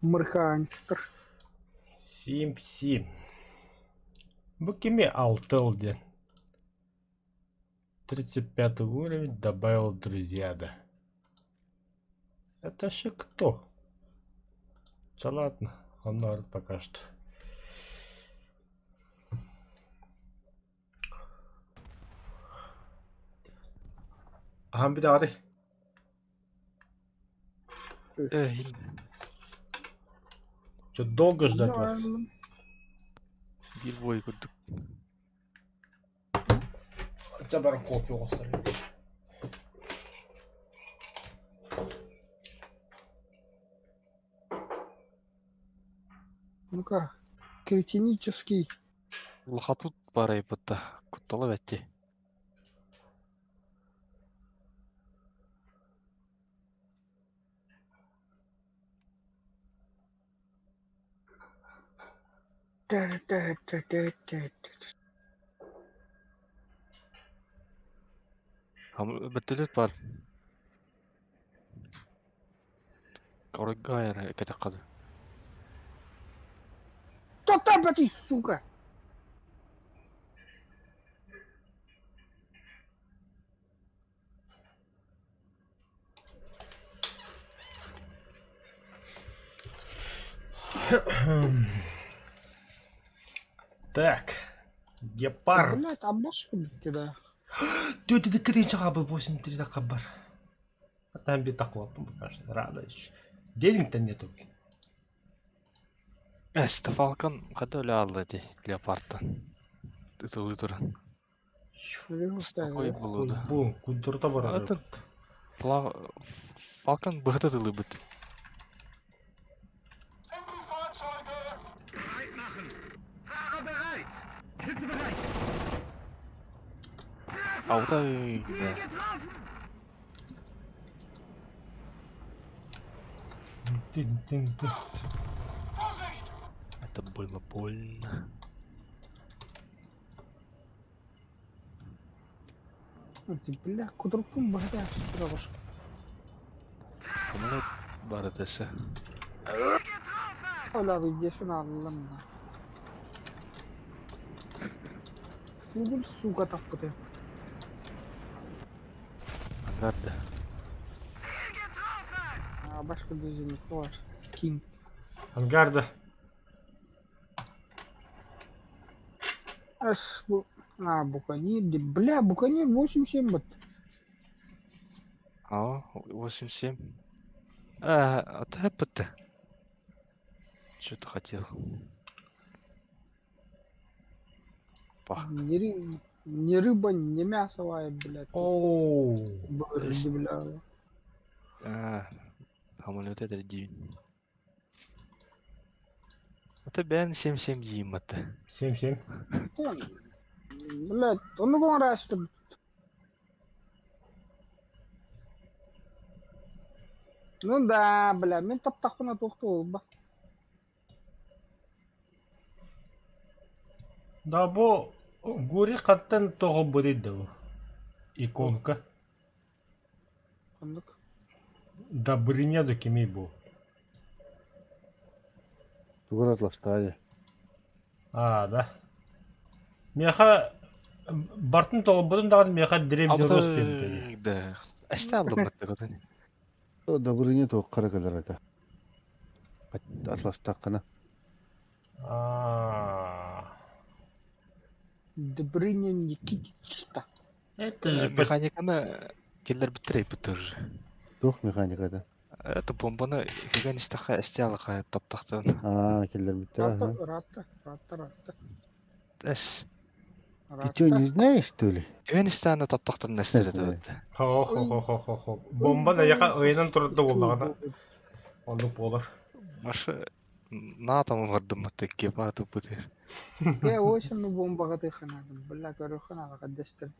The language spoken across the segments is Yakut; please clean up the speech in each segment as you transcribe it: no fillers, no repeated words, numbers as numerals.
Мыркаанчыктар. Сим-сим. Бу кими алтыл диэн? 35 уровень добавил друзья да. Это же кто? Да ладно, он наверное, пока что. Аһан бүтэҕитий? Эй, Что, долго ждать вас? биир бой курдук. Хотя баран кофе оҕустар. Ну-ка, кретинический. Лохатут барайбыта куттала бэтти. Бөртөлүөт баар. Оройго эрэ кэтэххэ дуу. Кто блядь, сука? Так, гепард. Блядь, а босс да. Тетя ты кричала бы 8-3 хабар. А там битахлопом, конечно, рада еще. Денег-то нету. Эс, Фалкон хата өлө аалла дии, Леопардтан. Ытылыы туран. Ой, булуу да. Бу, кудурта барар. Это Фалкон быһыта тылыбыт. Алта да. Тын-тын-тын. Это было больно. Ты, бля, кудуркум быһыта турабар. Самолет бар этесе. Ола везде аллам. Тугул сука таппыты. Ангарда. А башка движение бар. Кинг. Ангарда. Аж бу... А, Буканир, бля, Буканир 8-7 бит. А, 8-7. А, а ты ПТ. Что ты хотел? Пах. Ни, ни рыба, ни мясо, вай, блядь. Оу. Бырды, бля. А, самолет это день. Это бен 7-7 Дима это. 7-7. Блядь, он угон раз Ну да, бля, мен таптахпына туохту Да бу Гури хантан тоҕо бырый да бу? Иконка. Ханнык. Добрыня да кимий бу? Тугар атластаайа. Аа да. Миэхэ бартын тоҕолбутун даҕаны миэхэ древний Русь биэрдэ. Да. Эсте аллыммыт Добрыня туоххара кэлэр этэ. Атластаххына. Аа. Добрыня Никитичта. Это же Механиканы киллэрбиттэр эппит уже. Туох механиката? Это бомбаны кигэн истэххэ эсте аллаха таптахтан. Аа, киллэрбиттэр Рата, аха. рата, рата, рата. Эс. Ты что, не знаешь, что ли? Түгэн истээнэ таптахтан эстер этэ. Хо-хо-хо-хо-хо. Бомба да яка ыйынан турда буоллаҕына оннук буолар. Маша на там бардыммыт гепард туппутер. П8 ну бомбаҕа тыханадым. Бля, көрөххүн дэстер.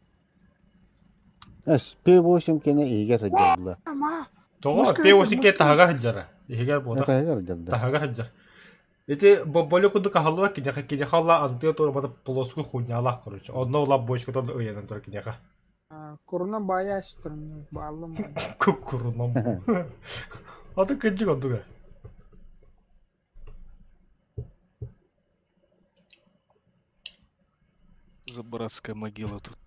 Эс, П8 кene иһигэр сылдьалла. Ама! Тоҕо П8 ке таһыгар сылдьара. Иһигэр буолар. Таһыгар сылдьарда. Таһыгар сылдьар. Ити боболю курдук аһыллыбат киниэхэ киниэхэ олла антыа туорбата плоскую хуйнялаах короче. Онно ула бочкатан ыйанан турар киниэхэ. Куруна баайаастырын бааллым. Куруном. Аты кырдьык онтуга. За братская могила тут.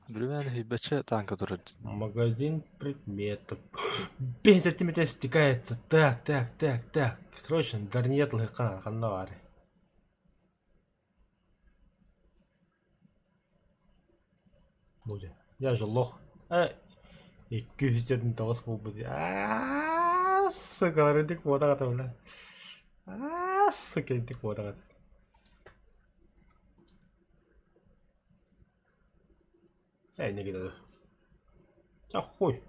Билимээн иһийбэччэ танка турар. Магазин предметов. 5 сантиметров стекается. Так, так, так, так. Срочно, дарниет лыка, ханна баар. Будет. Я же лох. 209 буолбут. Аа, сука, итик буотах этэ, бля. Аа, сука, итик буотах этэ. Эй, не кидаю. Да хуй.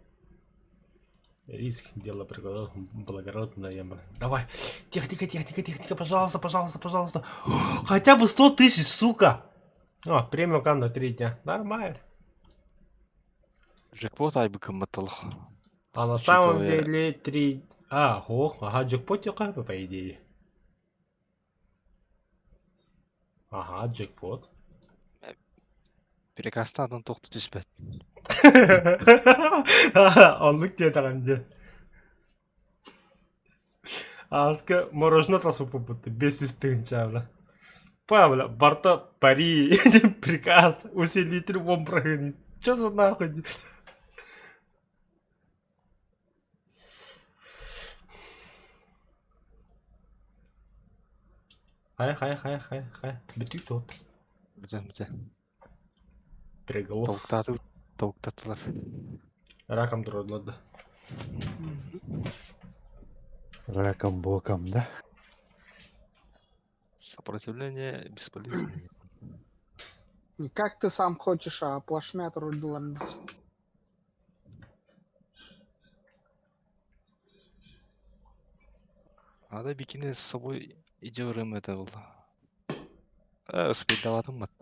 Риск, дело благородное. Давай. Тихо, тихо, тихо, тихо, тихо, тихо, пожалуйста, пожалуйста, пожалуйста. Хотя бы 100 тысяч, сука. О, премиум кан на 3 дня. Нормально. Джекпот айбы кымматталах. А на самом деле 3... А, ох, ага, джекпот по идее. Ага, джекпот. Перекастадан тохту түспэт. Оннук диэтэҕим дии. Ааска мороженое тасыппыппыт 500 тыһыынча бля. Павла, барта пари, приказ, усилитель бомбрагын. Чё за нахуй? Хайа, хайа, хайа, хайа, хайа. Бүтүү суот. Бүтэн бүтэн. Приголос. Толуктааты толуктаттылар. Раком тураллар да. Раком боком, да? Сопротивление бесполезно. Не как ты сам хочешь, а плашмя трудила. Надо бикини с собой идёрым это было. Спидалатым бат.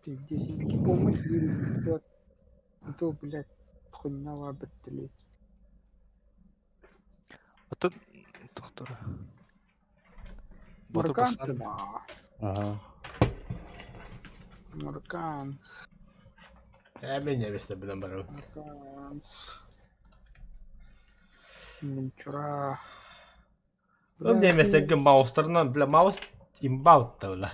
Пиздец, помощь бесплатно. А то, блядь, хуйня баттели. Оттон тохтор. Марокканцы, да. Ага. Марокканцы. Э, меня весь билэн барабын. Марокканцы. Вчера. Ол немецтерге маустарынан, бля, маус имбаутта, бля.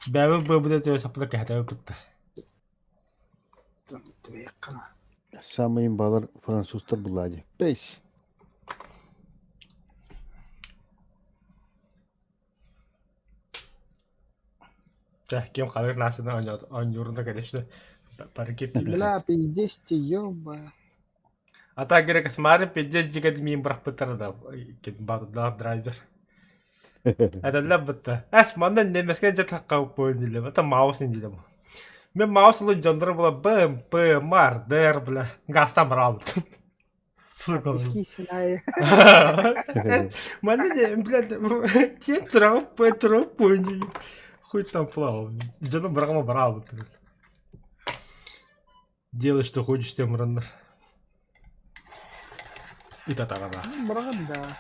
Бэбэ бэбэ төбө саппыта кэһэтэбэ кытта. Самый имбалар французтар булла дии. Бэс. Чэ, ким халык наасына оонньуурун конечно, бары Бля, пиздец ты, ёба. А так говоря, космары пиздец дьигэ миин бырахпыттара да, баатырдаах драйвер. Этэллэр бытта. Эс, манна немецкэй дьэ тахха диилэр, это маус диилэр. Мен маус ылын дьонноро була БМП, Мардер, бля, газтан бараабыт. Сука. Киски синай. Манна не, блядь, тиэн тураҕын тураҕын дии. Хуй там плавал. Дьону быраҕыма бараабыт. Делай, что хочешь, тем раннар. И та-та-та-та. Быраҕын да.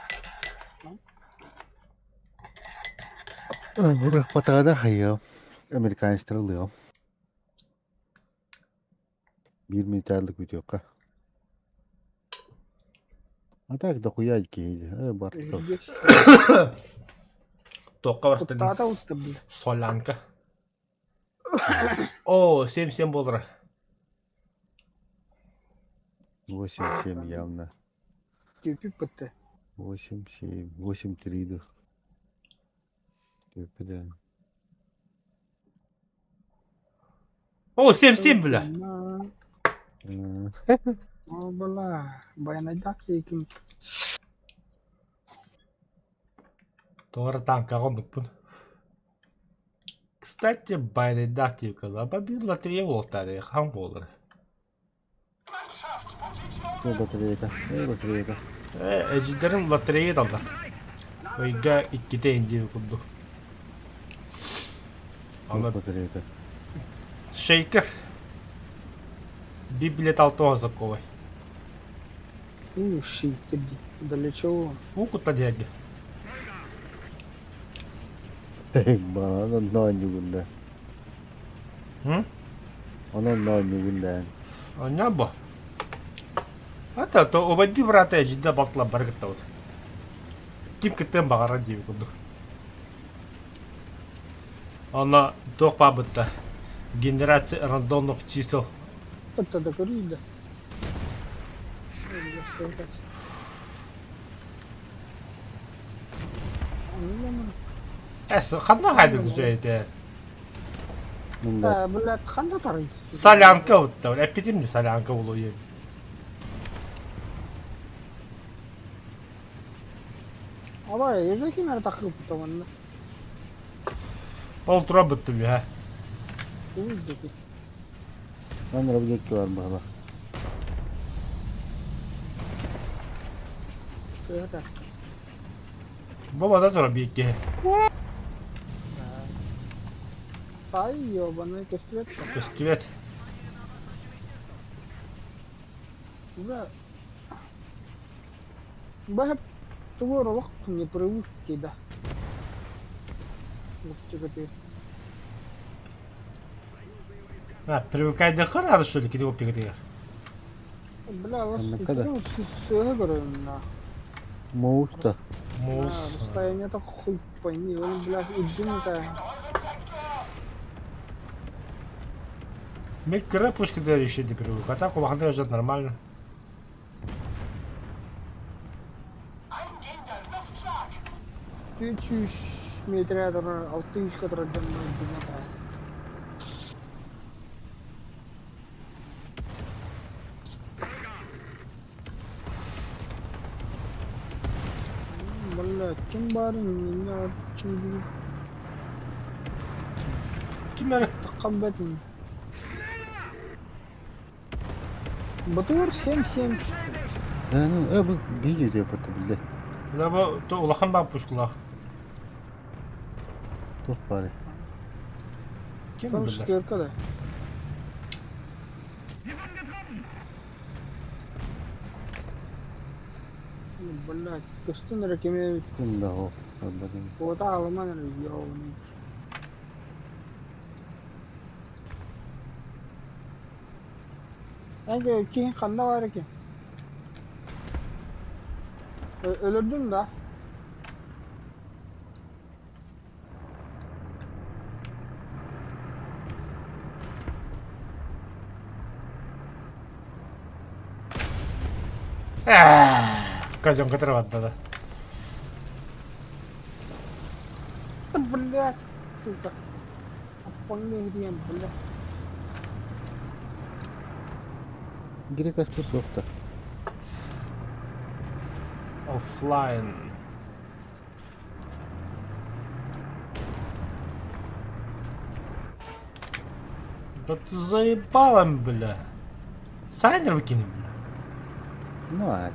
Бырахпатаҕа хайыам. Американецтары ылыам. Биир мүнүүтэ күтүөххэ. А так дохуя киһи э барта. Пиздец. Туохха барта Куттаата утта, бля. Солянка. О, 7-7 буолара. 8-7 явно. Тюпи ПТ. 8-7, 8-3 да. Да. О, 7-7, бля. О, бля. Баянайдак дейкин. Туора танкаҕа оннукпун. Кстати, байнайдаах диэбиккэ биир лотерея буолуохтаах хаһан буолар? Батарейка. Батарейка. Э, эдьиийдэрим лотерея таллар. Ыйга иккитэ индиир курдук. Аны Батарейка. шейкер. Биир билет 60 сокуобай. У, шейкер. Для чего? Уу кутта диһэргэ. Онон оонньуугун да. Онон оонньуугун да. Оонньоон бо. Это то убайдыы быраата эдьиийдэ балтылар бары кыттабыт. Ким кыттыан баҕарар диэбит курдук. Онно туох баабытта? Генерация рандомных чисел. Бытта да көрүй да. Эс, ханна хайдык үчүгэйдэ? Мында. Блядь, ханна тарый? Солянка утта. Эппитим де солянка улуйун. Абай, ежеки мэр тахып манна. Ол тура быттым үһэ. Уйдеки. Мен робдекки бар баһыла. Тыата. Бу бада тура биикки. Сай, ёбаный көстүбэт. Көстүбэт. Бля. Бэһэп тугу олох не привыкти да. Луктигаты. А, привыкайдыхха надо что ли, кини оптикатыгар. Бля, лас Оннукка да. сыһа көрөм нах. Моуста. Муус. Расстояние так хуй пойми, он, бля, иджин-то. Мен кыра пушка еще не привык, а так улахан жат нормально. 300 метр турар, 600 турар дьонно иджин-то. Бля, ким барын, не чуду. Ким эрэ? Таққаббатын. БТР 7-7 что ли? Да, ну, бу биги деп бата билде. Бля, бу то улахан баа пушкалаах. Тух бары. Ким Там билэр? шестерка, да. Ну, блядь, көстөн эрэ кеме Ким да о. Барбадым. ота аламан эрэ ёбаный. Эге киһи ханна бар экен? Өлөрдүң да. Казёнка кытырбатта да. Да, блядь, сука. Аппаңны диэн, блядь. Грек аспы соқта. Оффлайн. Да ты заебала, бля. Сайнер выкини, бля. Ну, а.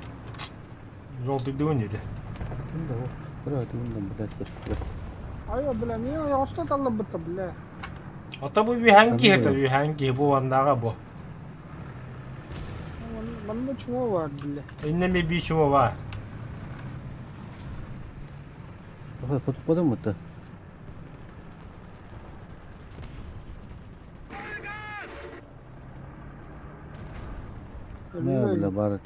Желтый дыгын edi. Ким да о. Бра, дыгын блядь, көстүбэт. Айа, бля, мен оста таллабытта, бля. Ата бу үһән киһи, Ханна үһән киһи бу ваннаға бу. Манна чума бар, бля. Иннеме би чума бар. Ой, подым это. Не, бля, барыт.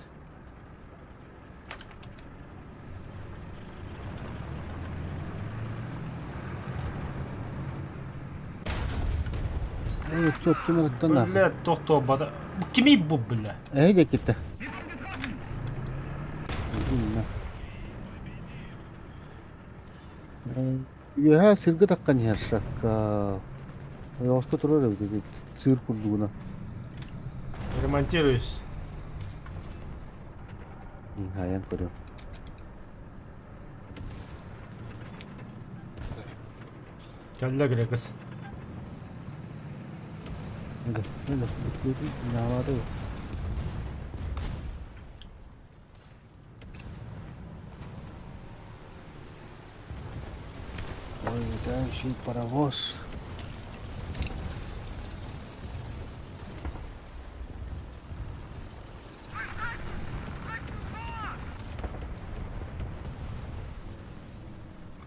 Ой, стоп, ким араттан да. Бля, тохто бада. Бу кими бу, бля? Эй, де кетті. Үөһэ сиргэ таххан иһэр шакка. Ойоҕоско турар эбит ити цирк курдугуна. Ремонтируюсь. Хайан көрөм. Кэллэ грекс. Эдэ, эдэ, наалаады. Ой, летающий паровоз.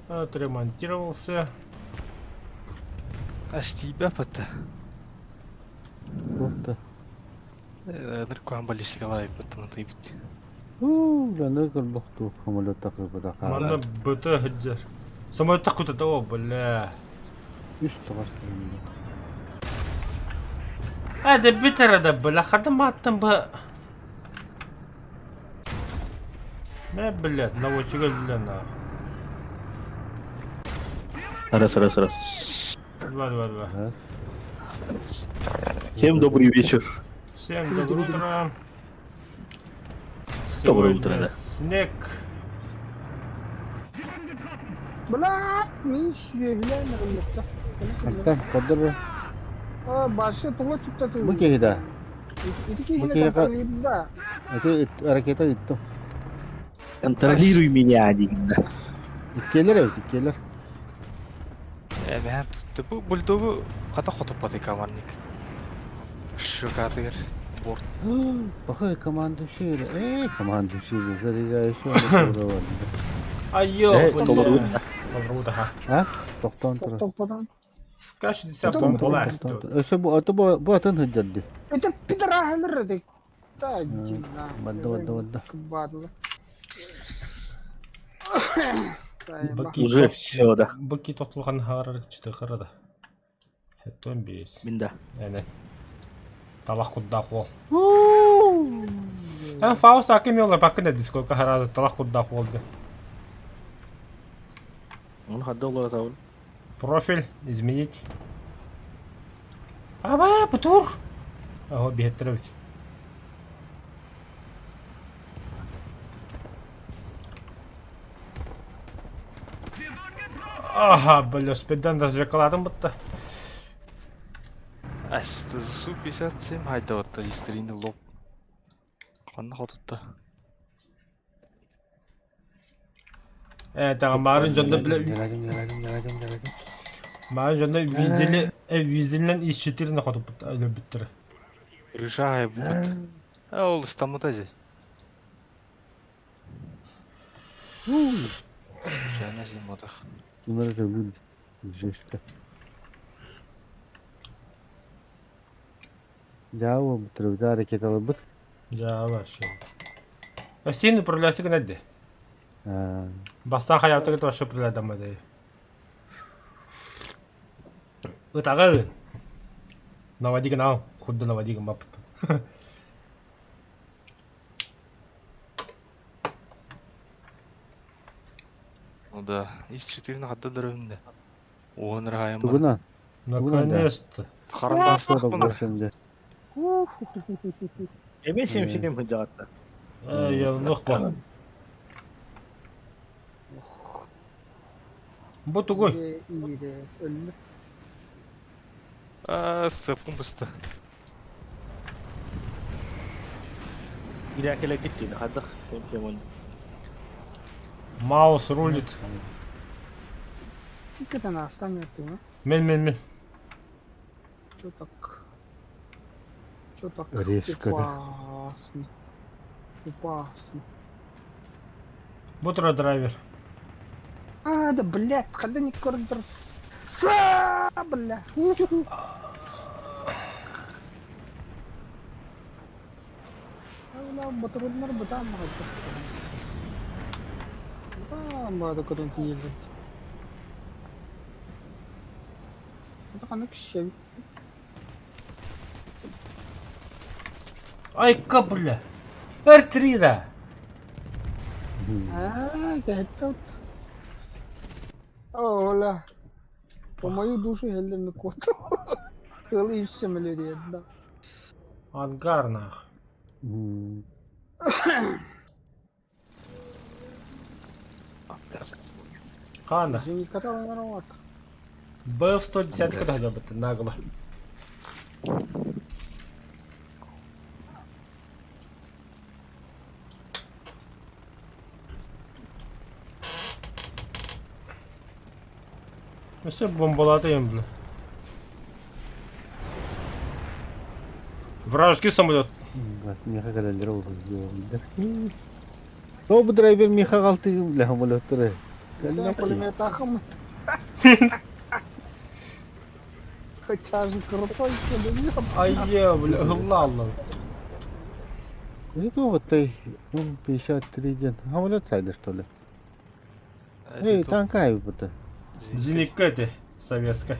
Отремонтировался. Астиба пата. Туохта. Ныркуан баллистикалар пата натыйбит. Уу, бля, көрбөхту самолет такы бадака. Манна БТ хыджар. Самолет такута того, бля. Үс тоҕус минут. Hadi bir arada bırakalım attım bu. Ne блядь, наводчик өлдүлэр наар. Раз, раз, раз. Два, два, два. Да. Всем добрый вечер. Всем доброе утро. Доброе Сегодня утро, да. Снег. Блядь, мин сүөһүлээн ыллыкта. Антон, көрдөр. Башы тула түптэ Бу киһи да. Ити киһини Бу киһиэхэ- контролируйда. Ити ракета ыттым. Контролируй меня, дигинна. Иккиэлэр эбит, иккиэлэр. Эбээн тутта. Бу бульдогу хата хотуппатый командник. Шукатыр. Борт. Пахай команду сири. Эй, команду сири. Заряжаю Айо, Э, блядь. толору. Толору, да. А? Тохтоон турар. Тохтоппотон. Скажи, десятку Тохтоон турар, власть. тохтоон турар. Өссө бу аты бу бу атын сылдьар дии. Это пидорахалар это. Да, дина. Бадда, бадда, бадда. Бадлы. Быки Уже тот- все, да. Быки тотулган харар чытыхара да. Хеттон бес. Мин да. Эне. Талах куддаах уол. Эн Фауст аким йолла бакын эдис сколько харазы талах куддаах уол да. Он хадда олора табын. Профиль изменить. Аба, бутур. Ого, биһеттер эбит. Ага, бля, спиддан развлекаладым бутта. Ас, ЗСУ 57 хайда истрини лоп. Ханна хотутта. Э, тагы марын жонда бля, Жарадым, жарадым, жарадым, жарадым. марын жонда визели, э, визелинен из 4 на хоту бутта, бүттер. Рыжа бут. А ол истамыта же. Жана зимотах. Bunları da Жешка. Дьаа, бутырбыта ракеталарбыт. Жа, вообще. Сен управляйся гынады. Аа, Бастан хаятыгы вообще управляйдамады. Ытагы. Наводигын ал, худды наводигын бапыт. Ну да, из 4 на хадда дөрөвүндө. Он райым. тугунан. Тугунан да. Наконец-то. Харандастах Şimdi. Эме семсинем хыджаатта. Э, я нох ба. Бу тугуй. Ире өллө. А, сыпкын бысты. Иракеле кетти, хаддах семсем он. Маус рулит. Кикетен астан өттү. Мен мен мен. Чё так? Чё так? Резко, да. Опасно. Опасно. Бу тура драйвер. А, да, блядь, когда не коридор. Са, бля. Бля, батырыннар бытаан Бытаан баада көрөн тиийэллэр. Это ханнык шебит. Айка, бля. R3 да. А, это Ола. По мою душу хеллерни кот. Ыlı işsemeleri да. Ангар нах. Хана. Жени каталар БФ-110 когда бы ты нагло. Ну все, бомбалатыем, бля. Вражеский самолет. Миха кэлэллэр ол Тоҕо бу драйвер миха халтыгым бля самолеттары. Да, пулемет ахмат. Хотя же крутой пулемет. Ай, бля, алла алла. Это вот ты, он 53 день. Самолет сайда что ли? Эй, танкай бұты. Зенитка это. Советская.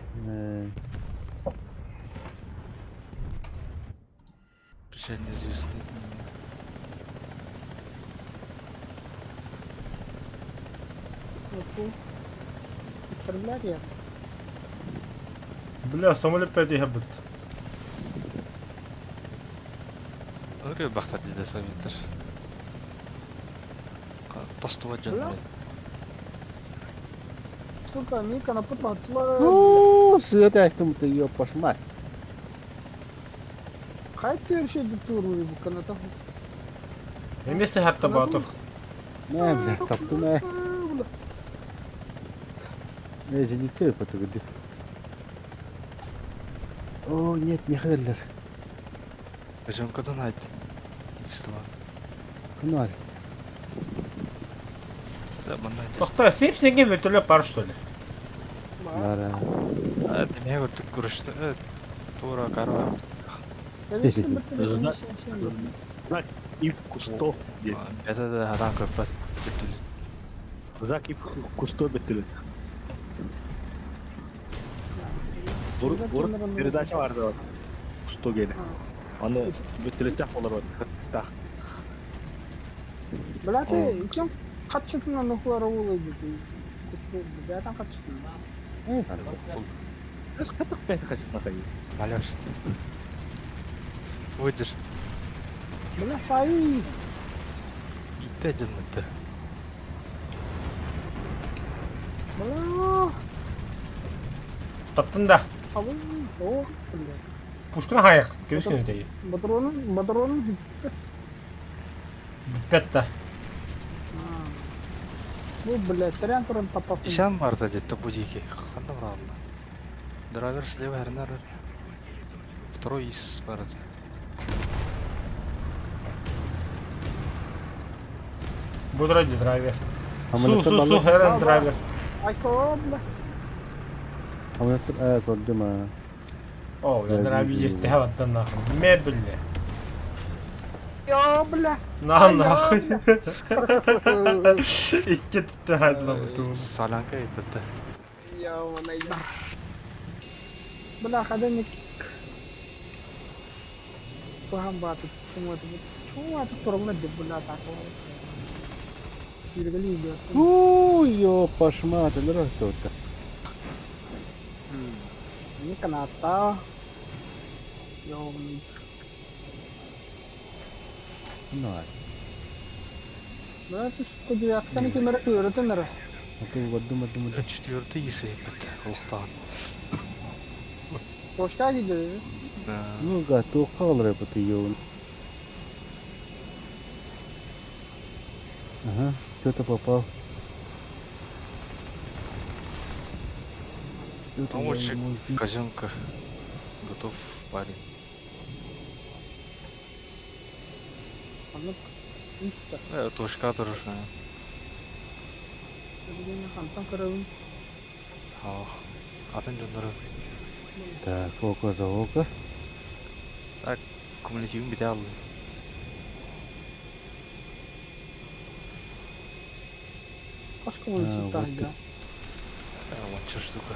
Печаль неизвестный. Истреблять Бля, самолет 5 иһэбит. Ыры бахсар дизде советтер. Тостубат дьоннор. Сука, Мика напутала. Уу, сыа тээстим ты ёппаш мать. Хай түөршэ туру бу каната. Эмиэ сыһатта Боотур. Мэ, бля, таптым ээ. Э, зенитте ыппатыгыды. О, нет, миэхэ кэллэр. Казенкадан айт. X2. Ханар. Тохтоо, сип-синге вертолет бар что ли? Бара. Эмиэ көрдүк көрүштү. Тура кара. И кусто. Это да хадан көрбөт. Вертолет. Зак и кусто беттелет. Бур передача барды. Кусто гене. Аны беттелеттэх болар бар. Блядь, кем хатчытынан нухуара улы дейді. Бятан хатчытынан. Э, Катык бәт хатчытынан кайы. Алеш. Выйдешь. Бля, сай. Итте жыммытты. Бля. Таптын да. Абы, о, бля. Пушканы хайык. Көбүс күнү Батронun, батронun Бүппэт да. Бу, бля, терен туран тапап. Ишан бар да где-то будики. Ханда бралла. Драйвер слева хернер. Второй из бар. Бу драйвер. Су, су, су, херен драйвер. Айко, бля. Хамлеттер э көрдүм аа. О, я драйвер есть хаваттан нахуй. Мебель. Я, бля. На нахуй. Икки түттэ хайдла буту. Солянка иппетте. Я, бля. Бля, хаденик. Тухан баты, чему это? Чему это тургна дебуля такого? Сиргали идет. Уу, ёппаш мать, өлөр тут. Не каната. Ёбаный. Ну, Да, это что девятканы кемере көрөтөнөр. а то көрдүм, көрдүм, көрдүм. Четвертый из иппетте. Улуктаган. Кошка gidiyor. Да. Ну, га, туохха олорор бу ёбун. Ага, кто-то попал. Что-то я Помощник. ему сбить. Казенка. Готов парень. Аны исте. Точка тоже. Хантан көрөбүн. Атын жондору. Так, око за око. Так, кумулятивин бите алды. Кошка болуп А, вот чыкты. Онча штука.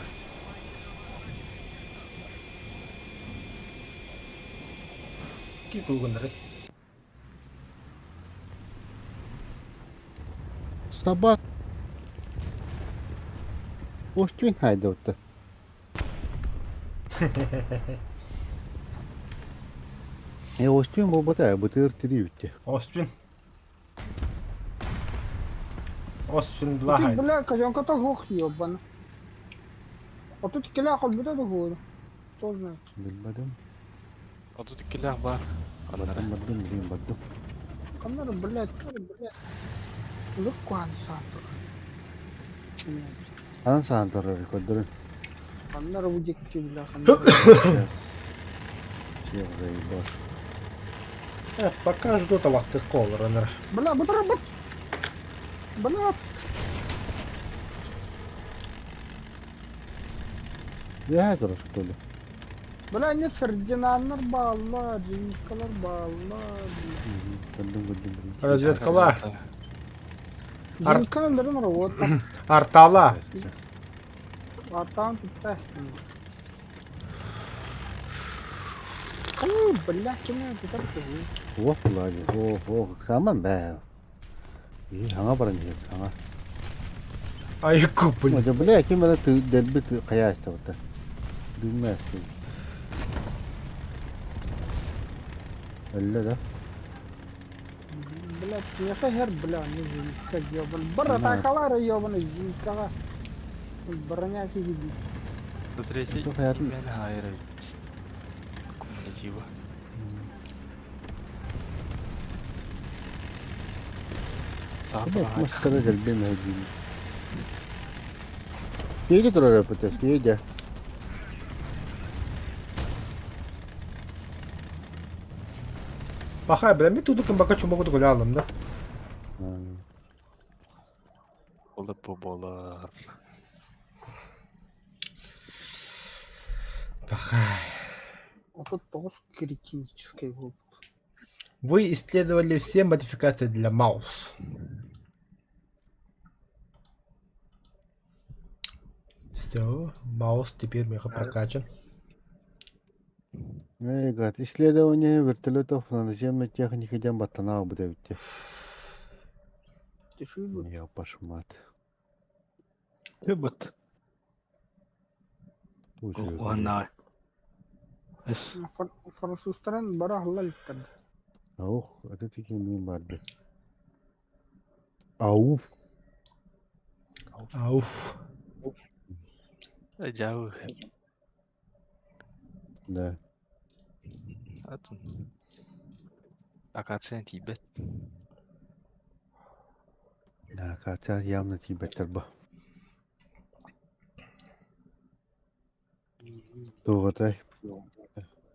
Ки тугунары. Собак. Остюн хайдаута. Э, остюн болбата, бытыр тириютте. Оспин. Оспин 2 хайд. Бля, казанка хох ёбана. А тут келе калбыта да хор. Кто знает. Билбадым. А тут килях бар. Бардым, бардым, блин, бардым. Каннар, блядь, блядь. Луккуан саатыр. Анан саан турар көрдөрүн. Каннар бу дикки бля, каннар. Всех заебал. Пока жду талакты колор. Бля, бутыр бут. Бля, Я турар что ли? бля, не Фердинандлар балла, Джинкалар балла. Көрдүм, көрдүм, блин. Разведкала. Ар- Джинкалар работа. Артала. Сейчас, сейчас. Леопардтаан туппаастын. Оо, бля, ким тутар киһи. Уох була дии. Ох, ох, ыксааман бээ. Киһи саҥа баран иһэр, саҥа. Айку, блин. Дьэ, бля, ким эрэ дэлби хайа истэбитэ. Дыыммаа Өллө да? Блядь, миэхэ иһэр, бля, не зенитка ёбан. Бар атаакалаары ёбаны зениткаҕа. Броня киһи дии. Третий Туох хайатын именно хайыр Кумулятива. Блядь, Саатар мастара дэлби мэһэйдиибин. Федя турар эппитэ, Федя. Пахай, бля, мен тудукун бака чумогу гулял да. Болар бу болар. Пахай. 39 критический буолбут. Вы исследовали все модификации для маус. Все, маус теперь меха прокачан. Эй, гад, исследование вертолетов на наземной технике диэн баттанаах эбит. Түшүү Я пошмат. Быт. Кухонна. Эс. Французтарын бара аһылла иликтэр. Аух, это таки не барды. Ауф. Ауф. Жабы. Да. Атын. Акация тибет. Да, Катя явно тибеттер бу. Туғатай.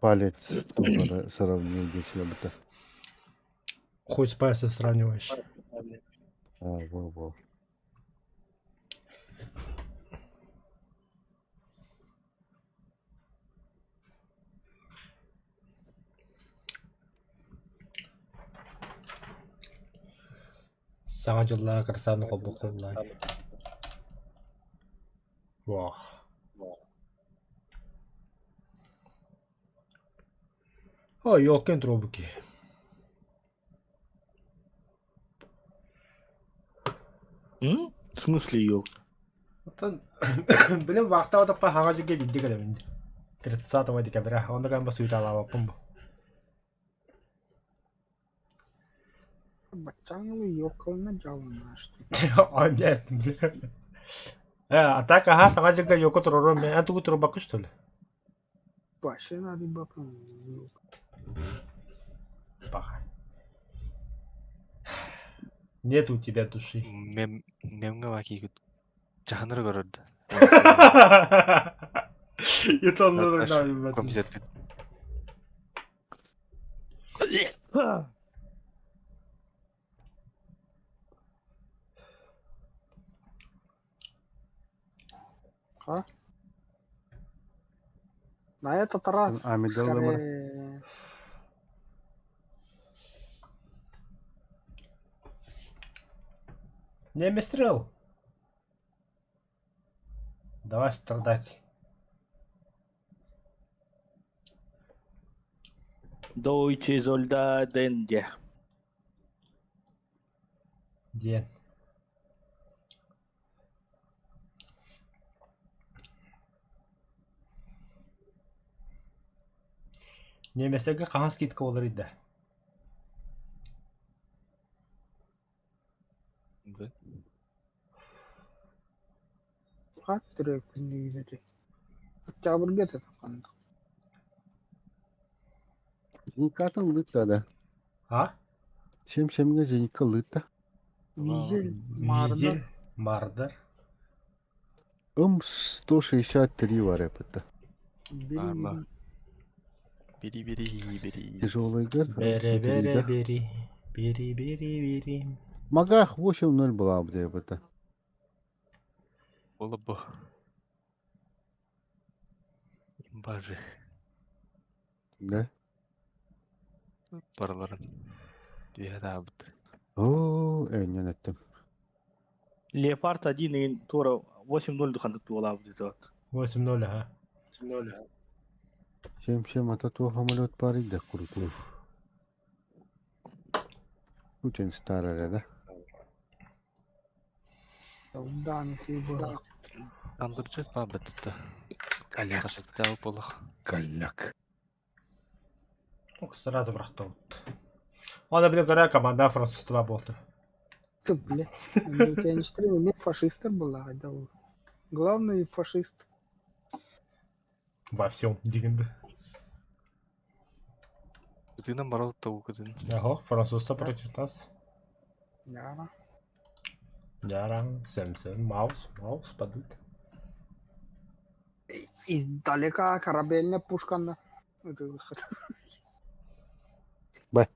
Палец туғара сравнил десем это. Хоть с пальцем сравниваешь. А, во-во. Саҥа дьыллаах кырсааны холбуккуллай. Вах. О, ёлкин трубки. М? В смысле ёл? Оттон, блин, вахтаабатахпа хаҥа дьигэ биирдэ кэлэбин. 30 декабря. Онно кэлэн басуйталаабаппын бу. Баччааҥҥы ёлкалана дьааланнаашты. О, нет, блин. А так, ага, саҥа дьылга ёлка туруоруом эн тугу турбаккын что ли? Вообще надо бапа. Паха. Нет у тебя души. Мем мемҥэ баки жаһаныр көрөрдө. Это он знал, Компьютер. Ха? На этот раз Амидол скорее... Не мистрел. Давай страдать. Deutsche Soldaten дьэ. Диэн. Немецтергэ хаһан скидка буолар да? Хат түрөкүн диигири. Октябрьга татахханна. Зеникатын лыта да. А? Чем семге зеника лыта? Визель, Мардар. Визель, Мардар. М 163 варепыта. Бери, Арма. Бери бери бери. Тяжелый гар. Бере бере бери. Бери бери бери. Магах 8-0 была бы это. Было бы. Имба же. Да? Барыларын. Түһэ таабыт. О, не неттем. Леопард один и тура 8-0 ханнык туолаабыт диэт. 8-0 ха. Чем-чем, а то туох самолет баар да крутой. Путин старый, да? Да, не съебала. Андыржет баа бытты. Коляк. Хашаттау болох. Коляк. Ох, сразу бырахтабыт. Аны били көрө команда французства буолту. Ты, бля. Американецтер не фашистер была, да. Главный фашист. Во всем дигинде. Ытынан барал таугытын. Ага, французство против нас. Да. Яра, сем-сем, маус, маус, падут. Издалека корабельная пушка на. Это выход. Бай.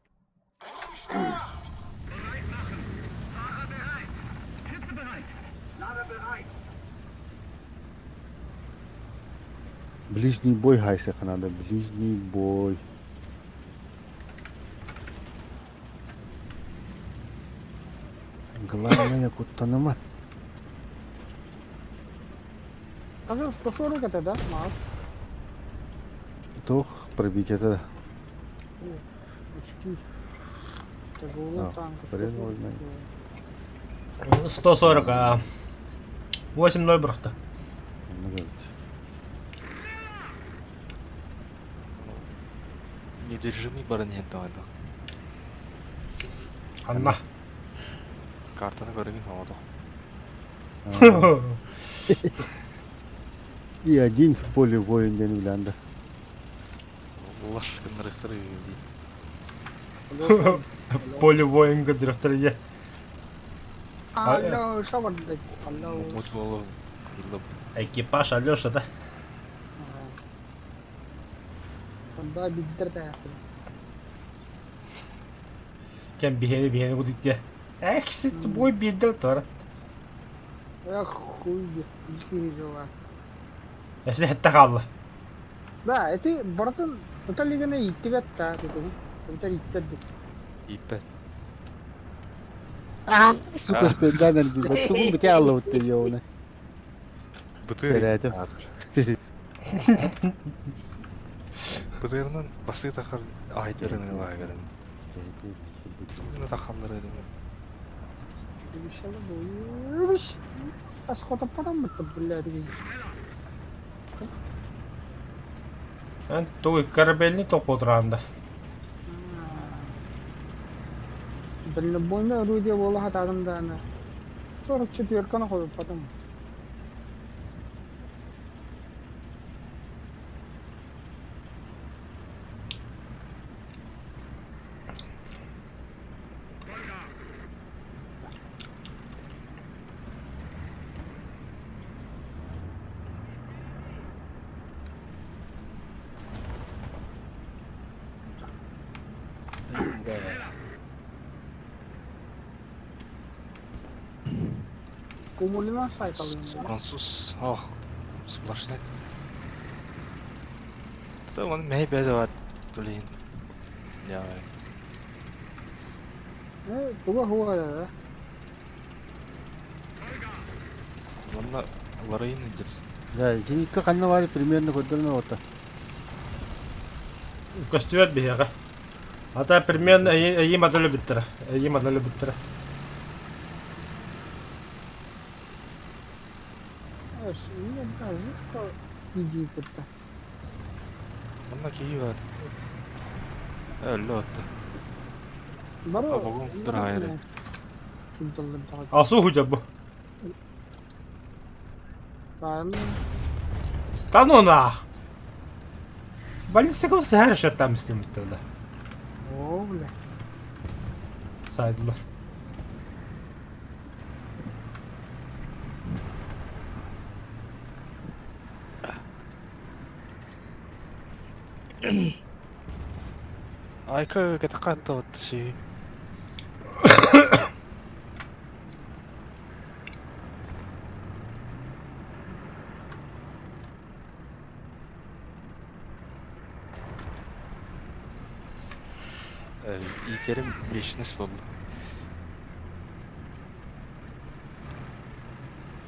Ближний бой хайсаха надо, ближний бой. Главное, куттанымат. Казал 140 это, да, Маус? Туох пробить это. Очки. Тяжелый А, танк. хрен 140 его знает. было. 140, а 8-0 бырахта. Ну, говорит. Недержимый баран иһэн таҕайда. Анна. Картаны көрөгүн оҕото. А, И один в поле воин ден улянда. Лаш гыннарыктары дии. Алёша, Поле воинга директор е. Алло, шо блядь? Алло. Мут болу. Иллып. Экипаж Алеша, да? Да, биддер да. Кем бихени бихени кудик Эксит бой биддер тора. Эх, хуй, жила. Эси хетте қалды. Да, это братан, это лигана иттибет та, это иттебет. Иппет. Сука, спенданер би. Тугун бите алла утты йоуна. Бытыр. Сэрэтим. Бытырынан басы тахар айдырын ылагарын. Тугуна тахаллар эдим. Тугу корабельный топ отыранда. Дальнобойное орудие было хатадым да она. 44 на ходу потом. Кумулина сайт Француз. Ох. Сплошняк. Та он мэй бэдэ блин. Я. Э, туга хуга да. Онна ларайын идер. Да, зенитка ханна бар примерно көрдөрмө ота. Көстүбэт биһиэхэ. Ата примерно эйи модели биттера. Эйи модели биттера. Эш, ну да, жестко иди кutta. Онна кии бар. Өллө отта. Баро. Обогун дурайры. Асу худя бу. Правильно. Да ну нах. Баллистика сэр шаттам истемиттер да. О, бля. Сайдылар. Айка катакатта вот си. Итерим бешнес болду.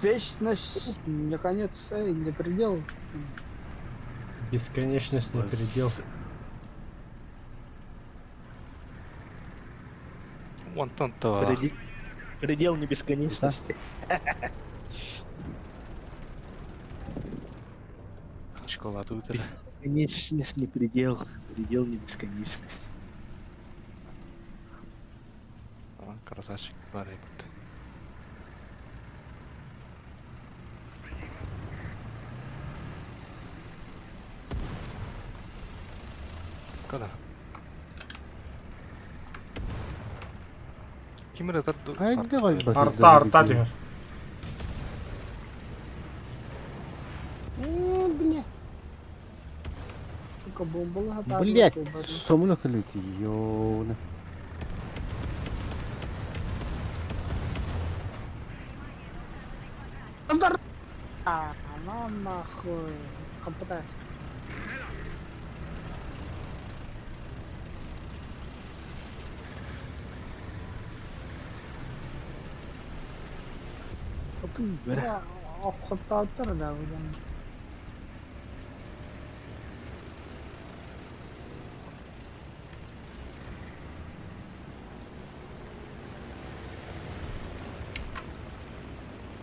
Вечность, не конец, эй, не предел. Бесконечность не предел. Онтон то Предел не бесконечности. Школа тут. Бесконечность не предел. Предел не бесконечность. Красавчик бар эбит. Когда? Ким эрэ Хайда гальба. Арта, арта түһэр. Э, бля. Сука, бомбалаһа Блять, сомуна кэлити, ёна. А, на нахуй. Хапатай. Бэрэ. Охоттааттар да бу.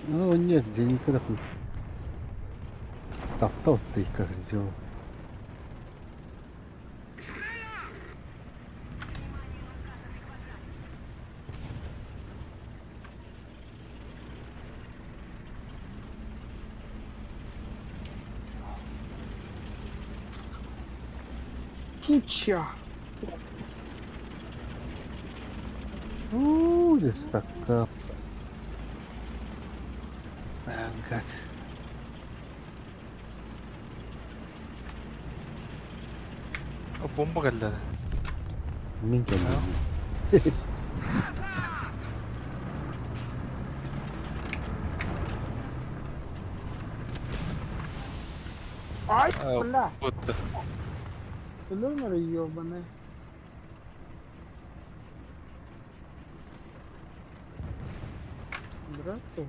Ну нет, зенитка такой. Топтал ты как сделал. Кича. Ужас такая. А, гад. Бомба кэллэ. Мин кэллим. Ай, бля. Вот. Лунер ебаный. Брат его.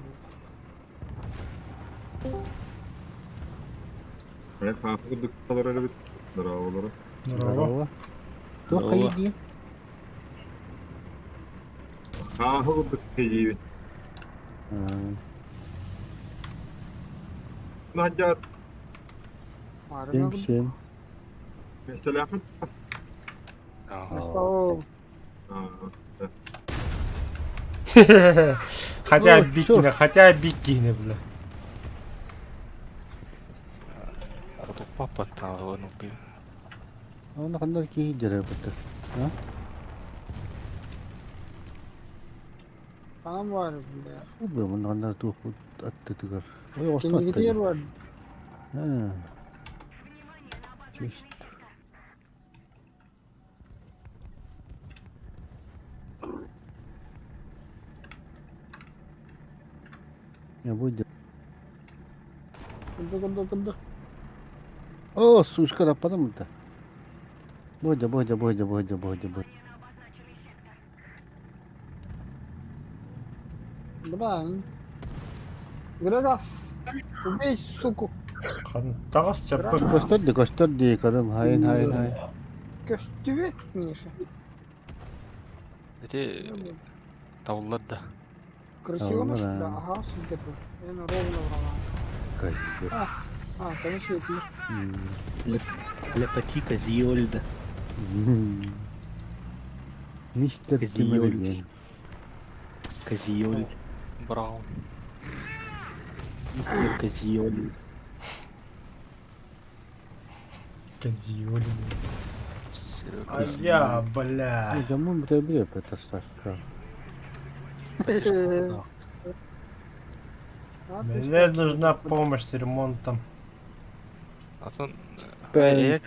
Мен хаапы курдук талар эбит. Здорово. Здорово. Здорово. Туох Здорово. хайдии? Хаапы курдук тийибит. Надя Семь семь. местелээхин. О, Хотя Ну, бикини, чё? хотя бикини, бля. Папа там ты. Оны ханнар киһи дьэрэ быты. Там бар, бля. Бу мын ханнар туох аттытыгар. Ой, Кингитер бар. Чист. Я буду. Куда, куда, куда? О, сучка, да потом-то. Бодя, бодя, бодя, бодя, бодя, бодя. Бля. Градас. Убей, суку. Таҕас чаппы. Көстөр көстөр дии көрүм хайын хайын хайын. Көстүбэт миэхэ. Эти тауллар да. Красиво, да. бля. Ага, сылдьар. Эн ровно брала. Кайф. А, конечно, это Лепоти козиольда. Мистер Козиоль. Тимирген. Козиоль. Браун. Мистер Козиоль. Козиоли. А я, бля. Дьоммун бүтэрбит это сакка. Мне нужна помощь с ремонтом. Атын Пять,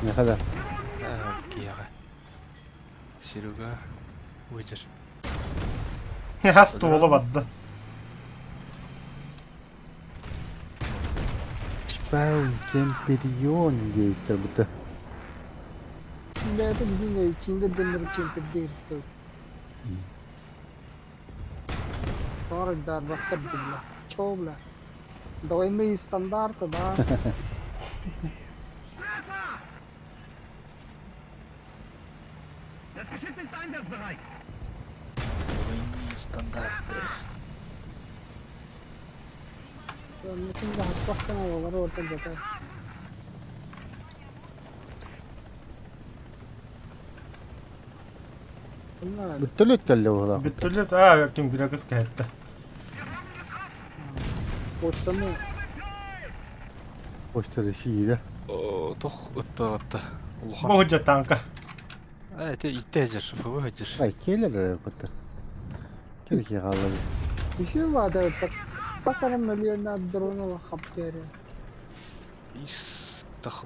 Не хада. Кияга. Серега. Выйдешь. Я ствола бадда. Спаун кемперион диэбиттэр быта. Бля, это где киндер дендер кемпер дейр. Тоҕо эрдаарбаттар бля. Чё, бля? Двойные стандарты, да? Двойные стандарты. Митин да хаспах гына олары орта жата. Bunlar Бүттөлөт кэллэ буолаах. Бүттүлүт аа ким грекс кэһэтте. почтаны Почта сиирэ. О, Тох ытта Улахан. Бу танка. А, это итте жер, ФВ жер. Ай келер эрэ бата. Кирки хаалла. еще вада касара миллиона дрона хаптере. Ис тах.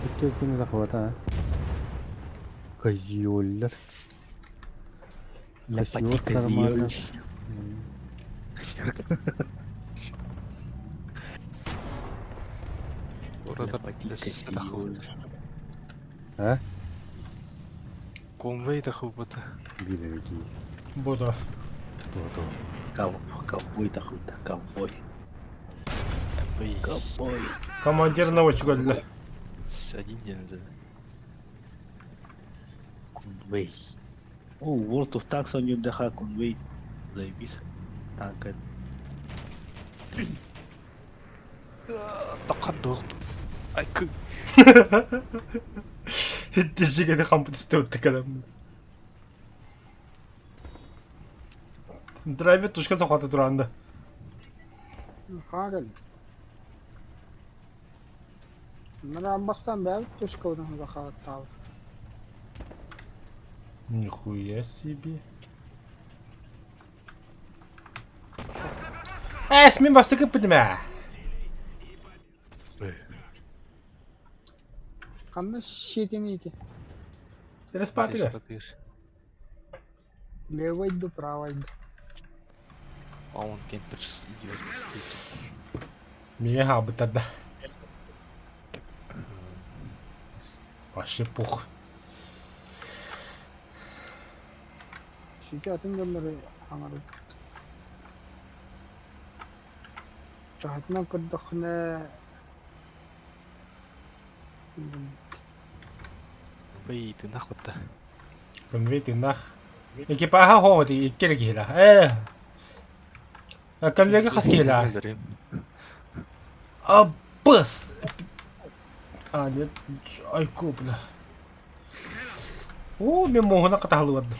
Бүттөлөт күнү тахыбата. Козёллар. La Козёл пати кармана. козёл. Orada пати тах. козёл. А? Конвей тахыбыта. Биир ки. Бу да. То-то. Ковбой тахыта, ковбой. Бэй. Ковбой. Командир наводчик өллө. Один день за. Конвей. О, World of Tanks он ДХ Конвей. Заебись. Танк. Тақадық. Ай, кы. Тижиге хампы түсті өтті кәлем. Драйвер тушка захваты туранды. Хагел. Мына бастан бәр түшкөдөн захаттал. Нихуя себе. Эс, мен бастыкы бітіме. Кандай щетин ити? Респатыга. Левой иду, правой иду. А он кемперс идет. Меня хабытада. Вообще пух. Шики атын гөмөр аңары. Чахатна кырдыхна. Бэй, ты нахуй-то. Конвей ты нах. Экипажа ходи иккер киһилэ. Э. Коллега хас киһилэ. А быс. А, нет, айку, бля. О, мен моһуна катаһылыбадым.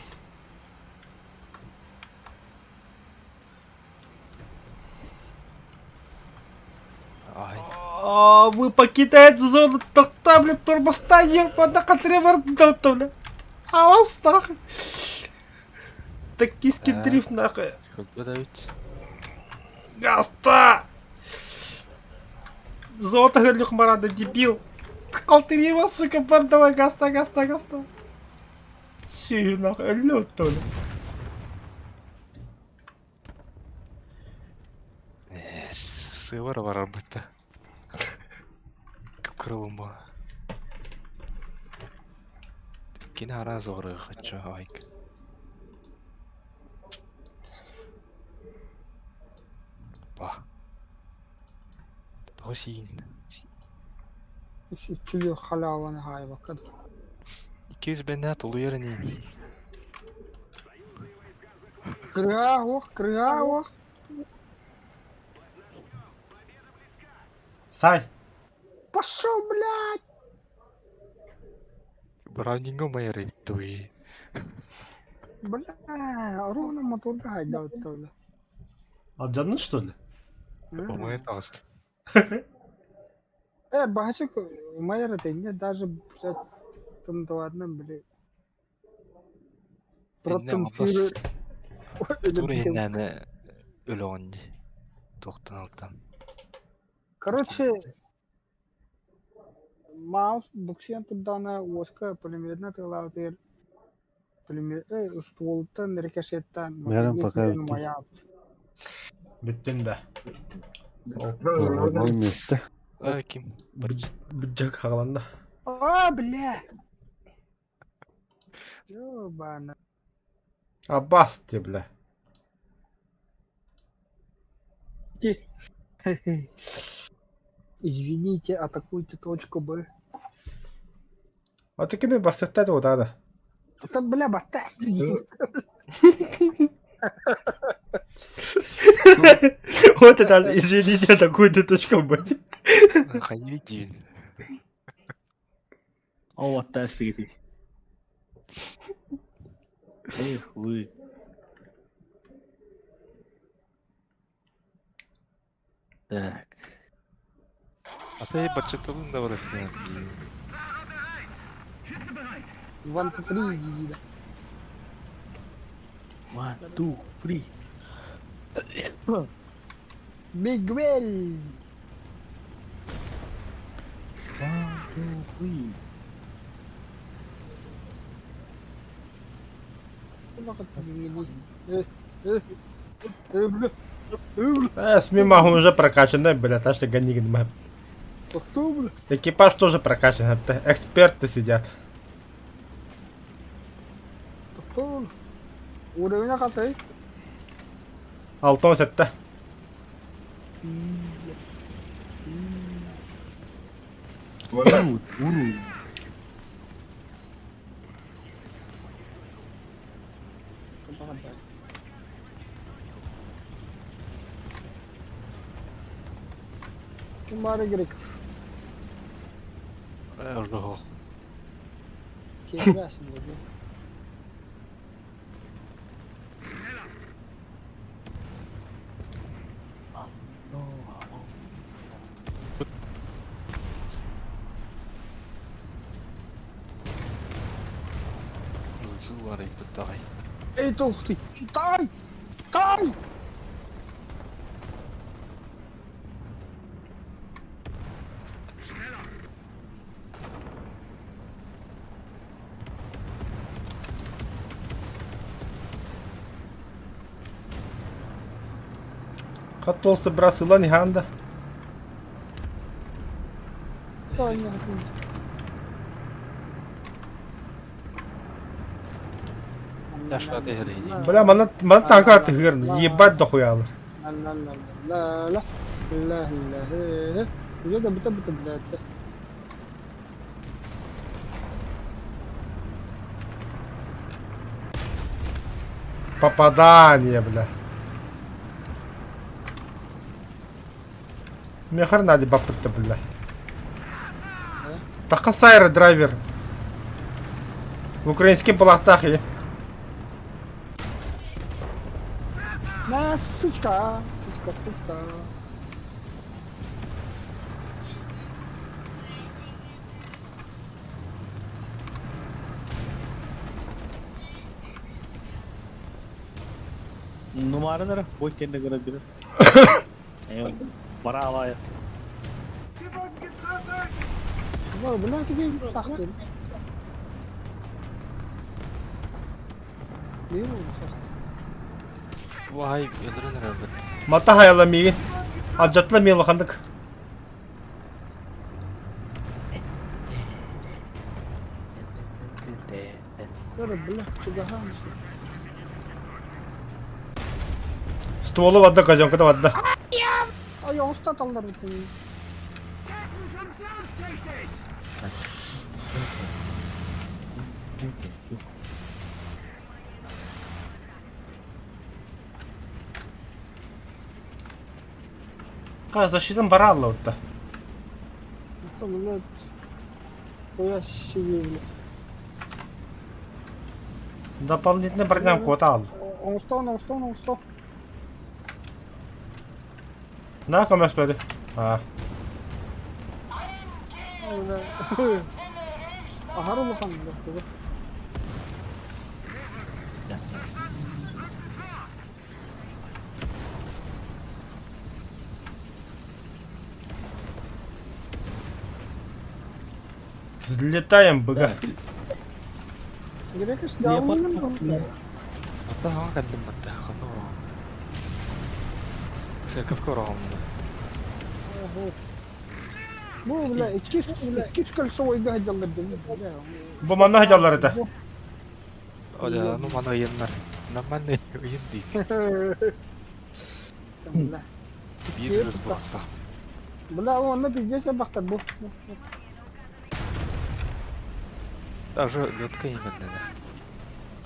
Ай. А, вы покидаете зону тохта, бля, тормозта, ебана, катревар, бля. А вас нахуй. Токийский А. дрифт, нахуй. Хоть давить. Гаста! Золото Герлюх Марада, дебил! Калтырева, сука, бар, давай, гаста, гаста, гаста. Сүй, нахуй, өллө бля. Сывар бар бытта. Кып-кырылым ба. Кини ара зоры хочу айк. Ба. Тосин. Чүгү халаваны хайбакка. 200 бенне тулуйар не. Кырга ох, кырга ох. Сай! Пошел, блядь! Браунинго майры туи. Бля, ровно моторга хайда бля. Алжанны, что ли? Омой таст. Э, бахачык майра тенге даже, блядь, там да ладно, блядь. Ротенфюрер. Тур иннәне өлөөнди. Тоқтан алтан. Короче, маус буксиан турдана оска пулеметна тылаутер. Пулемет, стволтан рикошеттан. Мэрем пока бүттүм. Моя. Бүттүн да. Ол месте. А ким? Бүджак хагаланда. А, бля! Ёбана. Аббас те, бля. Извините. Извините, атакуйте точку Б. А ты кими басыхта да да. Это, бля, баста. Вот это, извините, атакуйте точку Б. Хайви диин. О, what that's the Эх, вы. Так. А ты бачатылын да бар экен. One, two, three, диди. One, two, three. Мигвель. One, two, three. СМИ могу уже прокачанный, бля, так что гони, гни. Экипаж тоже прокачан, это эксперты сидят. Уровень хасай. Алтон сетте. Уру. Ким бары керек? Жого. Келесің болды. Зулар иппиттай. Эй, толстый! Тай! Тай! Хат толстый бросила не ханда. Бля, мана мана танка тыгыр, ебать дохуя. Ла ла ла ла ла ла ла. Где-то будто будто блядь. Попадание, бля. Мехар надо бапытты, бля. Таққа драйвер. В украинском плахтах и. На, сучка! Сучка, сучка. Numaraları boy kendine göre bilir. Eyvallah. Бара алайық. Ой, бля, тебе сахты. Вай, өлөрөн эрэ Мата хайала миги. Аджатла милохандык. Бля, чугахан. Стволы вадда, казенка да вадда. Ай, оста талдар бит. Ка защитан бара алла утта. Блядь. Я себе, бля. Дополнительно броням кота ал. Он что, он что, он что? На комес педи. А. Ахару лохан, бля. Взлетаем, быга. Бу, бля, икки кольцевой гадаллар бля. Бу манна хажаллар это. Оля, ну мана ыйыннар. Нормальный ыйын дейт. Бля. Биир кырыс буолсах. Бля, онно пиздец бахтар бу. Даже лётка именно.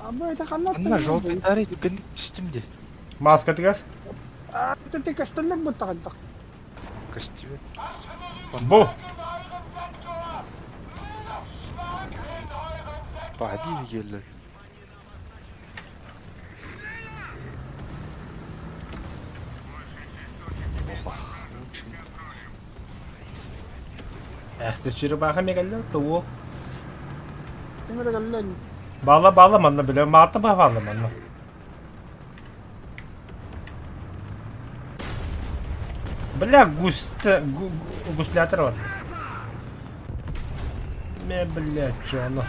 А бу это ханна Анна желтый тарый түгэнник түстүм де. Маскатыгар. А ты кастеллек буттаҕын Көстүбүт. Бу. Баби келлер. Эстэ чырыбаха мегаллер тугу. Ким эрэ кэллэ Баала баала манна билэ маата баала манна. Бля, густ гуслятор бар. Ме, бля, чё оно?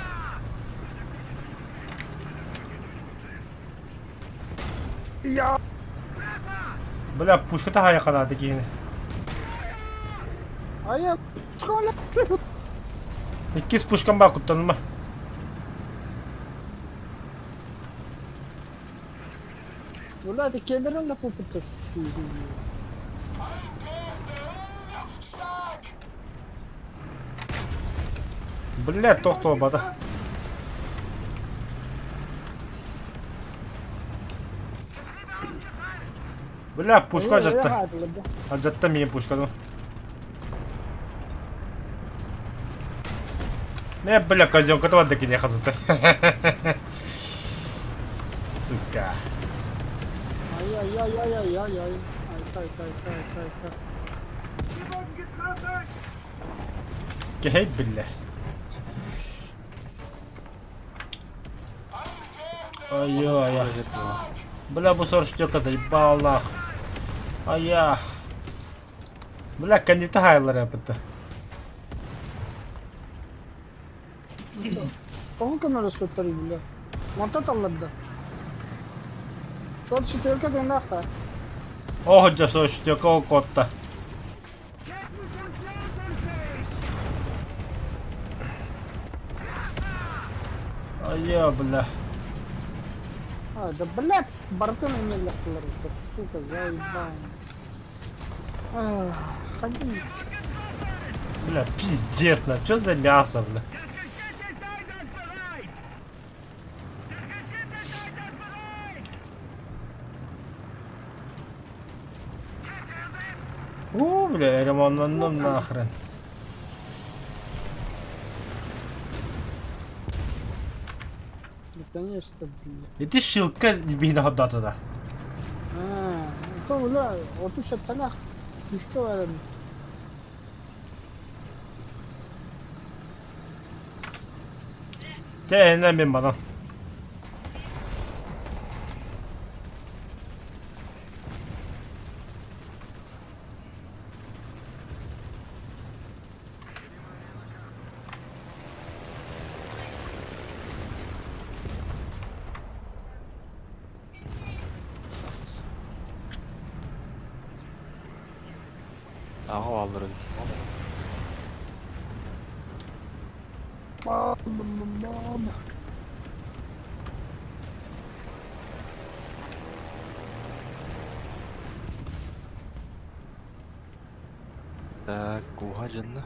Я Бля, пушката хайа киһини. Айа школа. Иккис пушкам баар куттаныма. Бля, ты кедерен попытка. Бля, тохтоо бата. Бля, пушка алдьатта. Алдьатта миин пушканы. Не, бля, козёнка барда киниэхэ сытар. Сука. Ай-яй-яй-яй-яй-яй. Ай, ай, ай, ай, ай, ай. Кэһэй биллэ. Ай-ай-ай. Бля, бу сорштёка заебал нах. Ая. Бля, кандита хайлар эппитэ. Тоҕо көмөлөспөттөр бля. Манта талларда. Сор четверка тыыннаахта. Оо, дьэ, сорштёка куотта. Айа, бля. А, да блядь, барытын эмиэллэхтилэр, сука, заебал. Ходи. Бля, пиздец, на, что за мясо, бля? О, бля, ремонтным нахрен. Ну, конечно, бля. Ити шилка биһине ходда туда. А, то, бля, вот еще талах. Күүскэ баран. Чэ, энэ мин манан. Аҕа бааллар эбит. Бам-бам-бам. Так, куһа дьонно.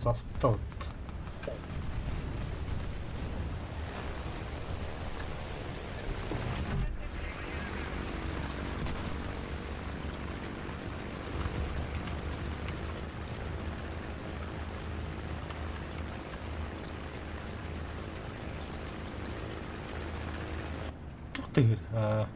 Состав. Тух ты, а.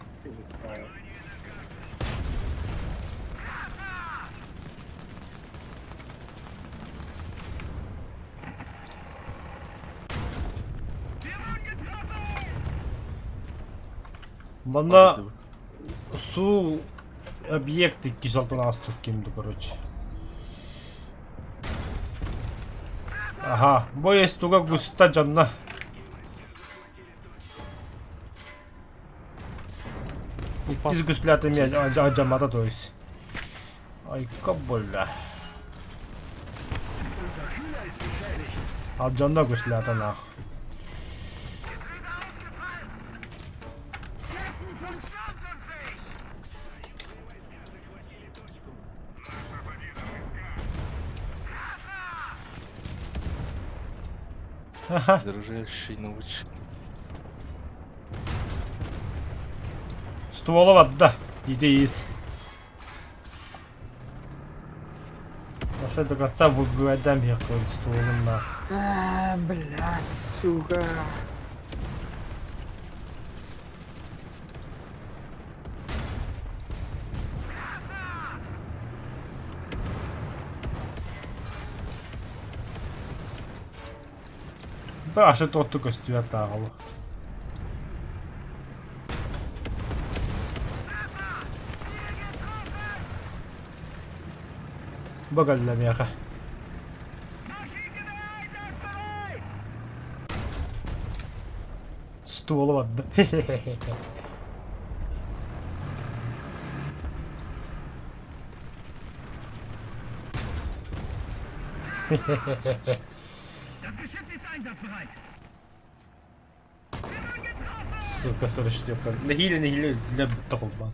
Манна суу объект 206 астух кимди короче. Аха, бу есть туга густа дьонно. Иккис гуслята эмиэ алдьаммата то есть. Айка бля. Алдьанна гуслята нах. Дружайший научик. Ствола барда. Иди Вообще до конца выбиваем их стволом на. А, блядь, сука. Баша тотtu көстүбэт тааҕалы. Бу кэллэ миэхэ. Ствола барда. Сука, сорочтёпа. Нэһиилэ нэһиилэ үлэ бүттэ холбоон.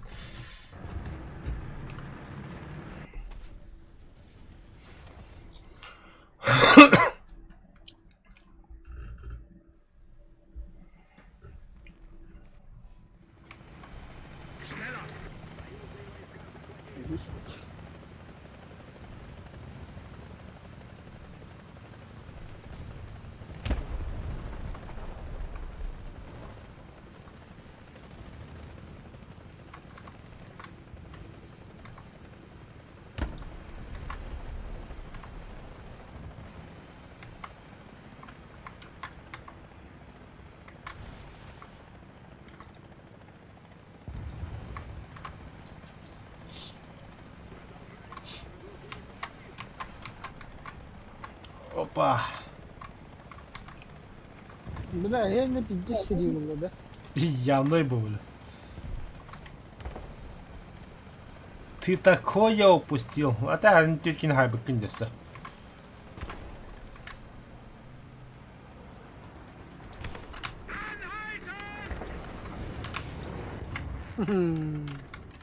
Опа. Бля, я на пизде сидел, бля, да? Явно был, бля. Ты такое упустил. А ты тюткин хайбыкын десе.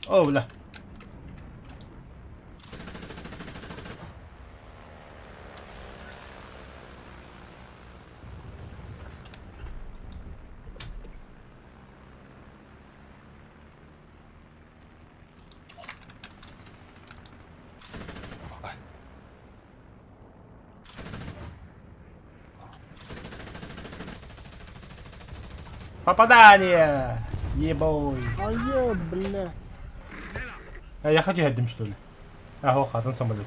О, бля. Попадание! Ебой. А я, бля. А я хочу одним, что ли? Ага, хатын самолет.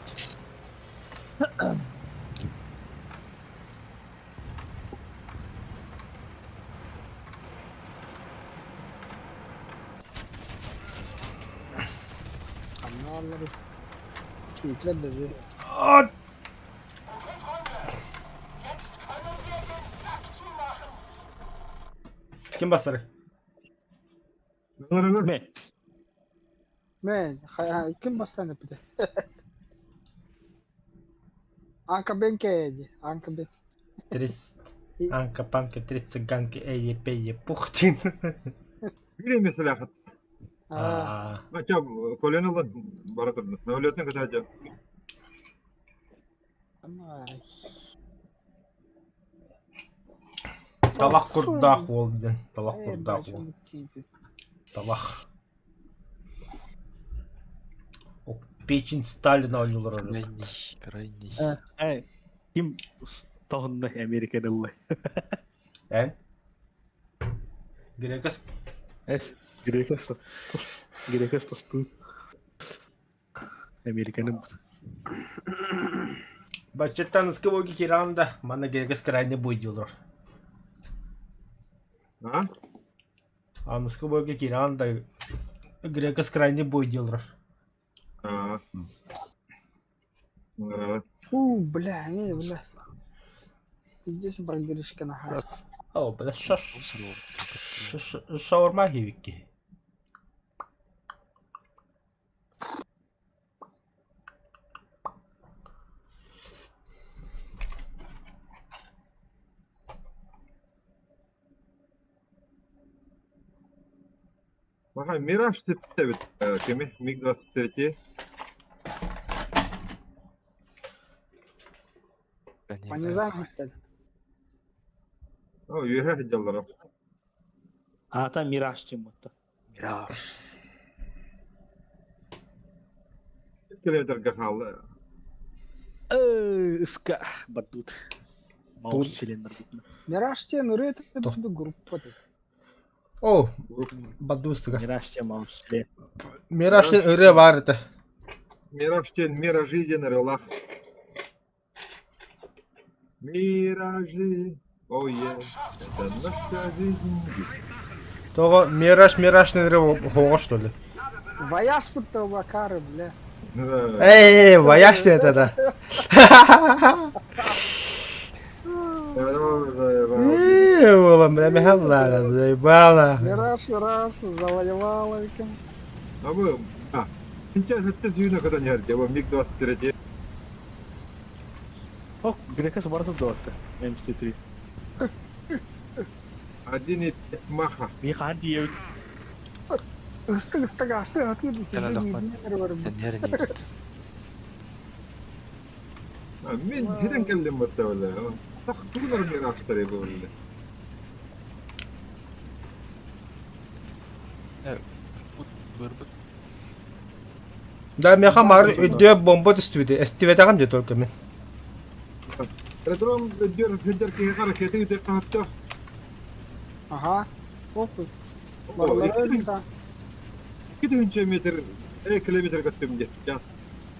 Аналар. Китлер даже. А! Ким бастары? Ылар, ылар. Мэ. Мен, ким бастан эпите? Анка Бенке, Анка Бен. 30. Анка панка, три цыганки, эй, пей, пухтин. Биир миэстэлээххит. А, А, Ача, Коляны ылан бара турдум. Самолеттан кытаача. ай. Талах курдаах уол диэн. Талах Э, курдаах уол. бачым киити. Талах. О, печень Сталина ойнулар өлөр. Крайний, крайний. Эй, ким тоһунна Американы ылла? Эн? Грекас? Эс, грекас. Грекас тосту. Американы. Баччаттан ыскы киранда, манна грекас крайне бой диолор. А? Аныскы бойга киранда, грекас крайне бой диолор. А. Ылар. У, бля, не, бля. Здесь брагеришка на О, бля, шаш. Шаурма хивики. Аха, Мираж сиппит кими? МиГ-23. Понизаем хотел. О, үөһэ сылдьаллара. Аата Мираж диэн буолта. Мираж. Километрга хаалла. Э, ыска бардут. Маус чилен барбыт. Мираж диэн ырыа группа. О, бадуустуга. Мираж диэн маус член. Мираж диэн ырыа баар этэ. Мираж диэн Миражи диэн ырыалаах. Миражи, oh yeah, это наша жизнь. Тоҕо Мираж Мираж диэн ырыа хоҕо что ли? Вояж будто Вакары, бля. Да. Эй, вояж это да. Э, Улам, бля, михалла, заебала. Мираж, Мираж, завоевала кем. А вы, а, сейчас это сүйүнэ кытан иһэр бу МиГ-23. О, Грекас барыта дуотта. МС-3. 1,5 маха. Мин хаан тиийэбит. Ыстык ыстык асты аты Кэлэн Тэннэрин Мин хитэн кэллим батта бলে. Тах тугунар миражтары бу бলে. Бырбыт. Да, меха мар өйдө бомба түстүбүтэ. Эстибэтэҕим дии только мин. Ретром өддөр өддөр киһи харакеты үтэ хаптах. Ага. Похуй. Барылары 2 метр, километр көттүм де. Час.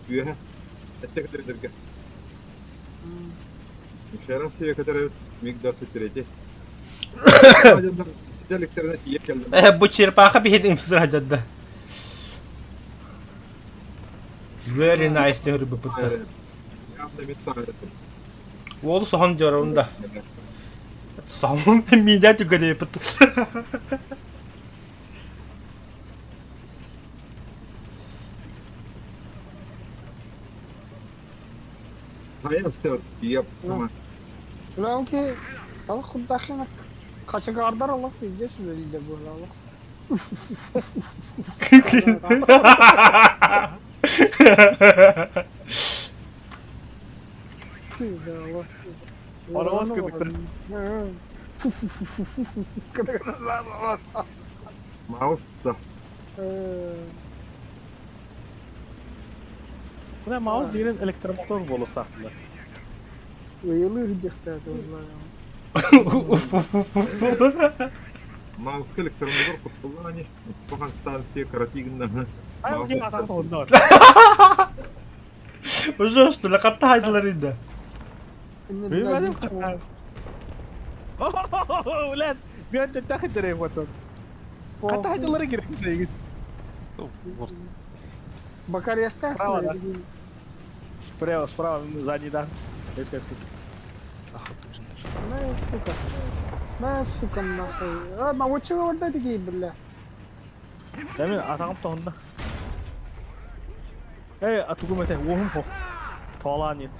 Үөһэ. Этте километрге. Шара сие катары МиГ-23. Сителиктерine тиийеп кэллим. Э, бу черепаха биһиэн имсыр хадьадда. Very nice диэн ырбыппыттар. Уолу соһон дьорун да. Соһон миидэ түгэнэппит. Бля, окей. Ал худахинак. Качагардар Аллах пиздец үлэлииллэр буолла. Паровоз кытыкта. Маус да. Мына маус деген электромотор буолуохтаахтылар. Ыйылыы сылдьыахтаах буолла. Уф уф уф уф. Мауска электромотор кутталлаан Тухан станция каратигинна. Ай, окей, атаҕын тоһунна. Уже что ли хатта хайдылар инде. Билбэтим хатта. Улет, биэн тэттэхи терей потом. Хатта хайдылары керек сейгин. Бакарьяста? Справа, да. Справа, справа, задний, да. Резко, резко. На, сука. На, сука, нахуй. А, научила вот такие, бля. Да мен атаҕым тоһунна. Эй, атугум этэ, уоһум хох. Туалаан ет.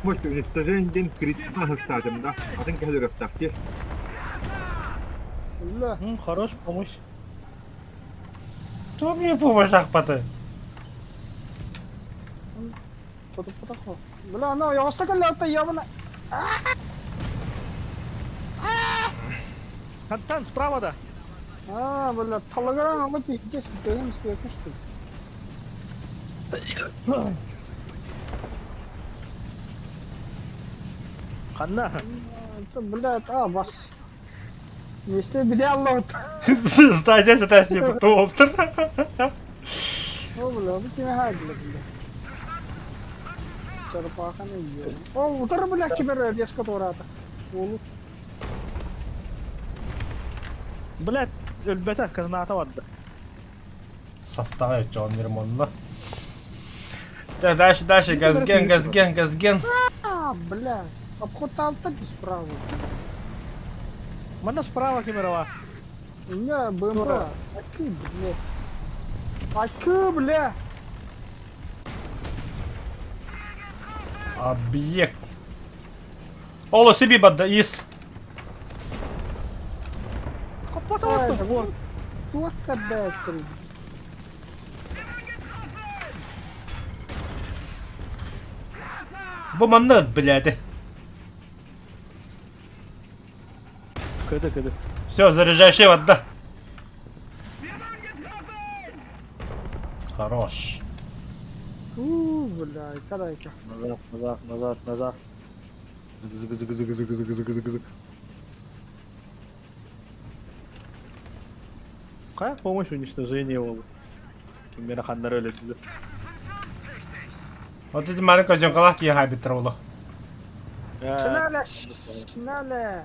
Может, уничтожение день критика хастатым да. Атын кэһэлэрөхтахти. Бля. Хорош, помощь. Кто мне помощь ахпаты? Бля, ну, я вас так ебаная. Хантан, справа да. А, бля, талыгыран алып пиздец, дэм свекушки. Ханна. Бля, а, бас. Вместе беде Аллах. Стадия сатасия болтыр. О, бля, бу кime хайдылар, бля. Черепаханы ебаный. О, утары, бля, кибер резко турата. Олу. Блядь, өлбөтө, казната барды. Состава Джон Вермонна. Так, дальше, дальше, газген, газген, газген. А, бля, обход там так справа. Манна справа кемерова. У меня БМП. Аки, бля. Аки, бля. Объект. Оло себе бада ис. Копот. What the fuck? Туох бэттэр. Бу манна блядь. Кыды кыды. Все, заряжайся, вода. Хорош. У, бля, кадайка. Назад, назад, назад, назад. Зык, зык, зык, зык, зык, зык, зык, зык. Какая помощь уничтожение ол? Киммера ханнары өлөдүлөр. Вот эти маленькие зенкалах киһи хайбыттар оло. Шинале, шинале.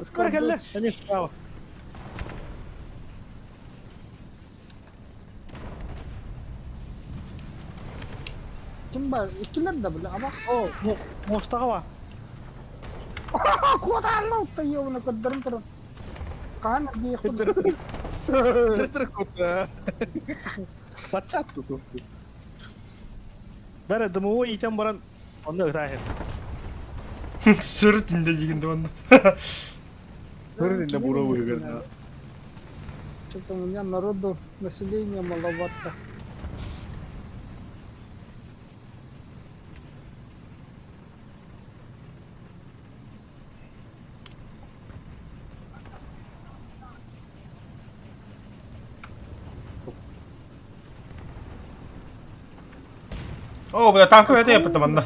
Скоро келле. Они справа. Ким бар? Иккилэр да бля, абах. О, мостаға ба. Куотаалла ёбана көрдөрүм туран. Хаан диэх Тыр кута. Пачат тут. Бәрі дымуы итен баран, онда ытайын. Сүр тинде дегенде онда. Көрін бура выгодно. Что-то у меня народу, населения маловато. О, бля, танковый это я потом онда.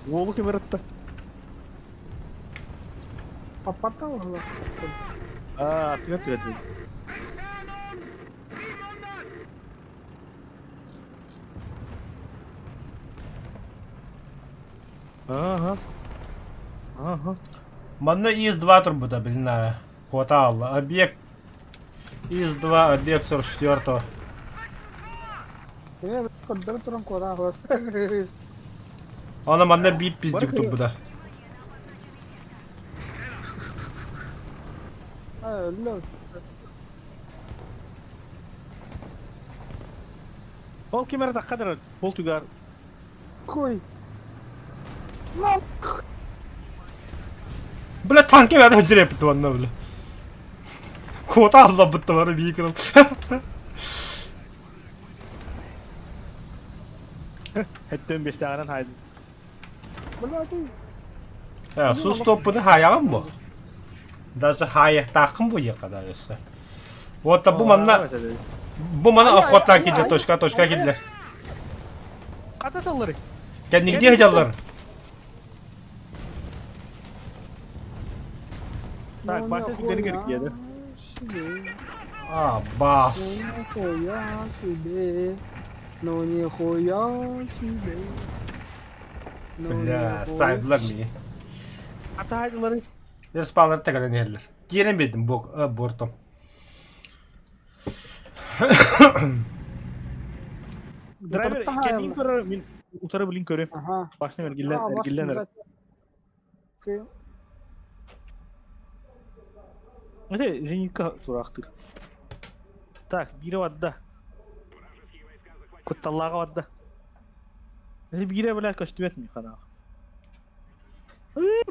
Уолу кем ырытты. Попадал? А, түгеп түгеп. Ага. Ага. Манна ИС-2 турбута, блин, хватало. Объект ИС-2, объект 44-го. Я көрдөрүм туран куотаалла. Она манна биир пиздик турбута. Өллө. Ол кем ырытты қадыр? Ол түгар. Хуй. Ну, Бля, танки бәрі хүлдір бітті онна, бля. Куота алла бітті бары бейкірім. Хеттен бештағынан хайды. бля, ты. Су стоппыны хаягын бу. Даже хаяқтақын бу еқада өсі. Вот бу манна, бу манна обходтан килде, точка, точка килде. Кататаллары. Кәднигде хажалар. Так, басы түгені керек еді. Себе. А, бас. Ну нихуя себе. Ну нихуя себе. Ну Бля, нихуя сайдылар мені. Ата хайдылары. Респаунлар тәгәдән һәлләр. Кирен бедим бок, бортом. Драйвер Утарытта кәдин хайым. көрөр, мин утары билин көрөм. Ага. Башны эргиллен, А, баш эргиллен. блядь. Ты- Это зенитка турактыр. Так, бире вадда. Кутталлага вадда. Это бире бля көстүбет ми хана.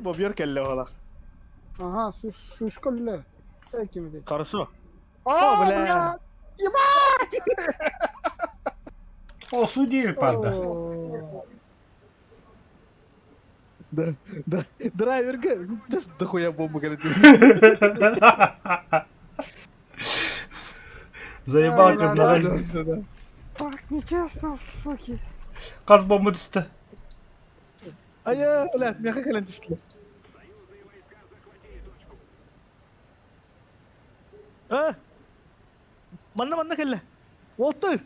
Бобьер келле ола. Ага, шушкалле. Ким это? Хорошо. О, бля. бля! Ебать! О, судили, правда. О, Да, да, драйверга, дохуя бомба келет. Заебал Ай, как да, на Так нечестно, суки. Қаз бомба түсті. Ая, блядь, меха келен түстү. А! Манна манна келле. Уолтер.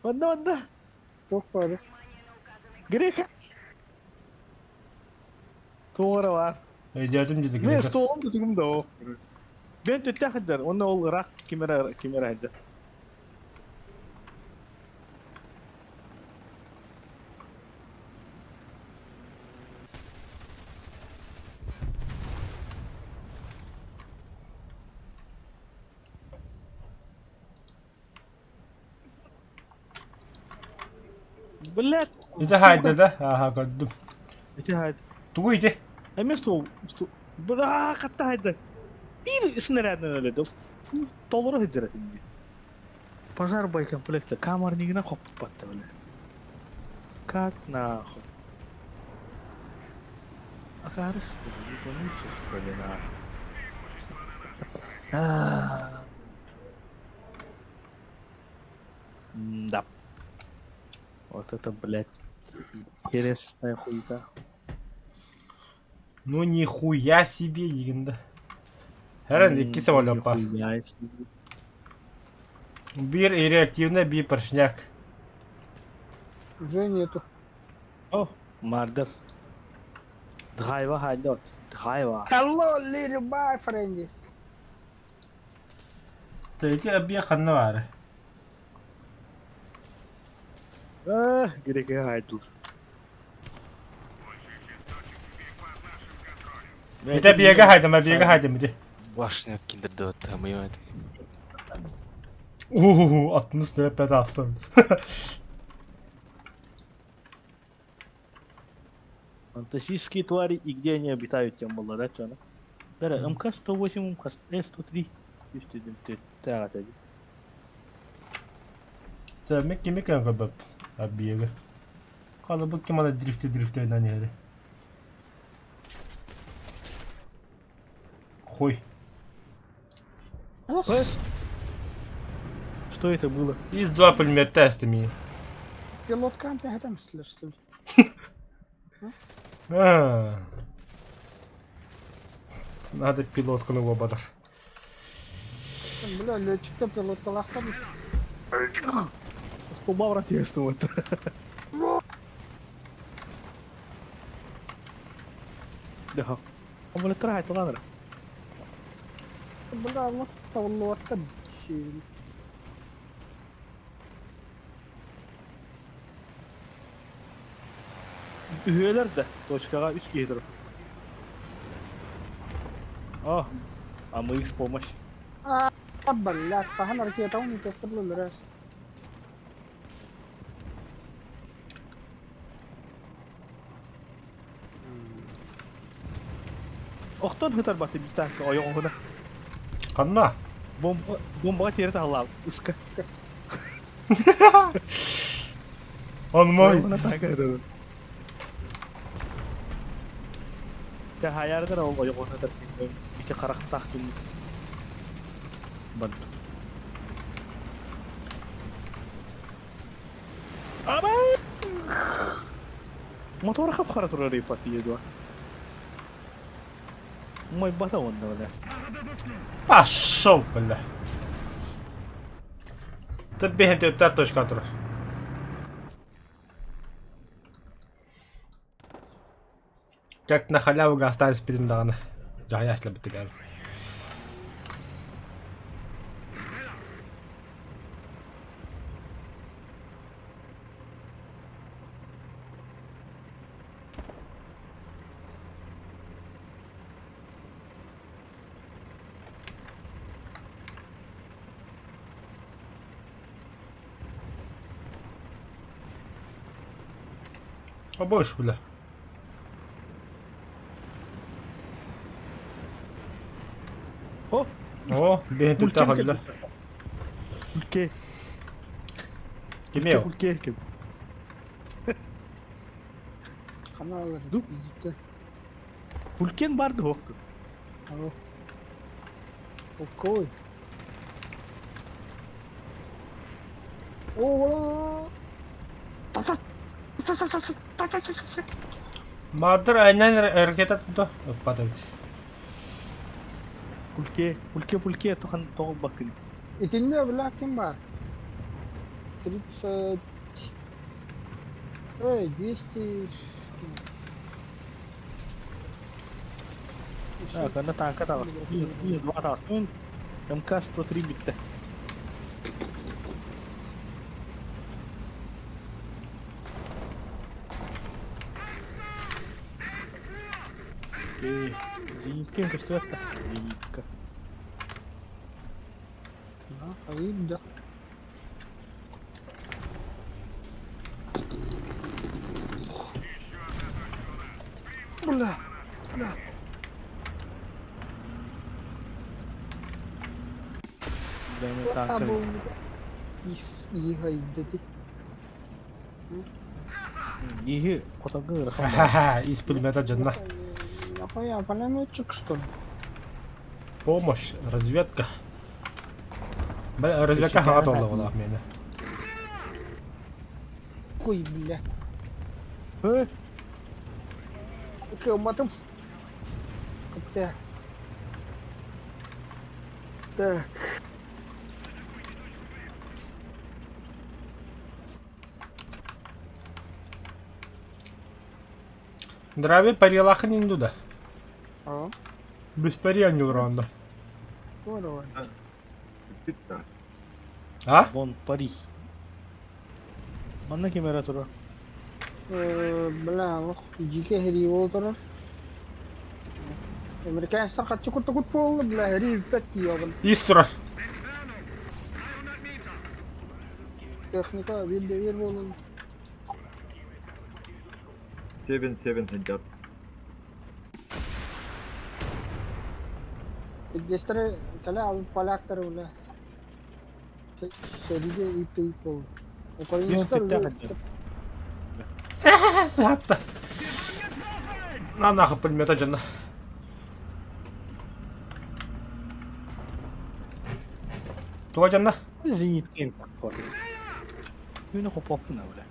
Манна манна. Туох бары. Грека. Тугара бар. Өйдетім деді. Мен столым түтүгүм да о. Мен түттә хәддәр. Онда ул рак кимера кимера хәддәр. Блядь. Ити хайды да? Аха, көрдүм. Ити хайд. Тугу ити? Эме стол. Стол. Бра, катта хайды. Биир снарядынан өлөдө. Толору сылдьар этим дии. Пожар боекомплекта камернигынан хоппуппатта бile. Как нахуй? Акары что ли? Ебанулся что ли нахуй? А. Да. Вот это, блядь, интересная хуйта. Ну нихуя себе дигин да. Хэрэн икки самолет баар. Нихуя себе. Биир реактивный, биир поршняк. Уже нету. О, Мардер. Драйва хайдот. Драйва. Hello, little my friends. Третий объект ханна баара. А, греке хайдул. Ити объега хайдам, объега хайдам ити. Башня киллерде тамыймады. Ууу, 65 астым. Фантастические твари и где они обитают, тем было, да, чё? Бәрі МК-108, МК-103. Так, это. Мик кими кем көбөп объега. Калы бу ким ана дрифте дрифте на нери. Хуй. Что это было? Из два пулемет тестами. Пилоткам ты там что ли? А. Надо пилотку на лобадар. Бля, летчик-то пилотка лахтан. Столба в рот вот. Да. Он бля трахает, ладно. Бля, ну лодка. Үһүөлэр да точкаҕа үс киһи турар. О, а мы их с помощь. А, блядь, хаһан ракета он не раз. Охтон хытар баты бир танка ойоҕуна. Ханна? Бомба бомбаҕа тиэрэ таһалаабыт ыска. Он мой. Ойоҕуна танка ытар. Дьэ хайаардар ол ойоҕуна ытар ити харахтаах дьон барда. Абай! Мотор хап-хара турар ипатия дуо. Мой бата онно бля. Пошел, бля. Ты бегай, ты та точка турар. Как на халяву остались перед даҕаны. Дьаһайа битигэр. Побольше, бля. О! О, бэйэн түптээх өллө. Пульке. Кимиэ? Пульке ким. Хана Пулькен барды хоқту. Окой. О! Мадыр айнан ракета туту. Ыппат эбит. Пульке, пульке, пульке, тохан тоҕол баккын. Итиннэ бля ким бар? 30... Эй, 200... Так, ана танка таҕыс. 102 таҕыс. МК-103 битте. Окей. Зенитка көстүбэт да. Зенитка. Да, да. Бля, бля. Бля, танка. Иһайдати. Иһи хотонго ыарахан баар. Ха-ха, из пулемета дьонно. Нахуя, пулеметчик что ли? Помощь, разведка. Бля, разведка хаҥа толла буолаах миэнэ. Хуй, бля. Э, Кыамматым. Бля. Так. Драви парилахын инду да. А, Без пари анньылраанда. здорово. Бүппүт да. А? Вон пари. Манна ким эрэ турар. Бля, ох, дьиикэ сэрии буола турар. Американецтар харчы куттакут буолла, бля, сэрии бүппэт диэҕин. Ис турар. Техника биир да биир буолан. Севен севен сылдьар. Ирдиэстэрэ кэлэ алып поляктары, бля. Сэриигэ ыып буолла. Украинецтар Биир Саатта. На нахуй пулемета дьонно. Туга дьонно? Зенитка таххар. Күнү хопоппун бля.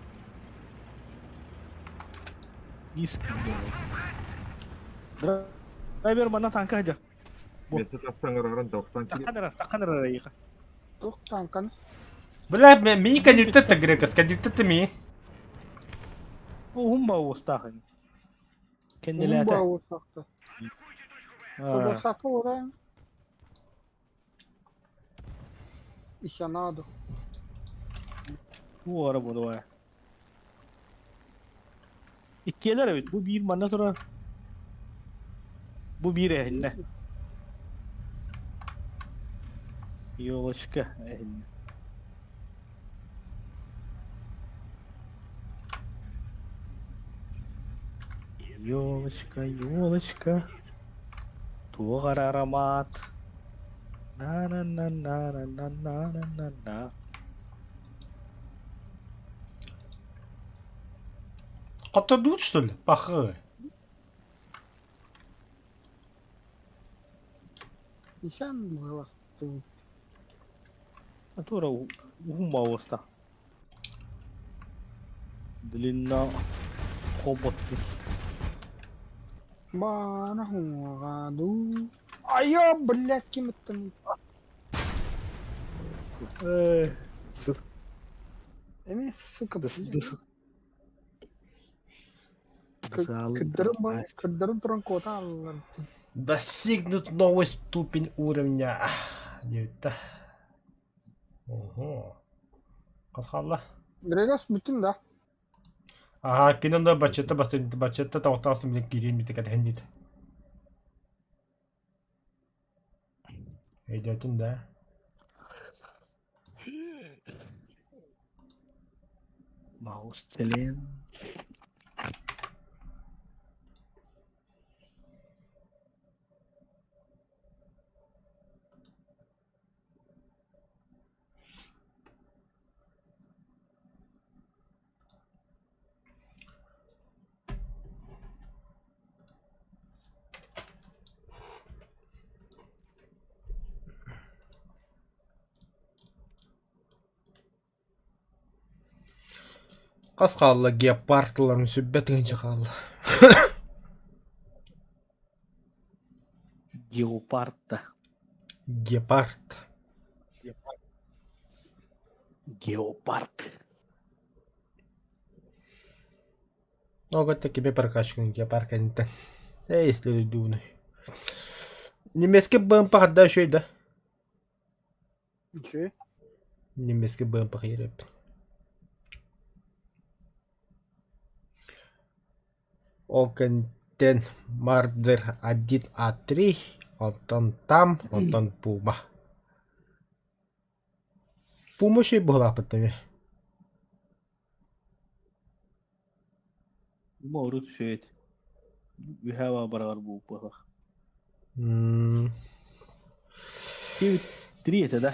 Низкий был. Драйвер манна танка хадьа. Миэстэ тахсан ыраран тохтон киир. Таххан эрэ, таххан эрэ ыйыха. Туох танканы? Бля, мии кандидат грекас, кандидат ми. Уһун ба уостаахын. Уһун Кэннилээтэ. баа уостаахта. Собосака ураан. Еще надо. Уора бу давай. Иккиэлэр эбит. Бу биир манна турар. Бу биир эһиннэ. Елочка эһиннэ. Елочка, елочка, туох эрэ аромат. На-на-на-на-на-на-на-на-на. Хоттордуут что ли? Пахы. Ищан было. Тура уһун баҕаста. Длина хоботный. Бана хуагаду. Айо, блядь, ким это? Э, Эми, сука, блядь. Залы Кырдырым кырдырым туран куота аллар. Достигнут новый ступень уровня. Диэбитэ. Ого. Хас хаалла? Грегас бүтүн да. Аха, кини онно баччата бастыын баччата тоҕтоосун билэн киириэн битэ кэтэһэн диэтэ. Өйдөөтүн да. Маус телен. Хас хаалла гепардыларын сүппэт тыһыынча хаалла. Геопард. Гепард. Геопард. Ого тебе прокачку гепард кэнниттэн. Эй, если думаю. Немецкий БМП хадда үчүгэй да? Ничего. Немецкий БМП хайырыппын. Ол кэнниттэн Мардер 1А3, онтон там, онтон Пума. Пума үчүгэй быһыылаахпыт эмиэ. Урут үчүгэй Үһээ барар буолбатах. М, Три это да?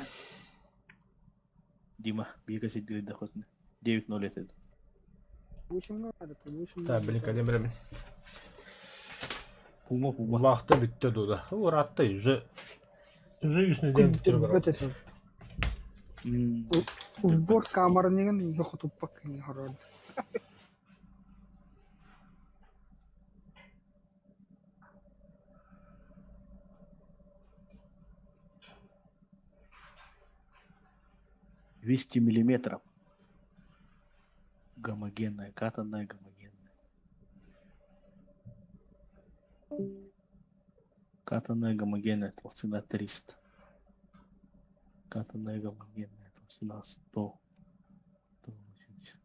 Дима, бииргэ сирдиирдэххитинэ 9-0 этэ. Так, блин, кэлин билэмин. Пума, пума. Улаахта бүттэ дуу да. Ураатта уже уже үс нэдиэлэ бүтүрэ барар. Күндүрбэт этим. Узбор камеранигын захотуппак кини хорор. 200 миллиметров. Гомогенная, катанная гомогенная. Катанная гомогенная, толщина 300. Катанная гомогенная, толщина 100. 180.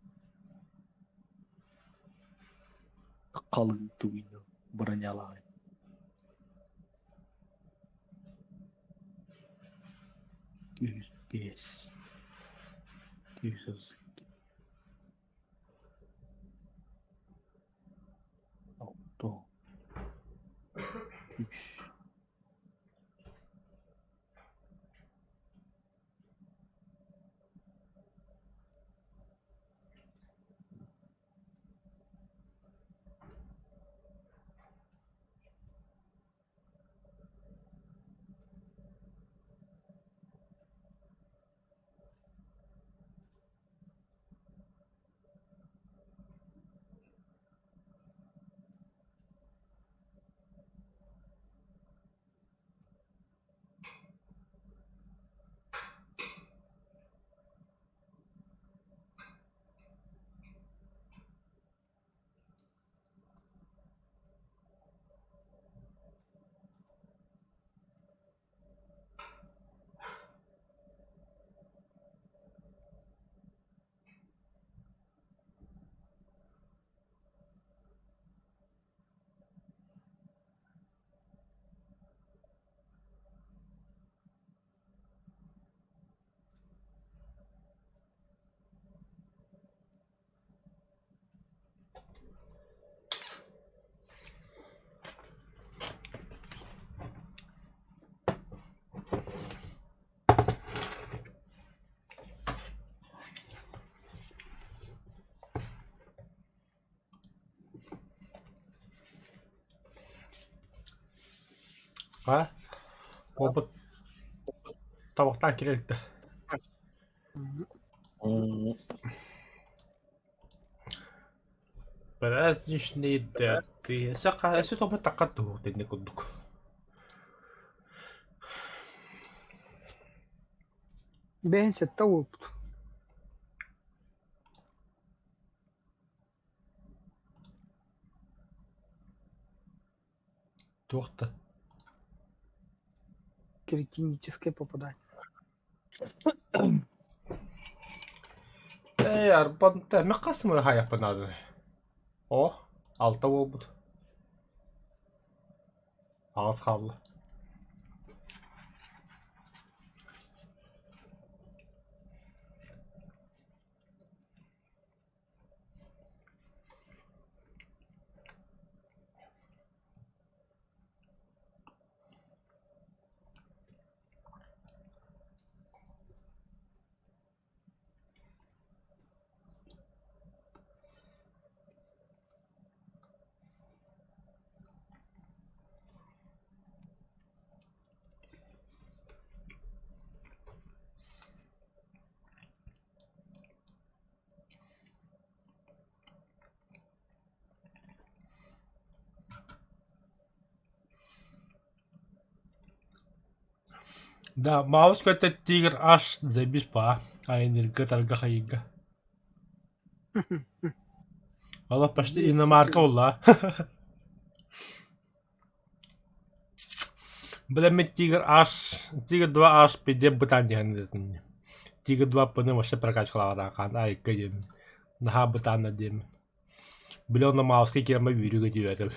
Халыҥ тугуйну бронялаҕай. 105. 132. Алта. Үс. А? Опыт табақтан кирелтті. Праздничные даты. Сака, өссө тоҕо такка туһук дэнни курдук. Бэйэн сэттэ уолбут. Туох да. Критическое попадание. Ээ, арбанта эмэ хас хайаппын наада. О, алта буолбут. Аҕыс хаалла. Да, Маус көтө тигр аш забис па, айнырга тарга хайыга. Valla почти иномарка olla. Бля, мен Тигр H, Тигр 2 H пиде бытан диэн этим. Тигр 2 пыны вообще прокачкалаабатах хаан айыкка диэн. Наһаа бытаанна диэн. Бля, онно мауска киирэн үүрүгэ диэбэтим.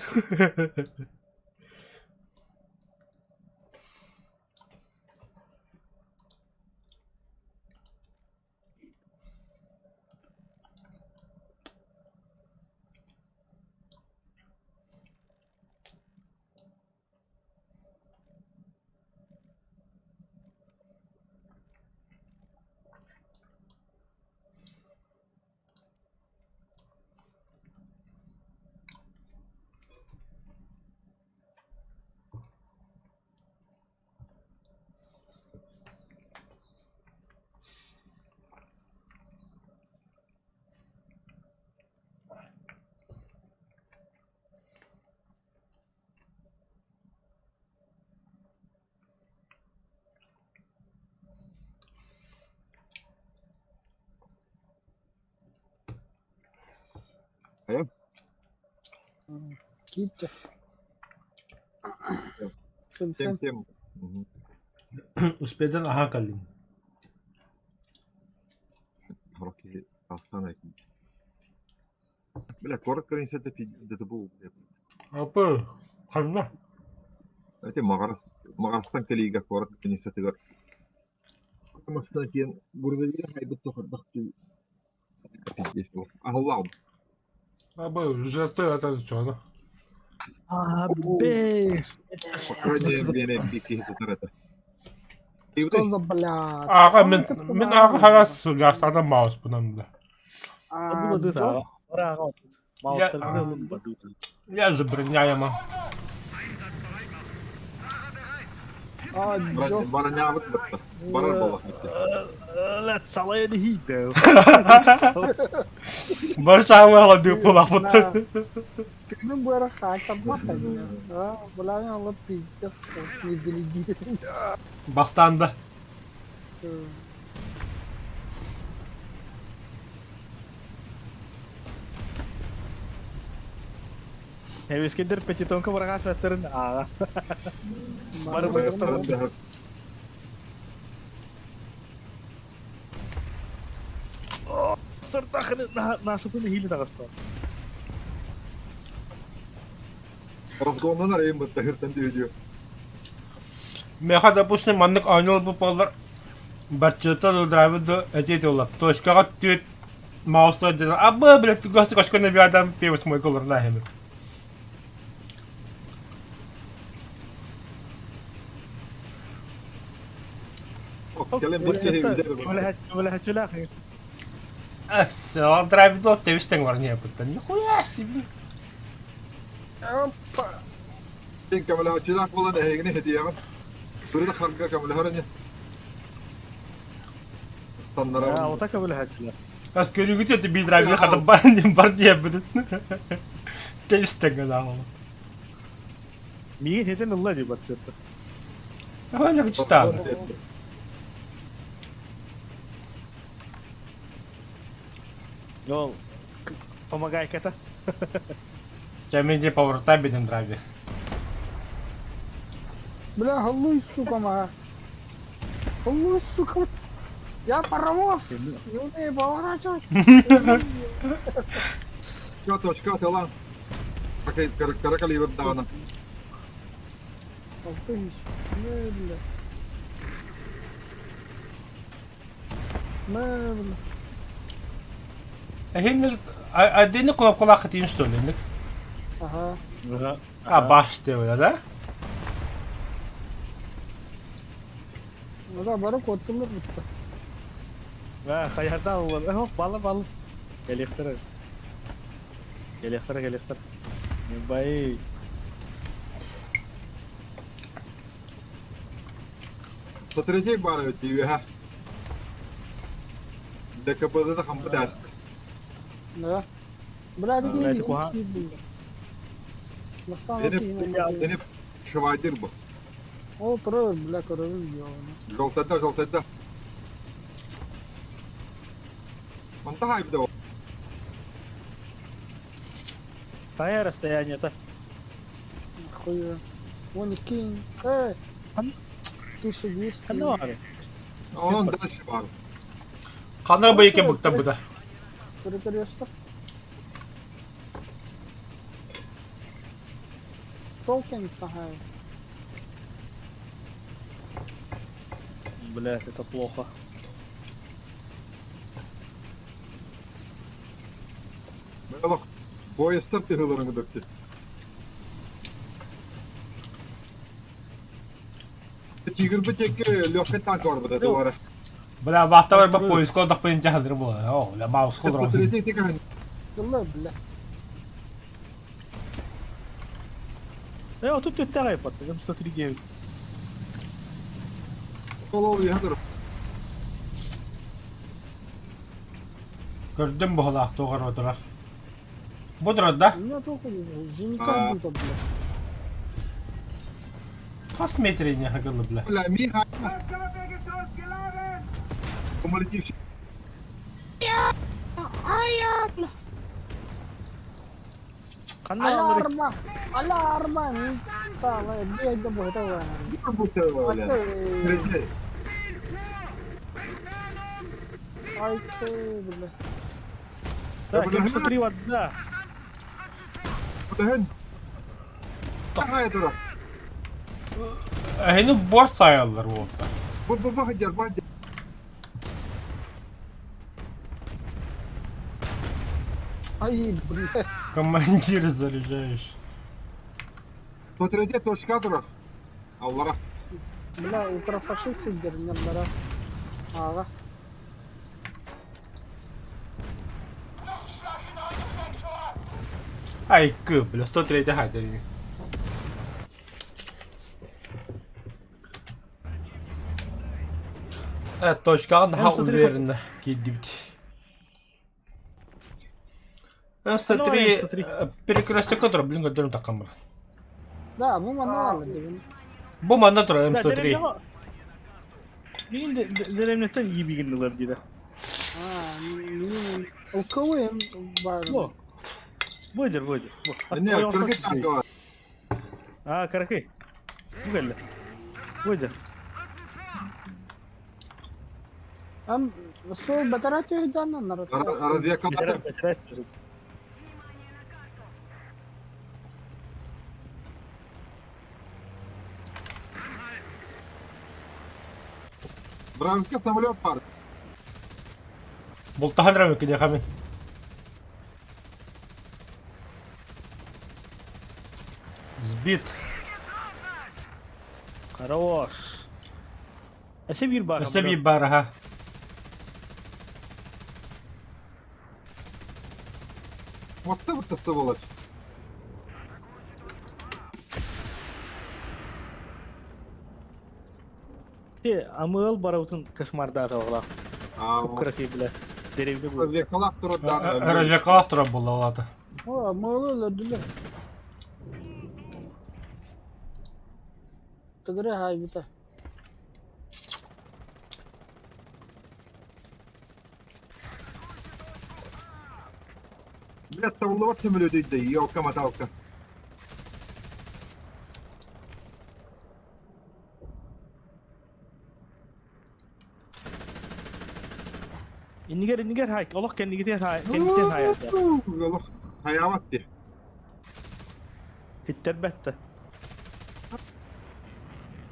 Хайа? Киирдэ. Тем Кимсэн. тем. Мгм. Успедан аһаан кэллим. Хоро киһи тахсан айкын. Бля, куорат границата ДТБ Апы, ханна? Эти Маҕарас, Маҕарастан кэлиигэ куорат границатыгар Мастан киэн грузовигы хайбыт сохордох дуу Аһыллаҕым. Абы, жертвы это что? А, бэс! По мере, биир киһи сытар этэ. Что за блядь? Аҕа мин мин аҕа харас гастата мауспунан да. А, да? Я же броняема. А, дьо. Баранябыт бытта. Барар буоллах битте. Лет салайын иһийдэ. Бар чаамы ала дыппылаппыт. Күнүм буора хаакабата. А, бля, алла пиздец, не билигит. Бастаан да. Эвискендер пятитонка барагаататтарын аага. Бары Баястарын да Сыртахын насыпын иһили таҕыста. Разгоннан арайын бытта хыртан дүйдү. Меха, допустим, маннык оонньуу буоллар баччыта да драйвер да этиэт буолла. Точкаҕа түөт маустар дьэ абы блядь тугасы кочканы биадам певс мой колорна хэмит. Кэлэн бу киһи билэр. Көмөлөһөччүлээх. Аксел драйвер да тэбистең бар не бытта. Нихуя себе. Опа. Сен көмөлөһөччүлээх буолан эһигини хэтиэҕин. Турда харга көмөлөһөр ини. Станнара. Ота көмөлөһөччүлээх. Ас көрүгүт эти би драйвер хата бар не бар не бит. Тэбистең гана. Миигин хэтэн ылла дии баччыта. Ага, читал. Йол, помогай-ка. Чаминди поворта биден драйвер. Бля, голуй, сука, ма. Голуй, сука. Я паровоз! Не умею поворачивать. Точка тылан. Каракали даҕаны. Алтыш. Мэ, бля. Мэ, бля. Эһин адини кнопкалаах хатыйын что ли? Ага. А баш деп да? Ну да, бары коттулар бутта. Ва, хаярда ол. Ох, бала бала. Электр. Электр, электр. Бай. Смотрите, бары тиюха. ДКП-да хампы даст. Да. Бля, Бля, это куха. Эне швайдер бу. Ол турар, бля, көрөбүн ёбана. Жолтада, жолтада. Онта хайбда. Тая расстояние-то. Хуя. Вон и кинь. Эй! 1200. Ханна бар. Онон дальше бар. Ханна бу екен букта буда. Перекресток. Толкин сахай. Блять, это плохо. Мелох поездтар тыһыларыңы дөктү. Тигр битекке легкий танк бар бу да. Бля, вахта бар бу поиск кодак бен жахандыр бу. О, бля, маус кодра. Смотрите, тик Юлла, бля. Э, тут түттәгәй патты. 139. Колол яһдыр. Көрдүм бу халаах тугар отурар. Бу турар да? У меня только зенитка будет, бля. Хас метр не хагылы бля. Бля, Миха. Кумулятив. Ай, бля. Ханна аҕалларый? Аларма! Аларма! Таала биэйдэ быһыта Бля. Айкы, бля. Так, М103 вода. Бүтәһин. Тахай тура. Эһини бор сайаллар уолта. Бу бу бу хадьар бу хадьар. Ай, бля. Командир заряжаешь. Тотреде точка турар. Аллара. Бля, укрофашист сиддериннэр Ага. Айкы, бля, 103 хайдер. Точкаҕын наһаа уверенно киирдибит. М103 перекрестокка турар, блин, көрдөрүм таххан баран. Да, бу манна бааллар дебин. Бу манна турар М103. Мин деревнеттен иибигин ылар диде. А, мин ЛКВ бар. Бу. Бу бу Не, кыргыз танка бар. А, каракы. Бу келди. Бу Ам сол батарат өйдан народ. Разведка Бранска самолет бар. Бултахан рәмі кеде хамин. Сбит. Хорош. Эсе бир бар. Өстө бир бар, аха. Мотта бутта сволочь. Те амыл барабытын кошмарда оғла. А, Кып-кыракый бля. Деревне бу. Разведкалар турар да. Разведкалар турар буолла улаата. О, малы өлөрдүлөр. Тыгыры хайбыта. Бля, тавловат самолет үйдө, ёлка маталка. Иннигер иннигер хайк. Олох кэннигитер хай. Кэннигитер хай. Олох хаяват ди. Хиттер бетте.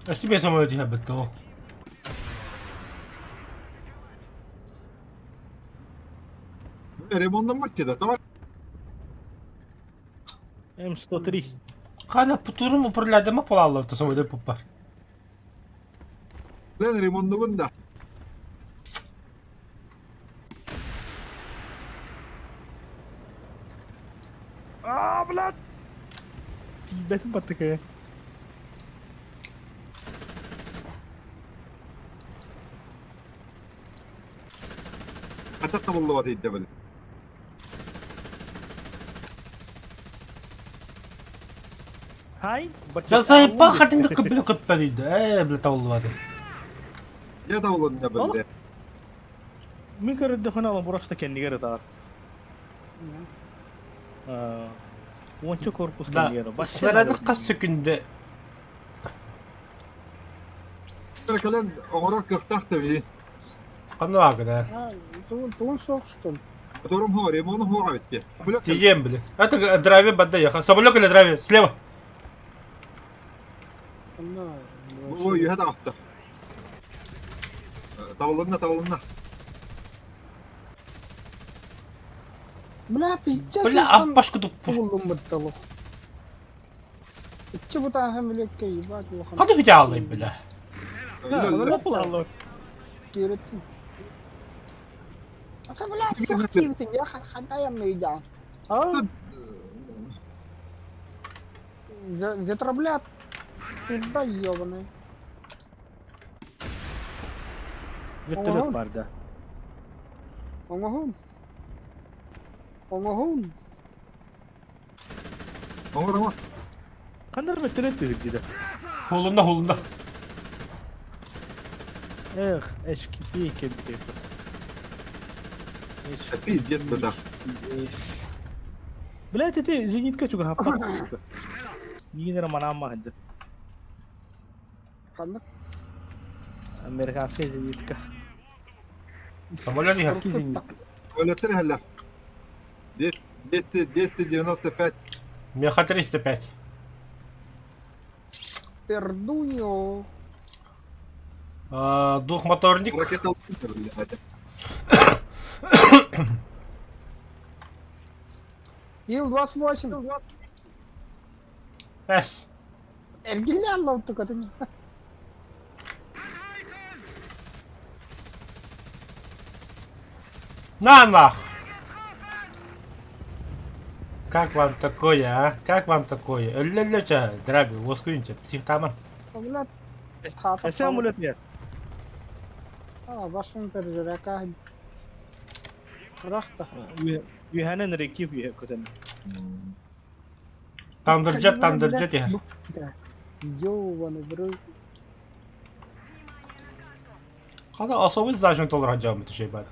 Өстө бир самолет иһэ битте ол. Ремонтламмат да. Давай. М103. Қана путурум управлядама полаллар самолет пуппар. Лен ремонтнугун да. А, блядь. Тибетин баттык. Хата тавловат үйдө бил. Хай. Я заебал хатынды көппө көппө дейди. Э, бля табылбады. Я тавловат бил. Мин көрөдө хана просто кэннигер таар. Уонча корпус Да, кэннигер. снаряды қас сөкүндө Кэлэн оҥорор кыахтаах да били. Қаны агына. А, тугун тугун соғыстым. Которым хо, ремонт хо битти. Бля, Тиген били. Это драйвер бадда яха. Самолет или драйвер? Слева. Ой, юһэ таҕыста. Табылынна, табылынна. Бля, пиздец. Бля, аппашку туп. Тугуллум бытталу. Иччи бутаха милекке ебать улахан. Қаны фите алайын бля. Алла. Киретти. Ата бля, сух кииртин я хантаям нейдян. А? Ветроблят. Туда ебаный. Вертолет бар да. Оңоһун. Оңоһун. Оҥор, оҥор. Кандар вертолет диде. Холунда, холунда. Эх, HKP кебите. Пиздец да. Блядь, ити зенитка чугаһаппат, сука. Миигин эрэ манаан маһынды. Ханнык? Американская зенитка. Самолет иһэр. Икки зенитка. Өлөттөр иһэллэр. 200, 295. Меха 305. Пердуньо. А, двухмоторник. Ракета блядь. Ил-28. С. Эргиллэ аллаутук атын. На нах! Как вам такое, а? Как вам такое? Өллөллөчө, драби, воскуйунча, психтаман. Блядь. Эсэ амулет нет. А, башын перезаряка. Рахта. Үһэнэн рекив үһэ көтөн. Тандыржат, тандыржат иһэр. Ёбаный в рот. Хана особый зажим толору дьоммут үчүгэй баар.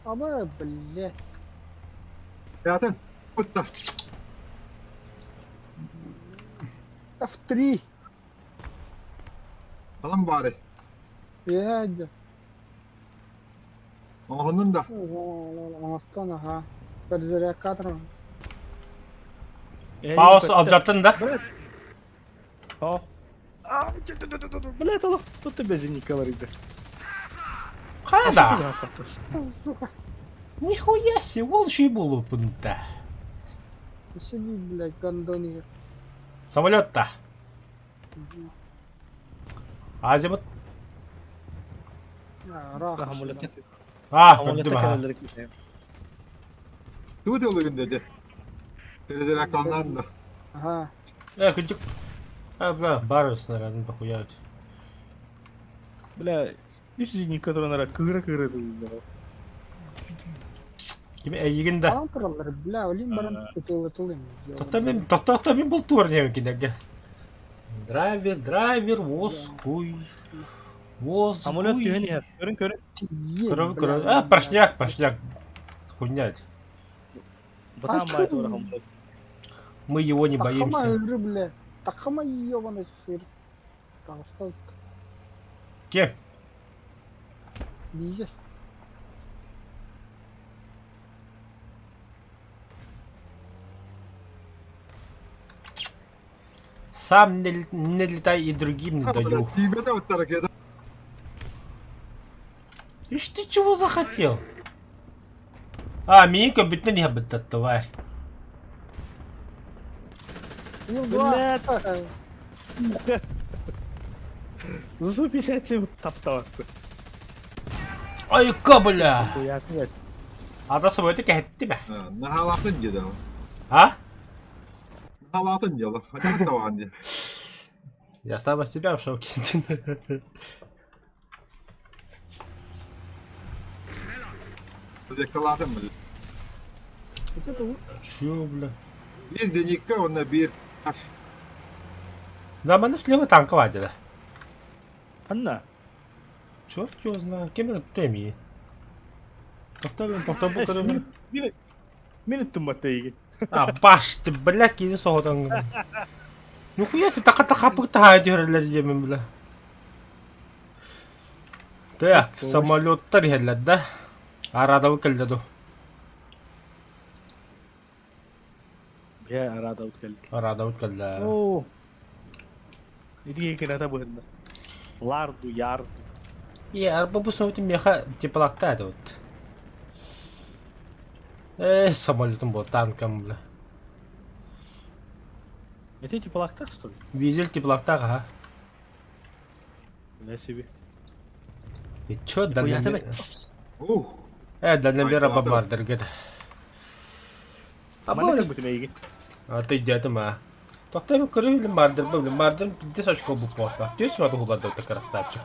Аба, блядь. Пятый. Кутта. F3. Алан баары. Ядя. Оҥоһуннун да. Оҥостон аха. Перезарядкатор. Паус алдьаттын да? О. Блядь, олох тут тебе зенитка барыйда. Хайа да? Сука. Нихуя себе, ол үчүгэй буолбуппун да. Сиди, блядь, гондони. Самолет да. Азимут. А, көрдүм аха. Тугу тылыгын dedi. Перезарядкаланан да. Ага. Э, күндүк. А, бля, бар снарядын похуять. Бля, үс зенитка туранара кыыра-кыыра тыллар. Ким эйигин да. Алан тураллар, бля, олин баран ытылытылым. Тоқта мен, тоқта, тоқта мен бултуар диэм кинилэргэ. Драйвер, драйвер, воскуй. Самолет Воскуй. түһэн иһэр. Көрүн көрүн. Көрөбүн көрөбүн. А, пошляк, пошляк. Хуйня. Батаан баай туора самолет. Мы его не Тахама боимся. ыры, бля. Тахама ебаный сыр. Таҕыста Кем? биир. Сам не, не летай и другим не даю. Тиибэтэ вот ракета. Ишь ты чего захотел? А, Минька бүтүн не бытта тварь. Ил-2. Блядь. ЗСУ-57 таптабатты. Ай, бля! Хуятын Ата собойты кэһэтти бэ. Наһаалаатын деді. А? Наһаалаатын деді. Хотя табаан деді. Я сам от себя в шоке. Разведкалаатын бля. Вот это Чё, бля? Биир зенитка онна биир аш. Да, маны слева танка вадила. Ханна. Черт его знает. Кем это теми? Повторим, повторим, повторим. Мин туммата игин. А, баш, ты, бля, кини соҕотон. Нихуя себе, така така пыктаһаа түһэрэллэр диэмин, бля. Так, самолеттар иһэллэр да? Арадабы кэллэ ду. Бля, арадабыт кэллэ. Арадабыт кэллэ. Оо. Ити кената быһынна. Ларду, ярду. Е, арба бу советы меха теплакта это вот. Э, самолетом был, танком, бля. Это теплактах, что ли? Визель теплактах, ага. Бля себе. Ты чё, Хуя дальномер... Ух. Э, дальномера Ай, ладно. бомбардер, где-то. А Маны бо... как будто мейги. А ты где там, а? Тоқтай мен көріп білім бардыр, білім бардыр, 50 очко бұп болма. Түс мады хулады өте красавчик.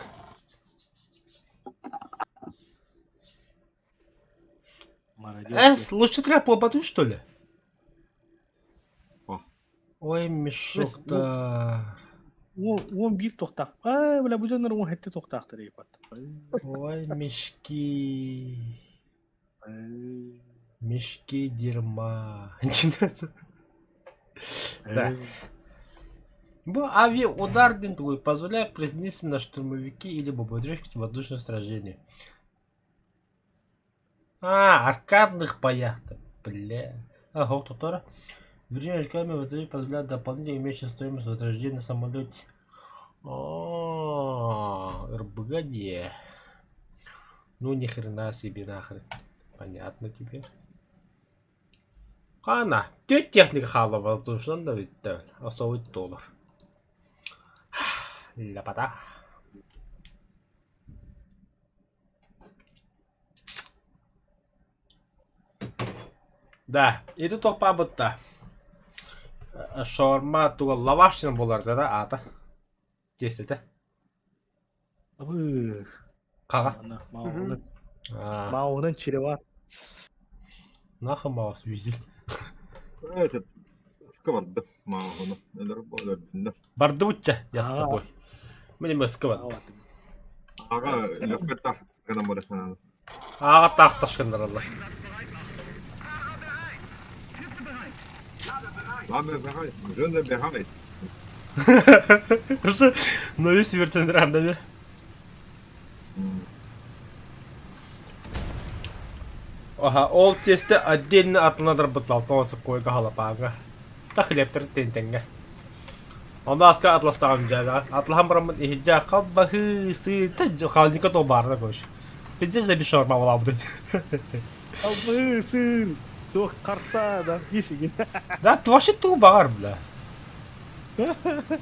Молодец. Э, лучше треба попаду, что ли? О. Ой, мешок-то. Уон биир тохтах. А, бля, бу дьоннор уон хэтте тохтаахтар епат. Ой, мешки. Мешки дерьма. Да. Бу авиаудар диэн тугуй позволяет произнести на штурмовики или бомбардировщики воздушное сражение. А, аркадных боях бля. Ага, тутара. Время очками вызови позволяет дополнительно уменьшить стоимость возрождения на самолете. О, РБГ Ну ни хрена себе нахрен. Понятно теперь. Хана, түөрт техника хаалла воздушнан да бүттэ, особый доллар. Лепота. Да, ити тохпаабытта. Шаурма туга лавашчина буолар да аата. Тиэстэтэ. Абы. Хаҕа. Маунан. Маунан чреват. Нахуй маус визель. Этот сковорода мааҕына өлөр Бардыбытча, я с тобой. Мне Москва. Аҕа лөккө тах гынан барасана. Аҕа таах ташкыннараллар. Ламы бегай, жөн бегай. Ну и свертенрандами. Аха, ол тесте отдельно атыланарбыт алтан койга халапаага. Та хлебтер тентенге. Онно аска атластаҕым дьээбэҕэ. Атлаһан бараммын иһирдьэ халбаһыы сыы та холодильникка тоҕо баарына короче. Пиздец да шаурма буолаабытын. Халбаһыы сыы туох карта да исигин. Да вообще тугу баҕар бля.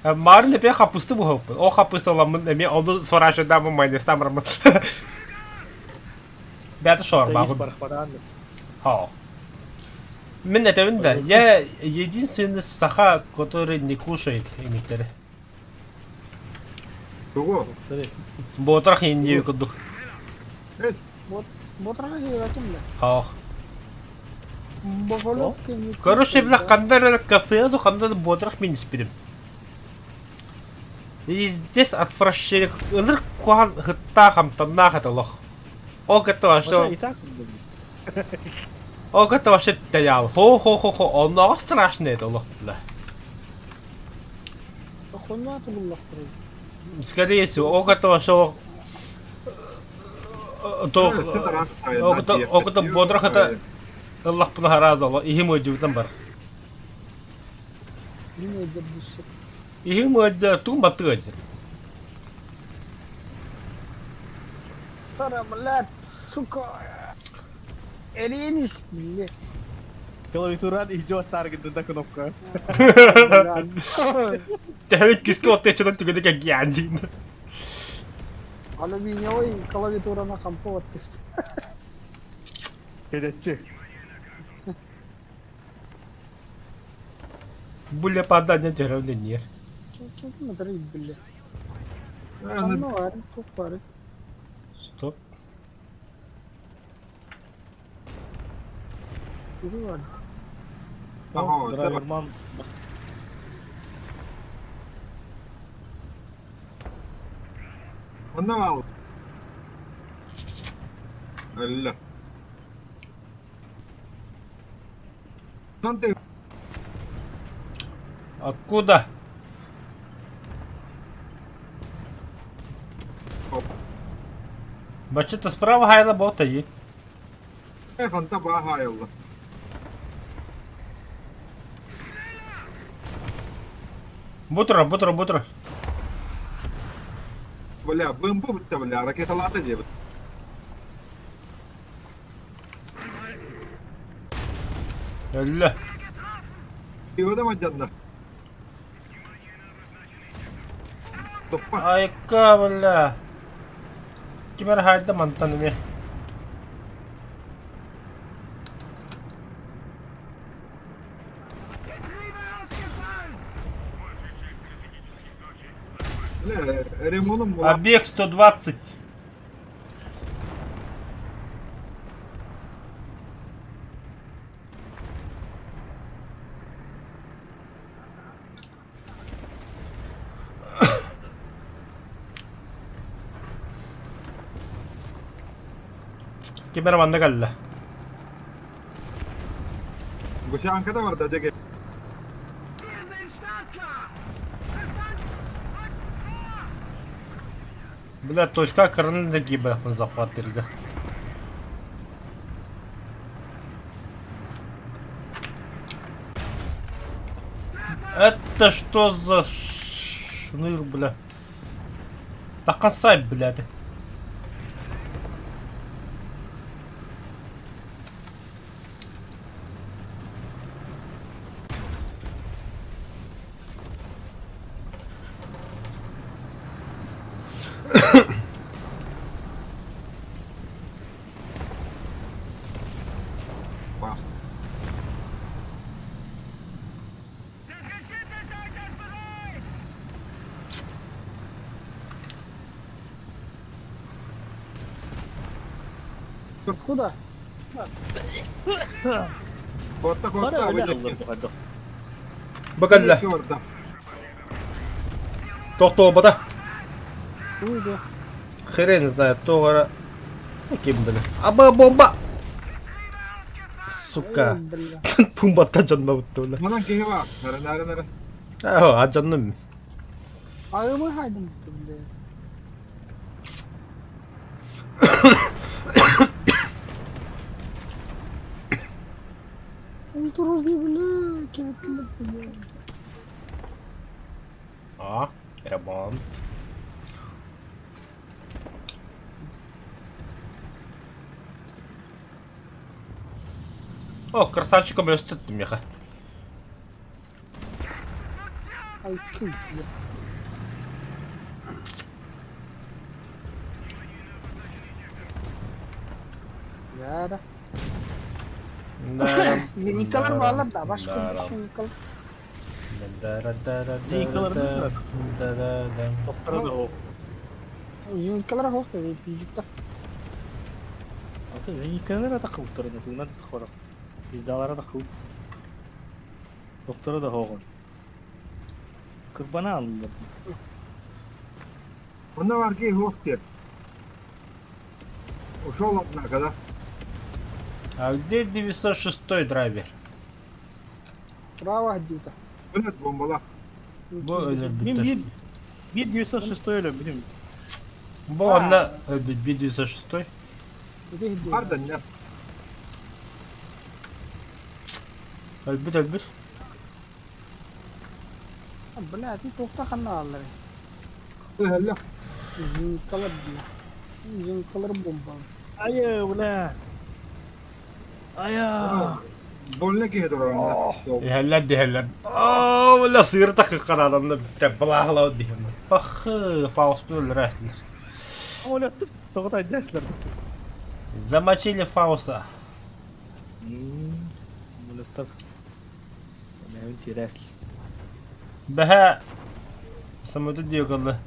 Марын эпе хаппысты буһаппын. Ол хаппысты ыламмын эмиэ онну сворачивадааммын майонезтаан бараммын. Бэйэтэ шаурмабын. Хоо. Мин этэбин да, я единственный саха, который не кушает иниктери. Тугу? Буотарах индиеви курдук. Буотарах иһиэбэтим да. Хоох. Боголок не Короче, бля, ханна эрэ кафе ду, ханна да буотарах мин испитим. И здесь отвращение ынырык куһаҕан ыһыктаах амтаннаах этэ олох. Ол кытта вообще И так Ол кытта вообще тэйээл. Хо-хо-хо-хо, оннооҕор страшный это олох бля. Хуйня буллахтарый. Скорее всего, ол кытта вообще олох туох ол кытта бодрах это ыллахпына харааза олох иһим ыалдьыбытан бар. Иһим ыалдьар дьиссэ. Иһим ыалдьар, тугун баттык ыалдьар. Тара, блядь, сука. Эренис, блядь. Клавиатуран идет таргет на кнопка. Тэһэбит күскэ оттечынан түгэни кэгиэн диин. Алюминиевый клавиатураны хампы баттыст. Кедетчи. Бу лепада не теревленер. Ким били. Ханна бар, тук бар. Стоп. Тугу бар. Драйверман. Онно баал. Өллө. Откуда? Бачыта справа хайла бота и. Ханта баа хайылла. Бутра, бутра, бутра. Бля, БМП бутта, бля, ракеталаата диэбит. Өллө. Ивана мадьанна. Топпа. Айка, бля. Ким эрэ хаайда мантан эмиэ. Бля, ремоном була. Объект 120. Ким эрэ манна кэллэ. Гусянката барда деге. Бля, точка кырын да гибрахпын захват дирге. Это что за шныр, бля? Такасай, блядь. Откуда? Куотта Бары куотта өлө бу аллар бухадда. Бакалла. Барда. Тохтобата. Уйду. Хрен знает, то Ким, бля. Аба бомба! Сука. Бля. Тумбатта жанна бутты, бля. Манан киһи бар. Нары нары нары. А, жанным. Айымы хайдым, бля. Ультра бля, кетлик, бля. А, ремонт. О, красавчиком өстөттүм меха. Ай, ким, бля. Яра. Зеникалар балар да, башка зеникалар. Зеникалар да? Топтара да ол. Зеникалар хоқ, физикта. Аты зеникалар ата кылыптар, тугунан да тахвара. Пиздалара да кыл. Доктора да хоҕон. Кырбана алыннар. Онно бар киһи суох диэн. Ушел однако, да? А где 906 драйвер? Право где-то. Блядь, бомбалах. Бу өлөр Мин бүттө. бир бир 906 өлө билим. Бу анна 906. Бар да не. Өлбүт өлбүт. Бля, ты тоқта қана алыр. Хелле. Зеникалар, бля. Зеникалар бомба. Айы, бля. Ая. Больно киһи турар онно. Сол. Иһэллэр диһэллэр. Оо, бля, сыыр такы адамны бите балахлау диһем. Пах, Фауст өлөр Оля, тоҕото дяслер. Замочили Фауса. Мулеттар. Мен тирәс. Бэһэ самолету диэкалла.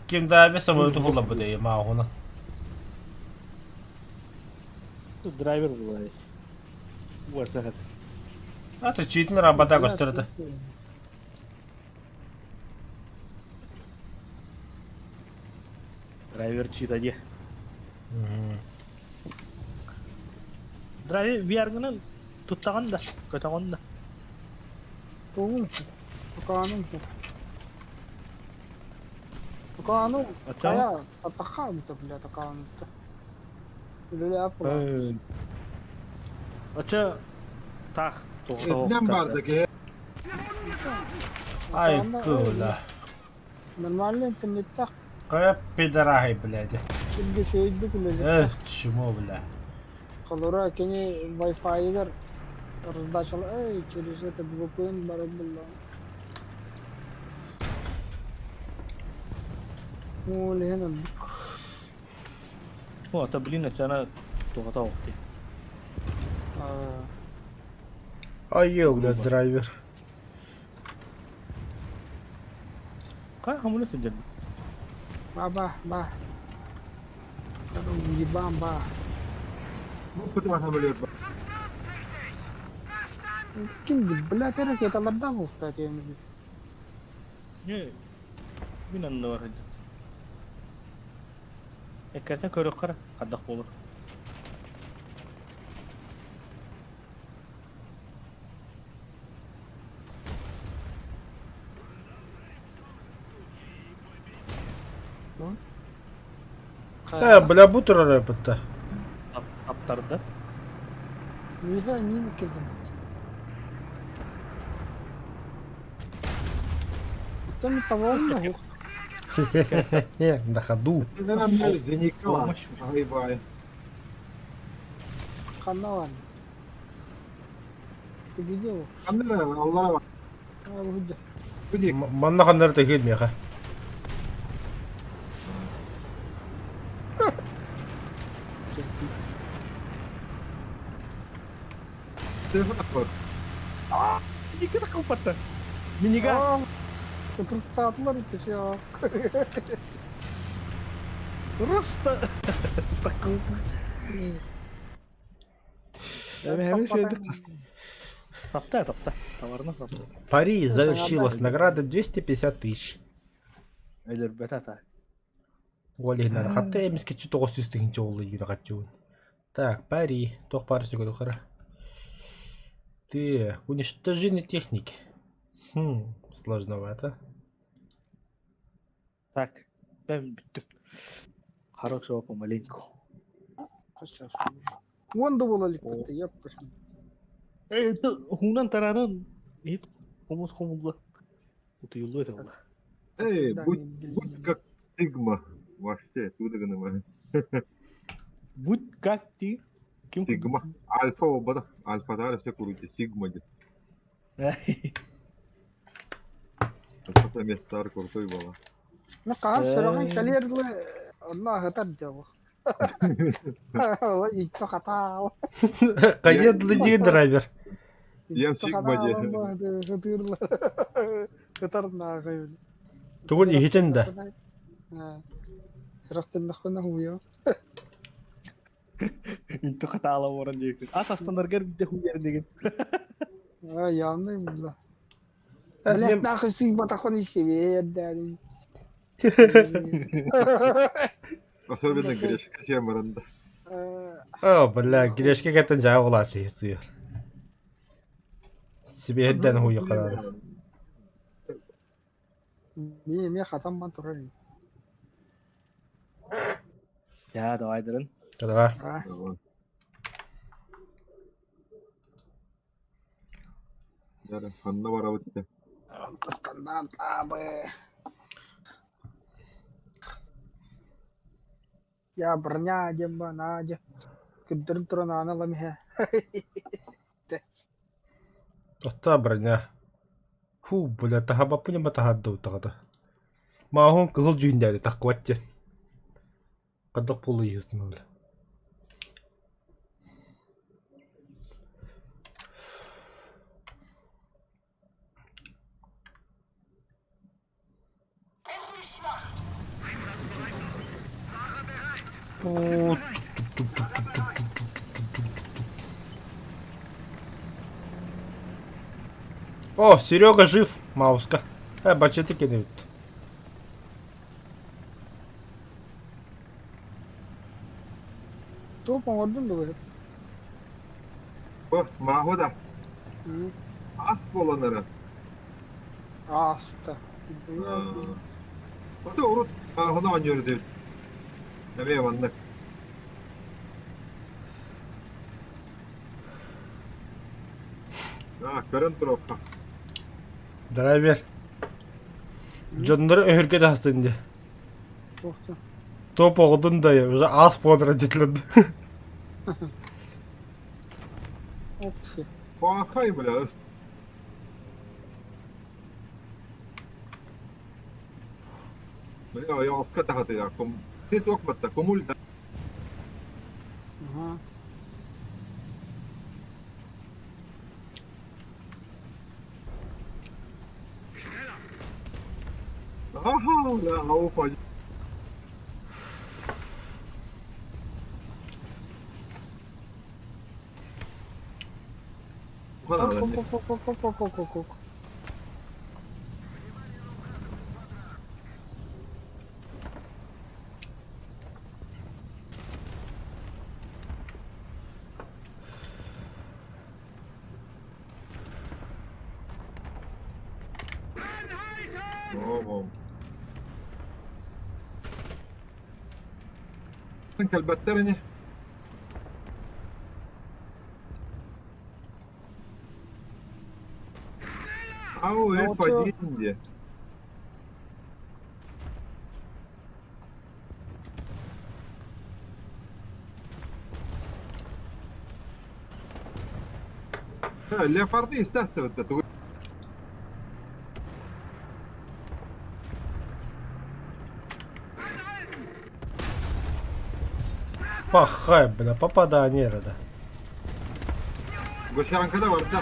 Ким да би самолету хула бу мааҕуна. Драйвер булай. Уарсахат. А то читин работа көстөрөтө. Драйвер чита де. Драйвер VR-гынан туттаган да, көтөгөн да. Тоғын. Токаның. Токаның. Ача. Ая, татахан, бля, токаның. Бля, апла. Ача тах Этинэн барда киһи. Ай, кыла. Нормально интернет так. Кая пидорахи, блядь. Şimdi şeydi bile. Эх, чмо, бля. Холора кини Wi-Fi-гар раздачал, эй, через этот VPN барып булла. О, лена, О, та блин, ачана тоҕото оҕти. Ай, бля, драйвер. Кай хамула сылдьар. Ба, ба, ба. Ебам, ба. Бу пытан самолет бар. Ким, блядь, ракеталарда был, кстати, Не. Мин анны бар сылдьар. Эккертен көрөк кара, хаддах болор. Э, бля, бу турар эбит. Таптарда. Миха нин кэлэн. Оттон того На ходу. Зеникова. Ай-бай. Ханна бар. Ты где? Ханна Аллара. Бу Манна ханнар тахил меха. Икки такылпатта. Минига. Тұрттатылар итті Просто такыл. Эми шөйдүк Тапта, тапта. Товарны тапта. Пари завершилась. Награда 250 тысяч. Өлөр бетата. Олегна хатта эмиске чутоҕус сүүс тыһыынча уолла юда хатчуун. Так, пари, туох пары сүгөрү хара. Ты, уничтожение техники. Хм, сложновато. Так, ben бүттүм. Хорошего помаленьку. Онда бола ликпетте, яппашын. Хунан тарарын ит хумус хумулла. Утуюллу это было. Эй, будь как Сигма. Вообще, туда Будь как ты. Ким? Сигма. Альфа оба Альфа да, все курите. Сигма. Альфа место крутой была. Ну, қаған сұраған кәлерлі, онна ағытар деді. Итті қатал. Каедлы не драйвер. Я Сигма де. Тугун ихитен да. Инту хатаала оран дейкин. Ас астанаргар битте хуяр деген. Явный бля. Блядь, нахуй Сигма такой себе, да. Особенно грешка семаранда. О, бля, грешка кеттен жаа улашы хисуер. Себе хедден хуй карар. Не, мен хатам бан турар. Я, давай дырын. Давай. Ханна барабытты. Стандарт абы. Я броня демба надя. Күддөрүн туран аны ламиха. Отта броня. Ху, бля, тахабаппыня батахадда утагата. Маахун кыһыл дьүүндээри таккуат диэн. Хаддах буолу иһистим бля. О, Серега жив, Мауска. Бачеты кидают. Топ оңордун да О, мағуда. Ас боланары. Аста. Ота урут мағуна онёрды. Эме ванна. А, көрөн туруохха. Драйвер. Дьоннору өһүргэ тахсын дии. Топ оҕотун да уже ас буолан родителин. Пахай, бля. Бля, я тахаты, ком. Ты тохматта, комуль да. Ага. Ага, бля, ауфа. Ко-ко-ко-ко-ко-ко-ко-ко. Кэлбэттэр ини. Ау, А вот чё? F1 диye. Леопарды естественно, тугу Пахай, бля, попадание это. Гусянкада барда.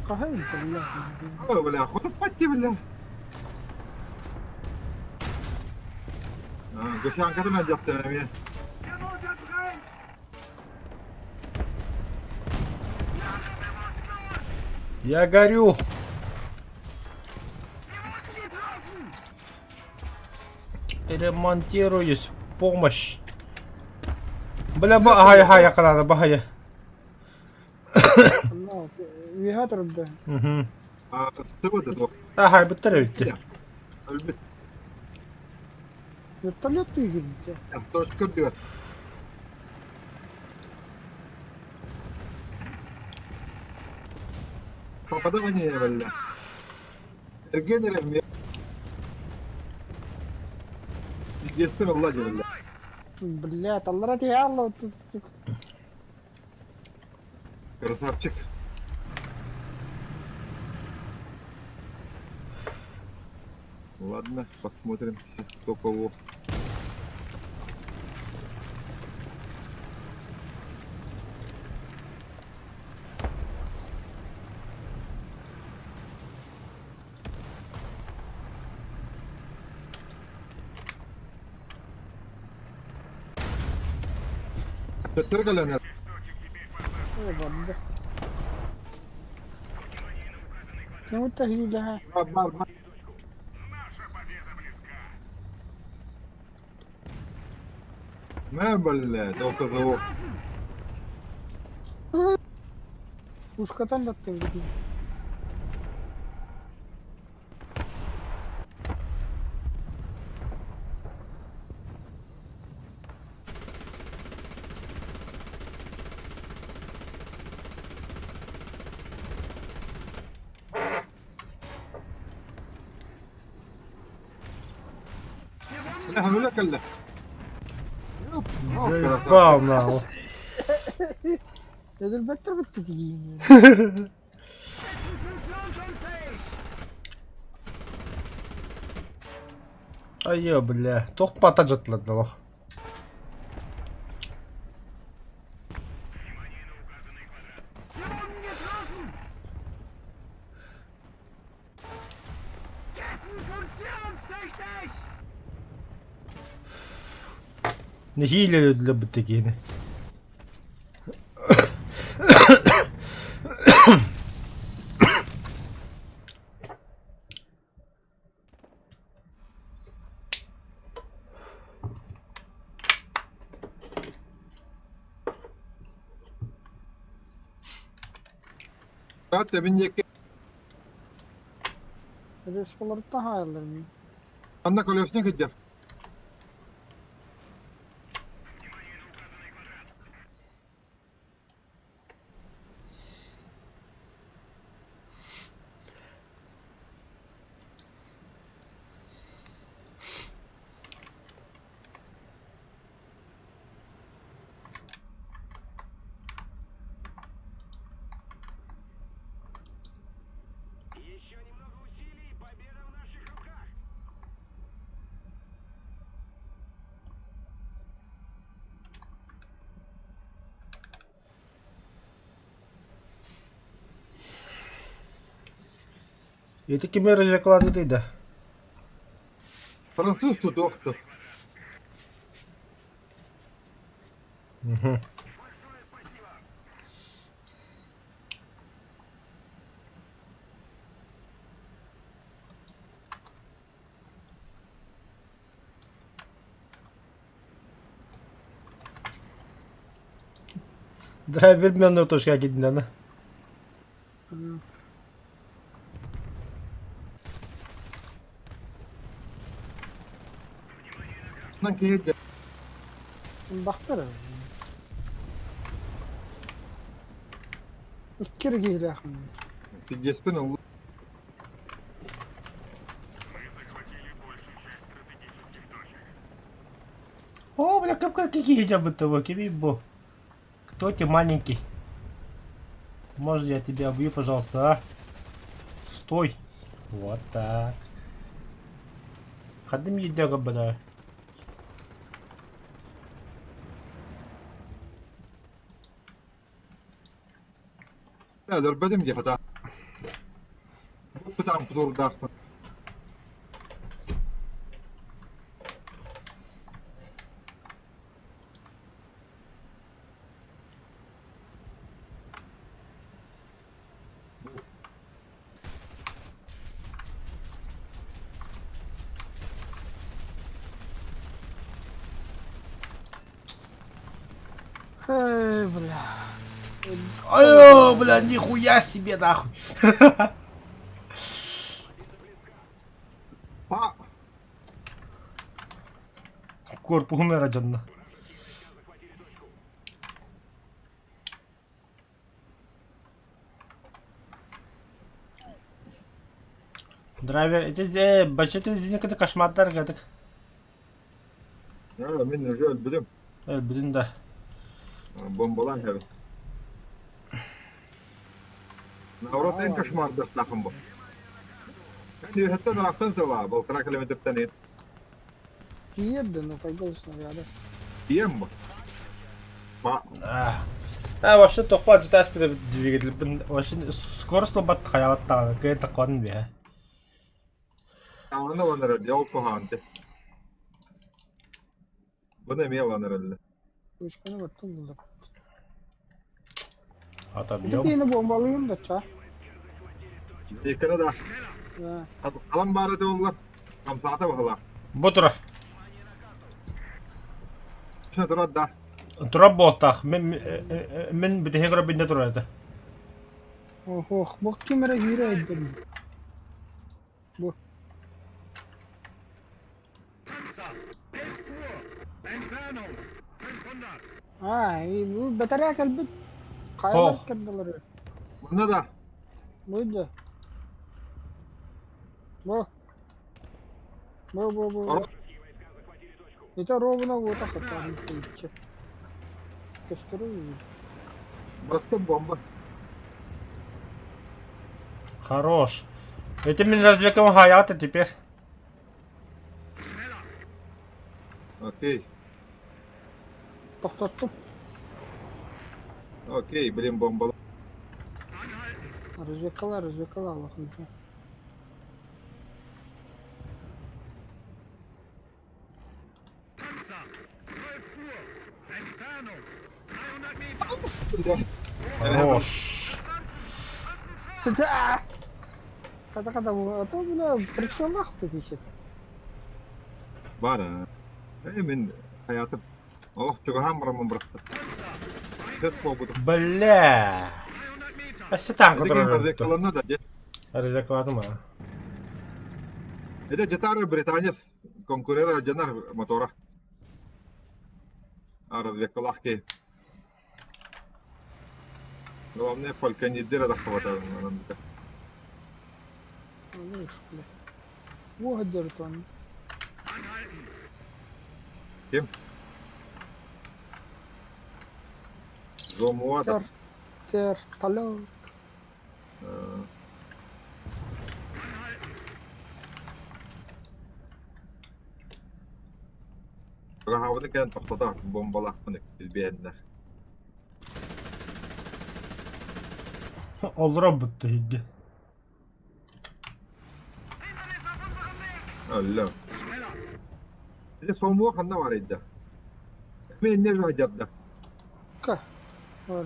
Хаһай, бля. Ой, бля, хотуппат бля. Гусянкада мен жаттым эми. Я горю. Ремонтируюсь. Помощь. Бля, бахая, хая, канада, бахая. Ну, үөһэ турда. Угу. Сыбыды туох. Ахай, быттар эбитти. Өлбүт. Вертолет тыгырды. Точка көрдүгөр. Попадание бля. Эргенерем я. Естественно, Владимир, бля. Блядь, аллара тиһэ ты, сука. Красавчик. Ладно, посмотрим сейчас кто кого. Төттөр кэлэн Ой, барда. Кем это хилэһэ? бар бар бар. Мэ, блядь, оказывал. Пушкатан баттын гиди. Бля, ну кэллэ. Заебал, нахуй. Эдилбэттэр бытты тигиин. Айы, бля. Туох бата жаттылар лох. Нэһиилэ өллө бытыгини. Hatta bin Эдеспаларыттан хааллар ми. Анна колесник идет. Ити кими развлеклады да? Француз тут охтов. Угу. Драйвер мен точка кидинана. Уонунан киһи дьэ. Бахтар. Икки эрэ киһилээхпин. Пиздеспин ылла. О, бля, как какие будто бы, бу. Кто ты маленький? Можно я тебя убью, пожалуйста, а? Стой. Вот так. Хадым едега, бля. Өлөрбөтүм дии хата. Бытаан кутуурдаахпын. Эй, бля. Ой, бля, нихуя себе нахуй. Па! Корпуһум эрэ дьонно. Драйвер, ити бачыты зиникаты кошмардар гэтик. Мин уже өлбүтүм. Өлбүтүн да. Бомбалаан иһэбин. Наоборот, эн кошмардыахтааххын бу. Эн үөһэттэн ыраахтан тыла, полтора километртэн ин. Тиийэр ну пойгол снаряда. Тиийэн бу. Па. А, вообще тохпа GTA двигатель вообще скорость бат хаялаттаҕына кыайан таккан биһэ. Аны ылан эрэр, ол куһаҕан Бұны эмиэ ылан эрэллэр. Вышканы баттыллар. Отобьем. Ити бомбалыым да ча. Иккene да. Халан баара этэ хамсаата баһылаах. Бу турар. Шuna турар да. Турар буолтаах. Мин мин бүтэһи көрө бинде турар этэ. Ох, бу ким эрэ киирэ өйдөрүм. Бу. А, бу бэтэрээ кэлбит. Хайалар Ох. кэлдилэр. Манна да. Бу да. Бу. Бу бу бу. Это ровно вот так вот Көстөрү. Бырастым бомба. Хорош. Это мин разведкам хаята теперь. Окей. Тохтоттум. Окей, блин, бомба. Разведкала, разведкала Аллахым. Хорош. Да! Хата хата бу, а то бля прицеллах ты Бар. Э, мин хаятым. Ох, чугаһаан бараммын бырахтым. Сөп буолбутум. Бля. Өссө танка Ити турар. разведкаланна да, дьэ. Разведкалаатым а. Это Джетара британец конкурера дьонор мотора. А разведкалаах киһи. Главное, фальконидера да хватает. Видишь, бля. Вот он. Ким? Зомуада. Тер, вертолет. Раһабыны кэлэн тохтотар бомбалаахпын избиэннэ. Олоро бутта хигге. Алла. Ити сомуа ханна бар идда. Мен инне жадда. Ка. Бар.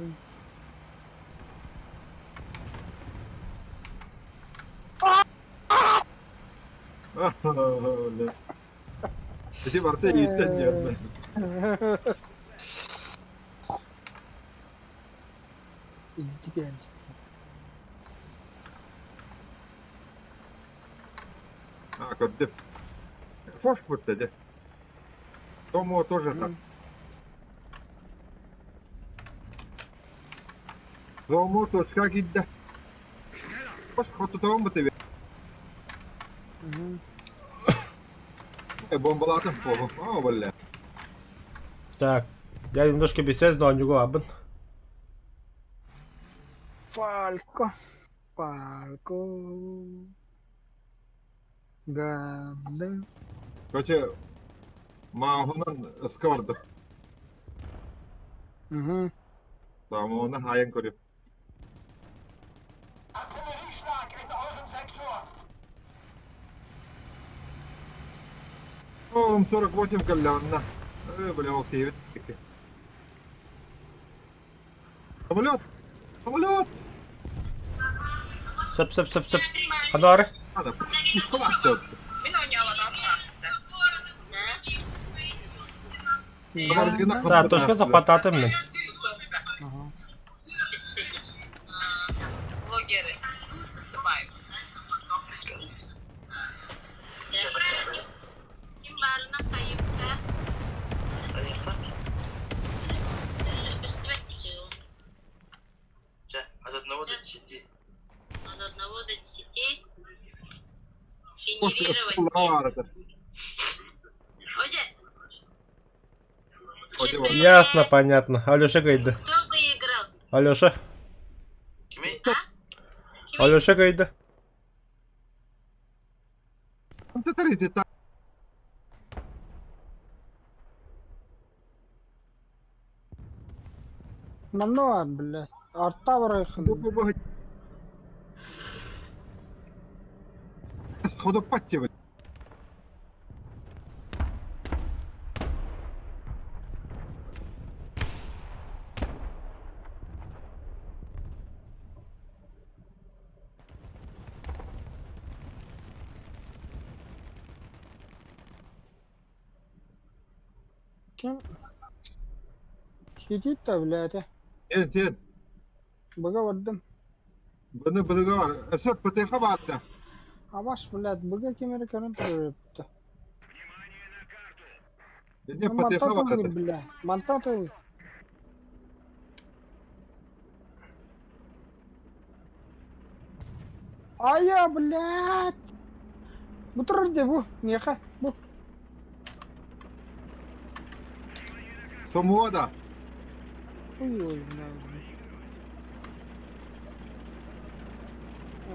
Ити барта ииттен диэн. Иди диэн. А, көрдүм. Фош бутта дьэ. Томо тоже так. Томо точка киирдэ. Хотутоҕум бу тебе. Бомбалаатым буолу. Оо, бля. Так, я немножко бесез, но оонньууга баарбын. Фалько. Фалько. Гады. Короче, мааһынан ыска бардым. Угу. Тамоны хаайан көрүм. О, 48 кэллэҕинэ. Э, бля, ол киһибит Самолет! Самолет! Сөп, сөп, сөп, сөп. Ханары? Надо, пушкалаах Да, точка захвататым мин. Ага. Ясно, понятно. Алеша кайда? Алеша. Алеша кайда? Намно бля. Арта барайхын. Ким? Сидит да, блядь. Сен, сен. Быга бардым. Быны быныга бар. Өсөп ПТХ баарда. Абаш, блядь, быга кемери көрөн турар. Дene ПТХ баарда. Бля, мантаты. Ая, блядь. Бу турар де бу, меха, бу. Сомуода. Ой, ой, бля.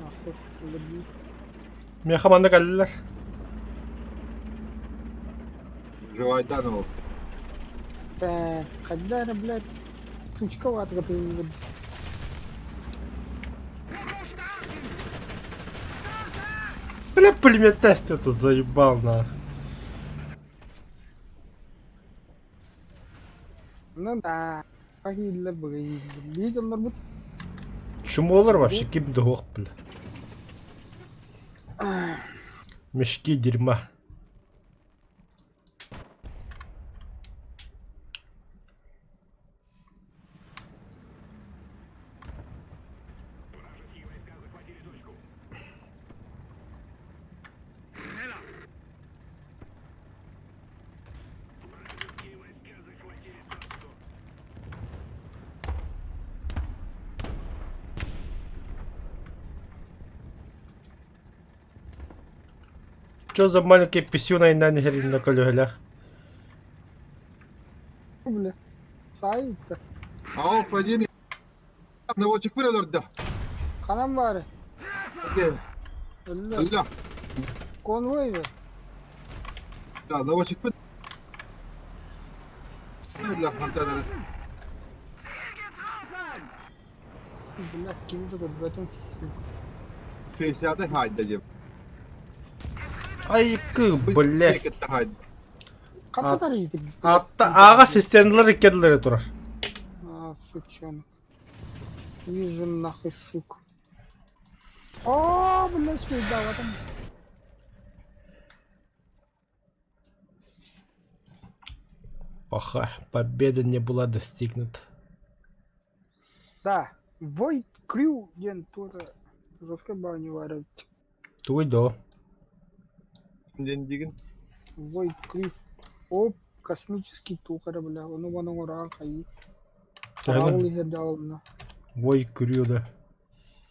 Ахуй, блядь. Меха манна кэллилэр. Живайдан ол. Так, когда, блядь, сучковато ты. Бля, пулемет тест это заебал на. Ну да. Похилля быга. Видел норбут. Чумолар вообще ким дох, бля. Мешки дерьма. Чё за маленький писюн айнан херин на колёлях? Бля. Сайт. Ау, падение. Наводчик бір өлөрдө. Ханам бары. Өллө. Өллө. Конвой бе. Да, наводчик бір. Өллө, хантанары. Бля, кимди көрбөтүм. Сука. 60 хайда деп. Ай, кы, бля. хайда. Ката тарыйды. Атта ага системалар иккедлere турар. А, сучонок. Вижу нахуй, сука. О, бля, сюда, вот он. Паха, победа не была достигнута. Да, Void Crew диэн тоже жестко баню варят. Туй до. Ден деген. Void Crew. Опа. Космический туох эрэ бля, ону маны оҥороон хайыы. Хараабыл иһэр дьаалына. Ой, күрүө да.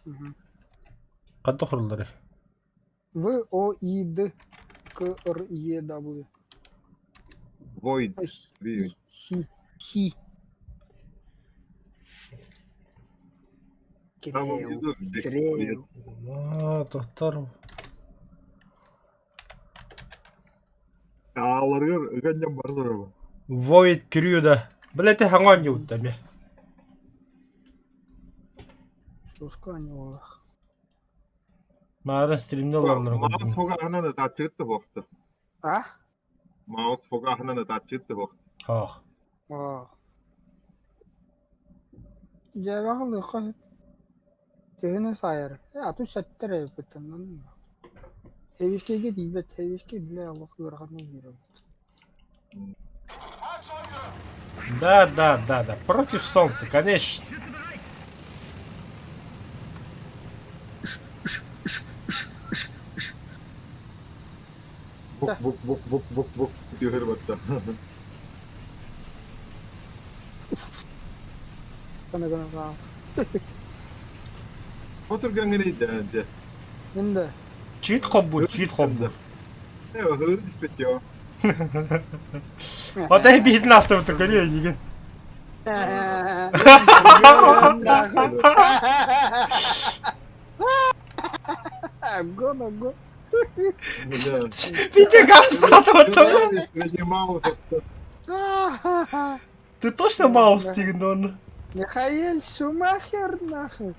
Мгм. Ханта хоруллары? В О И Д К Р Е W. Void. Ай, Си. Си. Там Киреу. внизу Киреу. А, тохтор. Ааларыгар ыганньам бар турабын. Void күрүө да. Блядь, хаҥан юутта ме. Чушка аньолах. Маарын стримде олороллор. Маус фогаһынан ытааччыт да буохта. А? Маус фогаһынан ытааччыт да буохта. Ох. А. Дьээбэҕэ Төһөнү саайар? Э, аты сэттэ эрэ эбиппиттэн. Хэвишкэйгэ тиийбэт, хэвишкэй бile олох ыараханнык биэрэр. Да, да, да, да. Против солнца, конечно. Бук бук бук бук бук бук түһэр батта. Гына гына гына. Хотурган идэ. Инде. Чит хоббу, чит хоббу. Э, хыр диспет я. Отай биһитин астыбыты көрүө дигин. Ого, ого. Пите газ сатып Среди маусов. Ты точно маус дигин он? Михаил Шумахер, нахуй.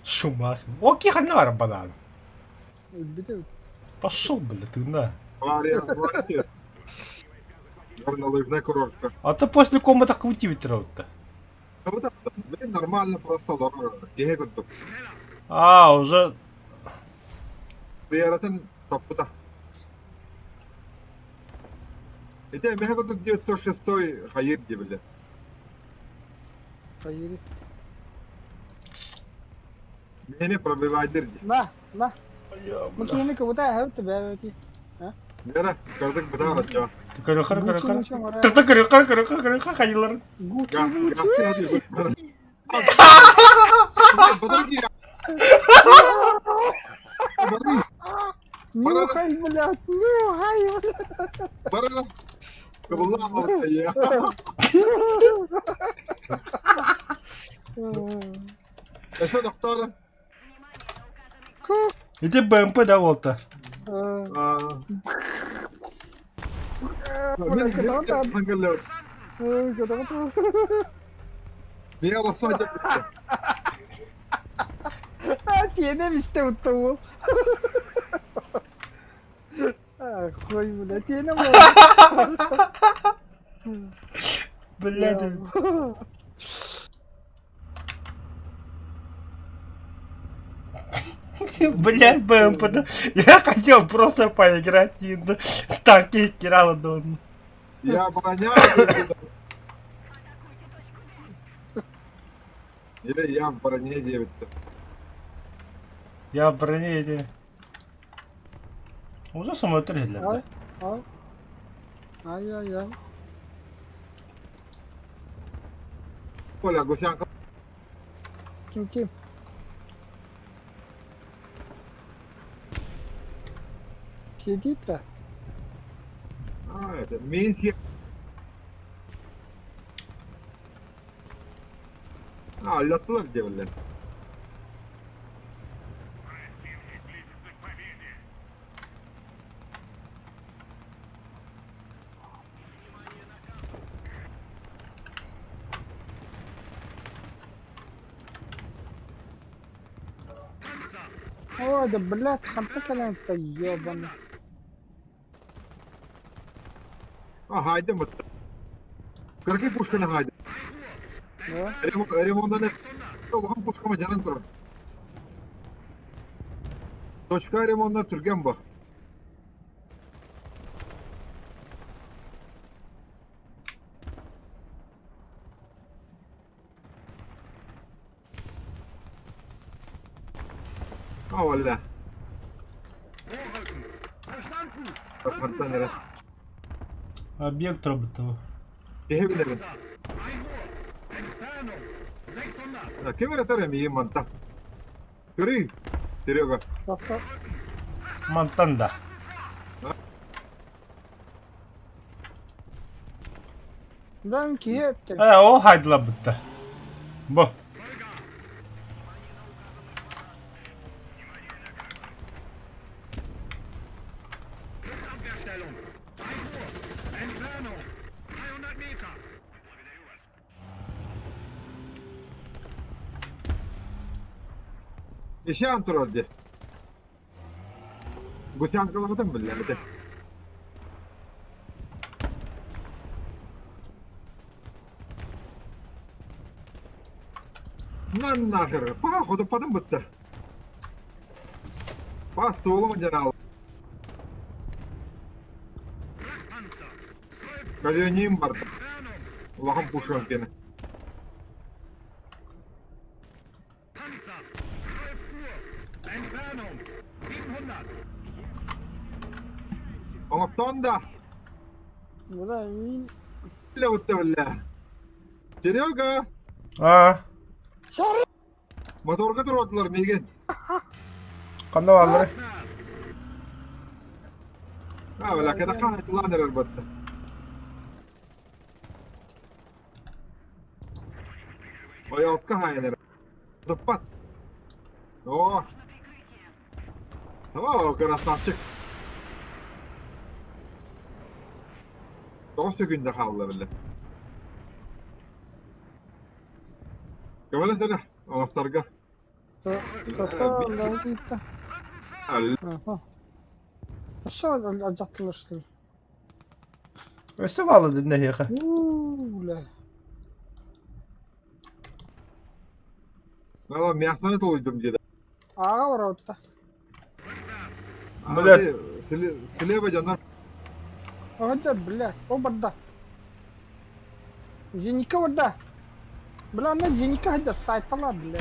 Шумахер. Окей, ханна бар банан. Өлбүтэ. Пошел, бля, ты на. Варя, варя. Горнолыжная курортка. А то после комната крути ветров-то. Ну да, блин, нормально просто лорор. Киһи курдук. А, уже Прияратын топпута. Ити меха курдук 906 хайыр дебиле. Хайыр. Мени пробивайдыр ди. На, на. Макини кыбыта хэвт бэвэти. Мера, кардык бытаара жа. Көрө көрө көрө Гуччи көрө. мучи оҥоро. Тыта көрө көрө көрө көрө көрө хайылар. Гуччи мучи. Нюхай, блядь, нюхай, блядь. Барара. Кыбылла я. Эсэ доктора. Ити БМП да болта. Аа. Блядь, кытаҕын кытаҕын Мия басма Тиэнэ бистэ уттугул. Хуй, блядь, тиэнэ Блядь. Блядь, БМП да. Я хотел просто поиграть и танки Киралла Дон. Я броня. Или я в броне 9. Я в броне эти. Уже смотри, для. Ай, ай-яй-яй. Оля, гусянка. Ким ким? Сидит да? А, это миссия. А, лётлар делали. Ой, да блядь, хантак انت ёбаный. А, хайда мат. Кыргый пушканы хайда. Да? Ремонтаны улахан пушкама жанан турар. Точка ремонтна түрген ба. А, валля. Хантан эрэ. Объект роботова. Киһи билэбин. Ким эрэ этэр эмиий манта. Көрүй, Серега. Мантан да. Бан киһи эттэ. Э, ол хайдылабытта. Бу. Ишан турар дии. Гутянкалаабытын биллэрбитэ. На нахер, па, ходопадым бытта. Па, столом дьараал. Казёним барда. Улахан пушкам кene. Оҥоттоон да Бля, мин... бля. Серега! Аа, Сары! Моторга туруордулар миигин. ханна баалларый? Аа, бля, кэтэххэ айтылаан эрэр батта. Ойоҕоско хаайан эрэр. Туппат. Оо. О, красавчик. Тоҕус секунда хаалла биллэ. Көмөлөс эрэ, олохторго. Өссө алдьаттылар Өссө баалла дэннэ эһиэхэ. Уу, Мало мясоны толуйдум диэдэ. Ааҕа барабытта. Блядь. Слева дьоннор Оҕонньор, бля, ол барда. Зенитка барда. Бля, аны зенитка сылдьар сайтала, бля.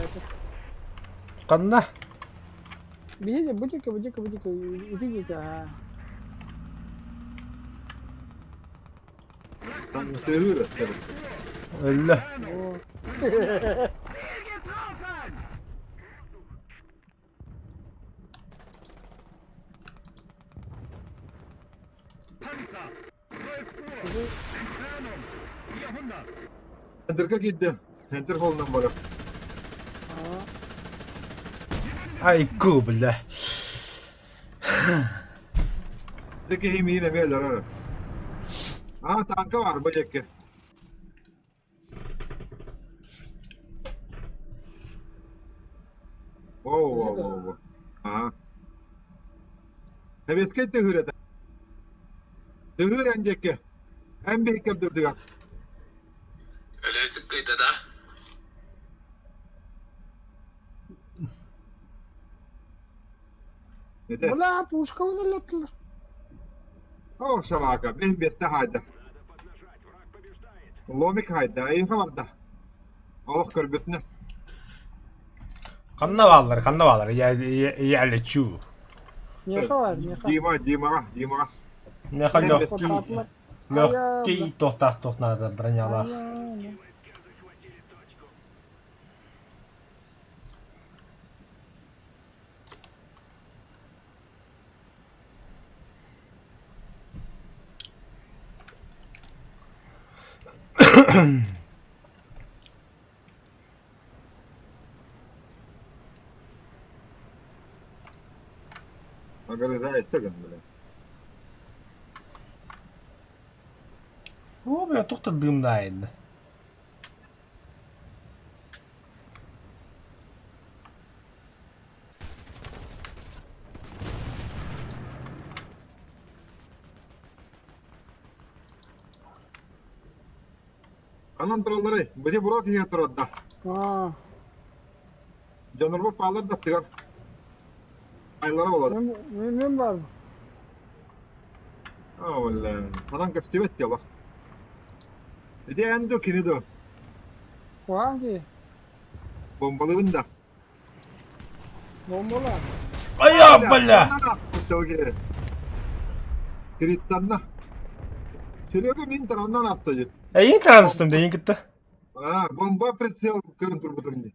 Ханна? Биһиги бу диэки, бу диэки, бу диэки, ити диэки, аа. Тыһыыр Өллө. Оо. Центрга киирдэ. Центр холунан барар. Айку, бля. Ити киһи миин эмиэ өлөрөр. Аа, танка бар бу диэки. Воу, воу, воу, воу. Аа. Советскай тыһыыр этэ. Тыһыыр эн диэки. Эн биһи көрдөрдүгэр. Өлөөсүк кыйда да? Этэ. Бля, пушка өлөттүлэр. Оо, собака, бэһин биэстэ хаайда. Ломик хаайда, эйиэхэ барда. Олох көрбүтүнэ. Ханна бааллар, ханна бааллар? Я, я, я лечу. Миэхэ бар, миэхэ. Дима, Димаҕа, Димаҕа. Миэхэ легкий, Хотаатылар. легкий туохтаах туох наада бронялаах. Огрызаешься, бля. О, бля, туох да дымнаайын. Ханан туралларый? Били буруот иһэ турар да. Аа, Дьоннорбут паалар да аттыгар. Айлара буолар. мен, мен, мен барбын. Аа, бля. Ханан көстүбэт дьоло. Ити эн дуу, кини дуу? Куһаҕан киһи. Бомбалыыбын да. Бомбалар. Айа, бля! Ханан ааспыт киһи. Криттанна. Серега мин тараннан аста дии. Эйин тараныстым да, эйин кытта. А, бомба прицел көрөн турбутум дии.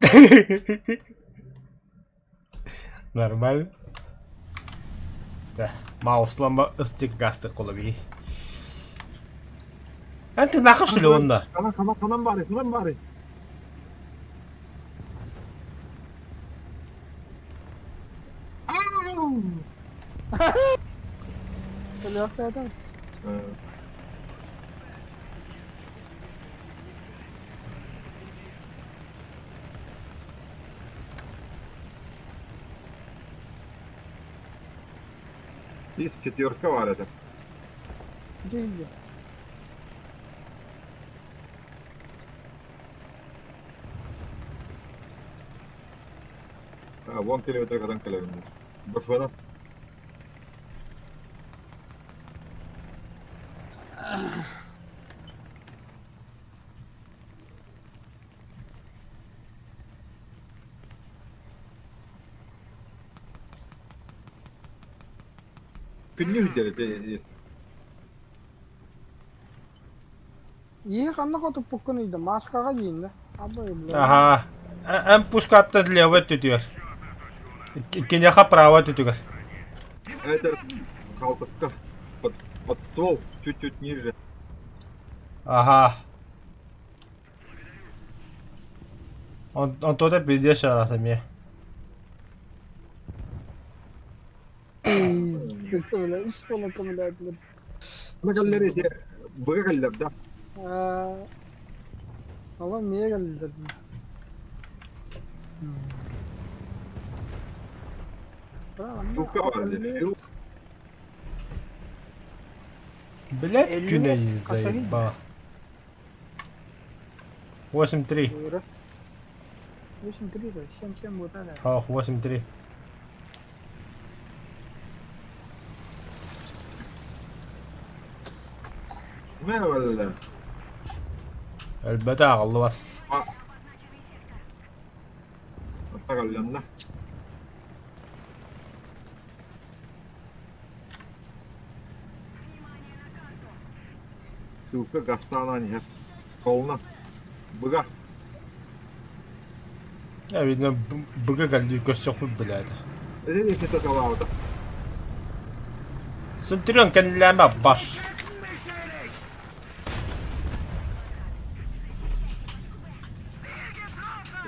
Нормально. Да, мауслама ыстык гастык колоби. Эн тынаха что ли онна? Канан канан канан бары, канан бары. Өлүөхтээтэ. Есть четверка бар это. Дьэ А, вон километр катан кэлэбин. Бафана. Күннү үрдэрэ Ийэ ханна хотуппуккун ыйда маскаҕа диин да. Абай бля. Аха. Эн пушка аттан левый өттүтүгэр. Киниэхэ право өттүтүгэр. Это халтаска. Под, под ствол чуть-чуть ниже. Аха. Он, он туда пиздец раз эмиэ. Пиздец, бля, ис холока, блядь. Бу кэллэр ити быга кэллэр да. Ала миэ кэллэр. Тука бар диэн. Блядь, күнэй заеба. 8-3. 8-3, да, 7-7 вот это. Ох, 8-3. Мэн валла. Элбэтэ аҕаллыбат. Аҕалланна. Ссылка Гастана иһэр. Колна. Быга. Я, видно, быга кэллии көрсөхпүт билээт. Эдэр иккитэ талаабыта. Центурион кэннилээмэ баш.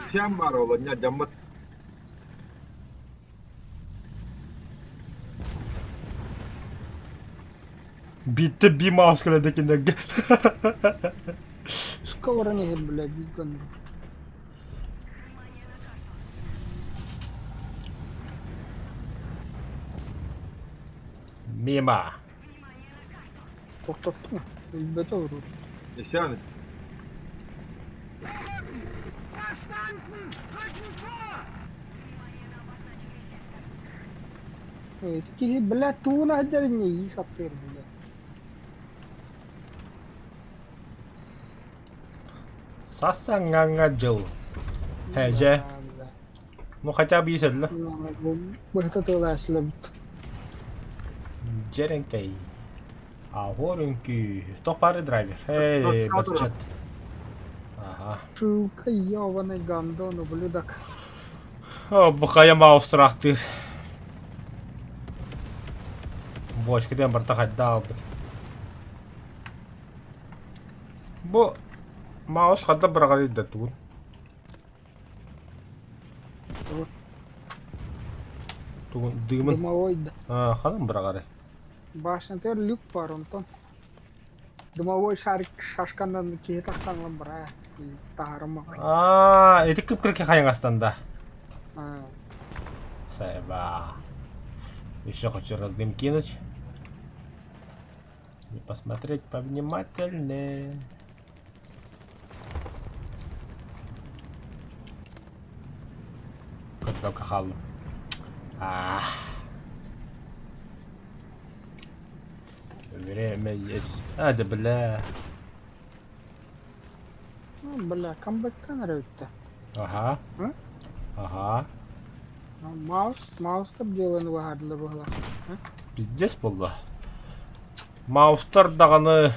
Сиэн баар ол дьаммыт. Биттэ би маус кэлэ кинилэргэ. Скоро не блядь, биган. Мимо. Тохтоттуҥ. Өлбөтө урут. Исян. Ити киһи, блядь, тууна сылдьар инньэ ии саптыыр, блядь. Сасаҥаҥа дьыл. Һээдьэ. Ну хотя бы исэллэ. Быһыта тыалаасылабыт. Дьэрэҥкэй. Аһор үҥкүү. Туох баары драйвер. Эй, батчат. Ага. Шилка ёбаный гандон, ублюдок. О, бу хайа маустраахтыыр. Бочка диэн барыта хайда аалбыт. Бу маус ханна быраҕарый да тугун? Тугун дымын? Дымовой да. А, ханан быраҕарый? Башнатыгар люк баар онтон. Дымовой шарик шашканан киһи тахсан ылан бараа. Таһаарыма. Аа, ити кып-кырки хайаҥастан да. Аа. Сайба. Еще хочу раз дым кинуть. И посмотреть повнимательнее. Көрбөккө хааллым. Аа. Время есть. А, да бля. Бля, камбэккан эрэ бүттэ. Ага. Ага. Маус, маустар дьыаланы быһаардылар быһалаах. Пиздец буолла. Маустар даҕаны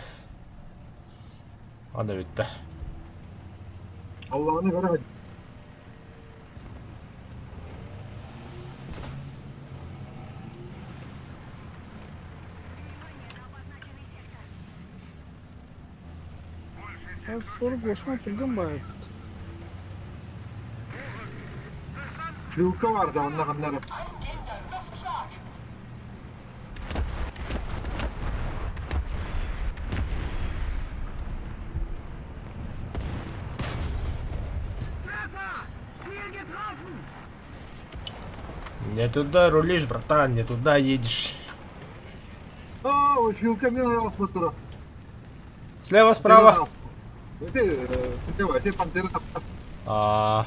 аны бүттэ. Аллааны көрө 48 түргэн баҕайы. Шлюпка баар да онно ханна эрэ. Не туда рулишь, братан, не туда едешь. А, шлюпка мин аҕаспыттара. Слева, справа. Ити, слева, ити пантера тахта. А,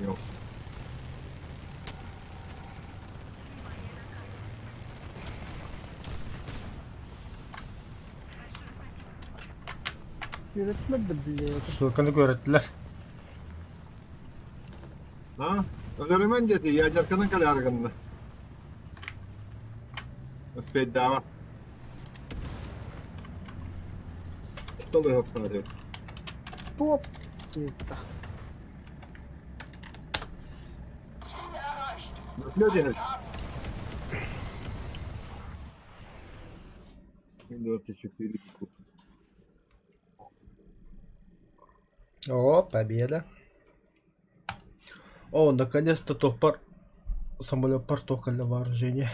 Yok. Үөрэтилэр да блядь. Ссылканы көрөттүлэр. Ha? Өлөрүмэн диэти, ядерканан кэлээр гынна. Успейдаабат. Толуйуохтаах. Топ. Это. Вертолет иһэр. 24. О, победа. О, наконец-то топор самолет портокольного вооружения.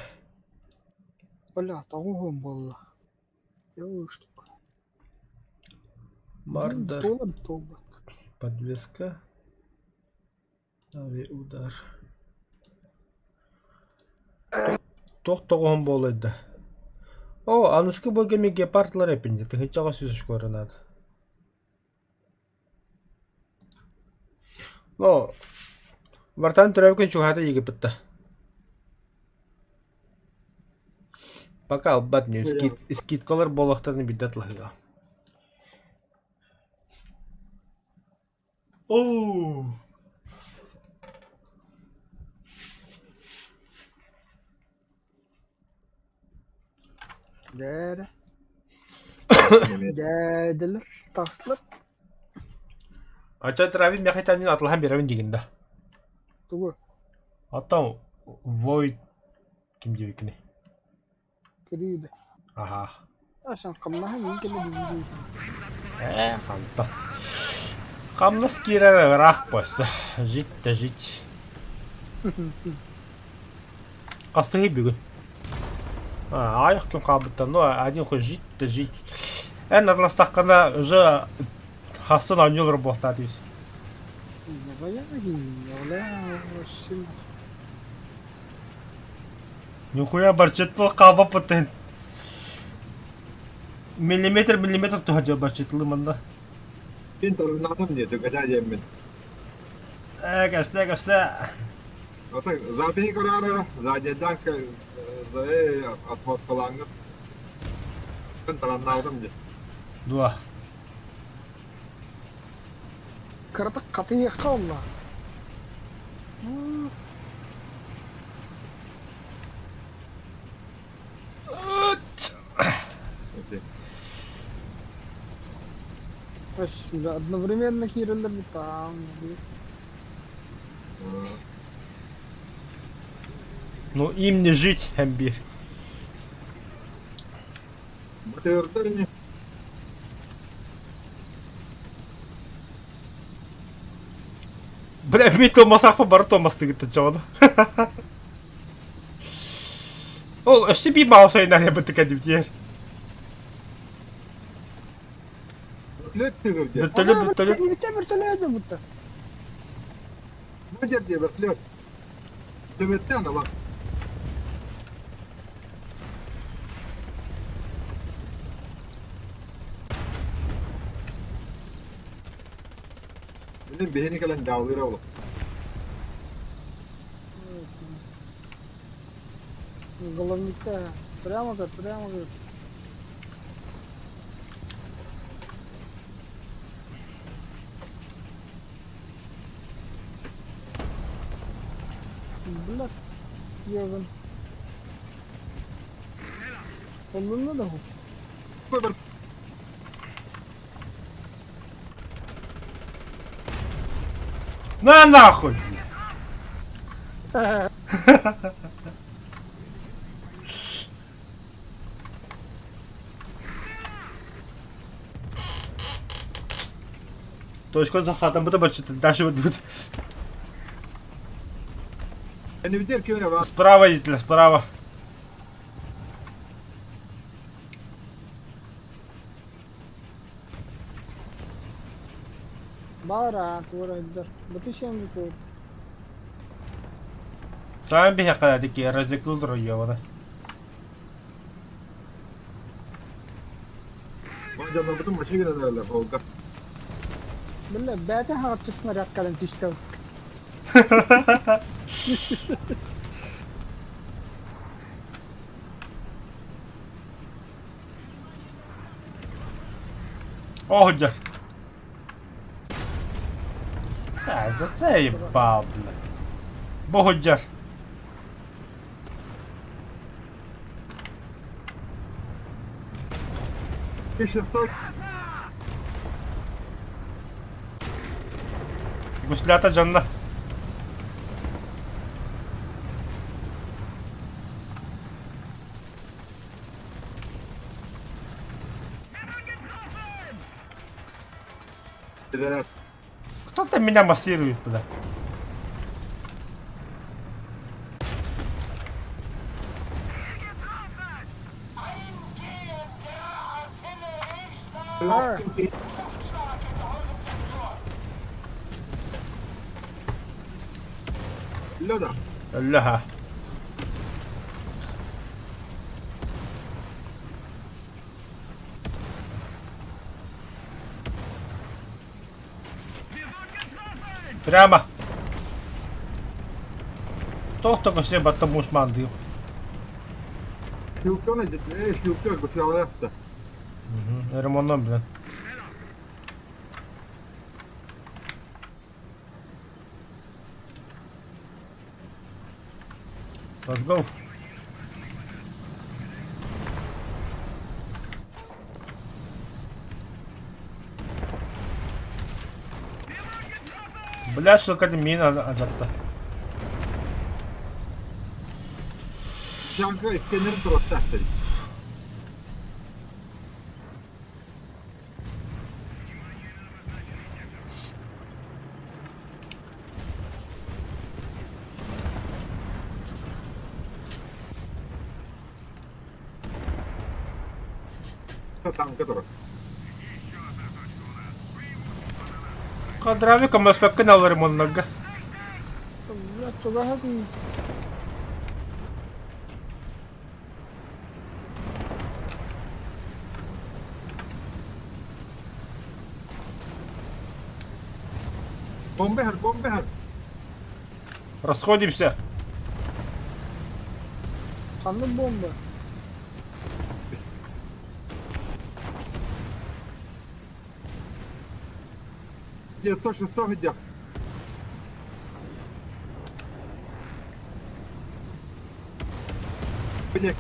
Бля, того было. Первую штука. Мардер, Толот, толот. подвеска. Авиаудар. Тох тоҕоһун буолайда. О, аныскы бойга гепардлар эпинде, тыһынчаҕа сүүс очкоранаад. Но, Вартан төрөөбүкүн чугаһата Египетте. Пока албат не скид, скидкалар буолуохтарын билбэт лаһыга. Оу! Дээрэ. Дээдилэр. Таҕыстылар. Ача травин мехатанин атылаһан биэрэбин дигин да. Тугу? Оттон Void ким диэбиккиний? Кириибэ. Аха. Асан хамнаһа мин кэлэ билбит. Ээ, ханта. Хамнас киирэр ыраах буолса. Жить да жить. Хастыһый бүгүн? А, аҕыйах күн хаалбыттар, но один хуй жить да жить. Эн араластаххына уже хассын оонньуулар буолтаа дии. Нихуя барчеттыл хаалбаппыттан миллиметр миллиметр туһа барчеттылы манна. Мин торуннаатым дии, түгэтэ диэммин. Ээ, кэпсээ, кэпсээ. Ата запиһи көрөөр заднийдан отмоткалааҥҥыт тараннаабытым дии. Дуо. Кыратык хатыйыахха олла. Одновременно киирэллэр там. Ну им не жить, Эмбир. Мотивирдар ини. Бля, мин томасахпа бары томастыгыт чоҕону. Ол өссө биир маусайынан бытыка дибитиэр. Вертолет тыгыр дии. Вертолет, вертолет. Вертолет будто. Бу дии вертолет. Төбөттөн ала. Билин биһини кэлэн дьаалыыра олох. Головника. Прямо как, прямо как. Блядь, ебан. Оннунна да На нахуй! Точка захатаммыта баччыта дальше вот Справа водителя, справа. Баара туорайдар. Бытышем бу. Саан биһиэхэ дики разекул района. Дьоннорбутун машина гынан эрэллэр Волга. Биллэ бэйэтэ хаҕаччы снаряд кэлэн түстэ. О, дьэ. А, заебал, бля. Богудьар. Шестой. Гуслята дьонно. Кто-то меня массирует, бля. Леда. Өллө Прямо. Tohtako se batta muus mandiu? Шлюпка гусляласта. Ремонтом, блин. Let's go. Бля, что какая мина адапта. Жанга иккенер туруктаахтар. Танка турар. Кадравика маспаккын алар ремоннарга. Бля, чугаһын Бомба хэр, бомба хэр. Расходимся. ханнык бомба. 906 где? Где?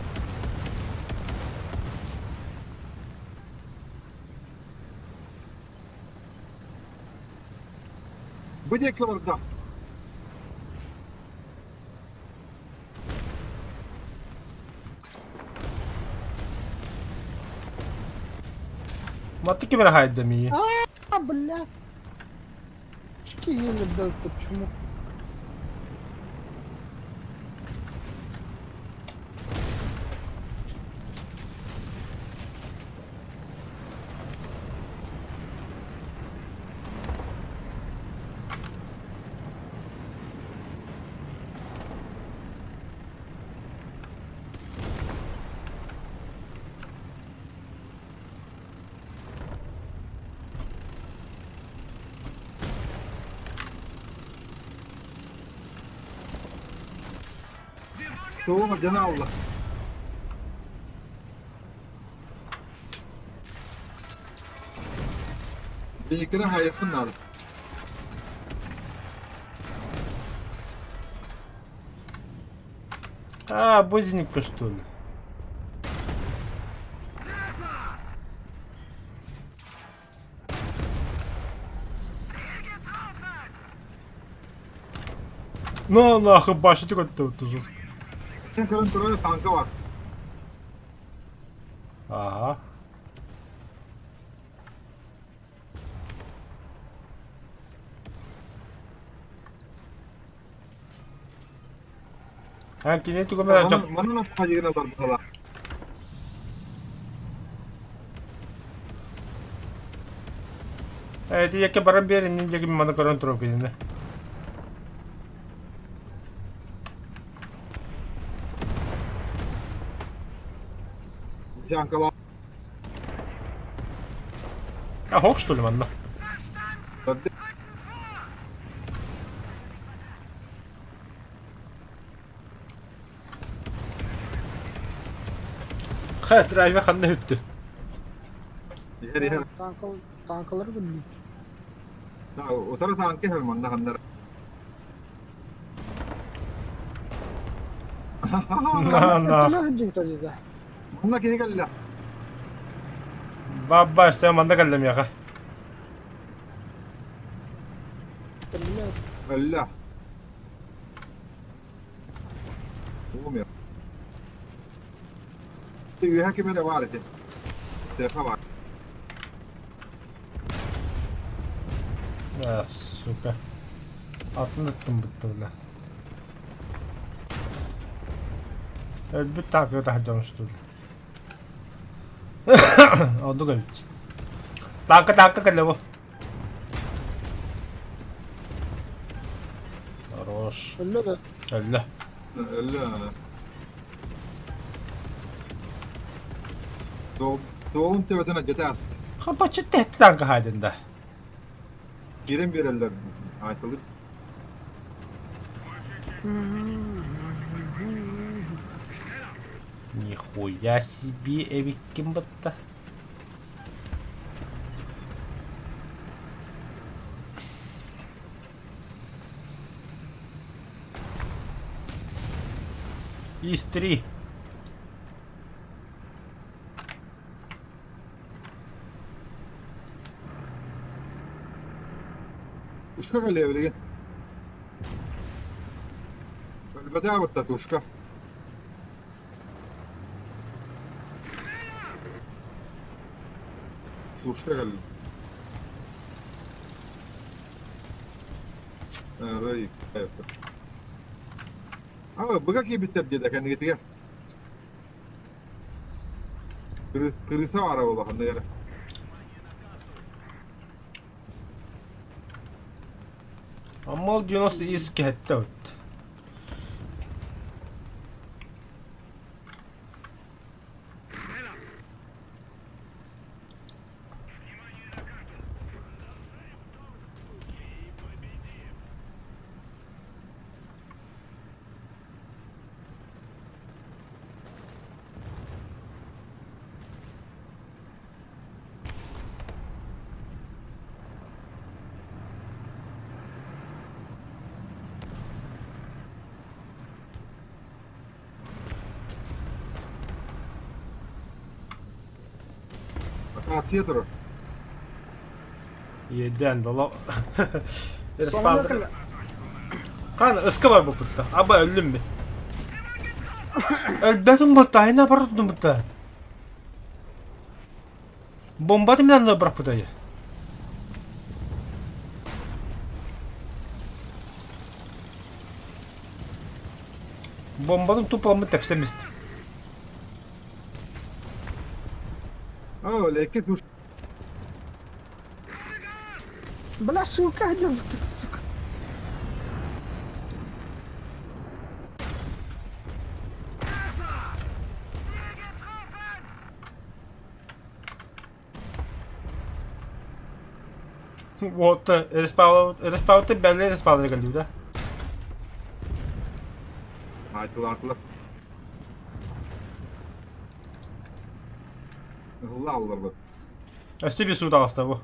Где килорда? Матты кимere хайдамии. А, бля. Киһини да почему? Туома дьоно алла. Биикини хайыххын наада. А, бузинка что ли? Ну нахуй башня көттө жестко. Sen көрөн турар танка бар. Ага. Ha кини тугу Манан манан атка жигин алар бала. Эти яке баран берин нин жеги маны көрөн туруп кинини. Жанкала. А хох что ли манна? Ха драйвер ханна хүттү. Иһэр иһэр. Танкалары bilmiyorum. Утары танка иһэр манна ханнар. На на. Манна киһи кэллэ. Бабба сен манна кэллем яха. Өллө. Умер. Үөһэ ким эрэ баар ити. Теха баар. А, сука. Атын ыттым бытты бля. Өлбүт танкы таһырдьан что ли. Оннук эбит. Танка танка кэллэ бу. Хорош. Өллө да. Өллө. Өллө. Суолун төбөтүн алдьата Хапачы тэхти танка хаайдын да. киирэн биэрэллэр аайтылыр. Нихуя себе эбиккин батта. Из-3. Ушка кэллиэ билигин. Өлбөтөө бытта тушка. Сушка кэллэ. Рэй. А, быга киирбиттэр диэтэ кэннигитигэр. Кырыса баара буолла ханнык эрэ. Аммал 90 из кэһэттэ эбит. Акация турар. Иэдээн доло. Соңуна кэллэ. Хаан ыска бар буппутта. Аба өллүм мин. Өлбөтүм бутта, айна барытым бутта. Бомбаты мин анна бырахпытай. Бомбатын тупаламмын тэпсэм истим. Оо, лекки туш. Бля, ссылка держит, сука. Вот, респауты бэлэ респаунер кэллибит да? Айтылаатылар. Ыһылла алларбыт. Өссө биир суу таҕыста бу.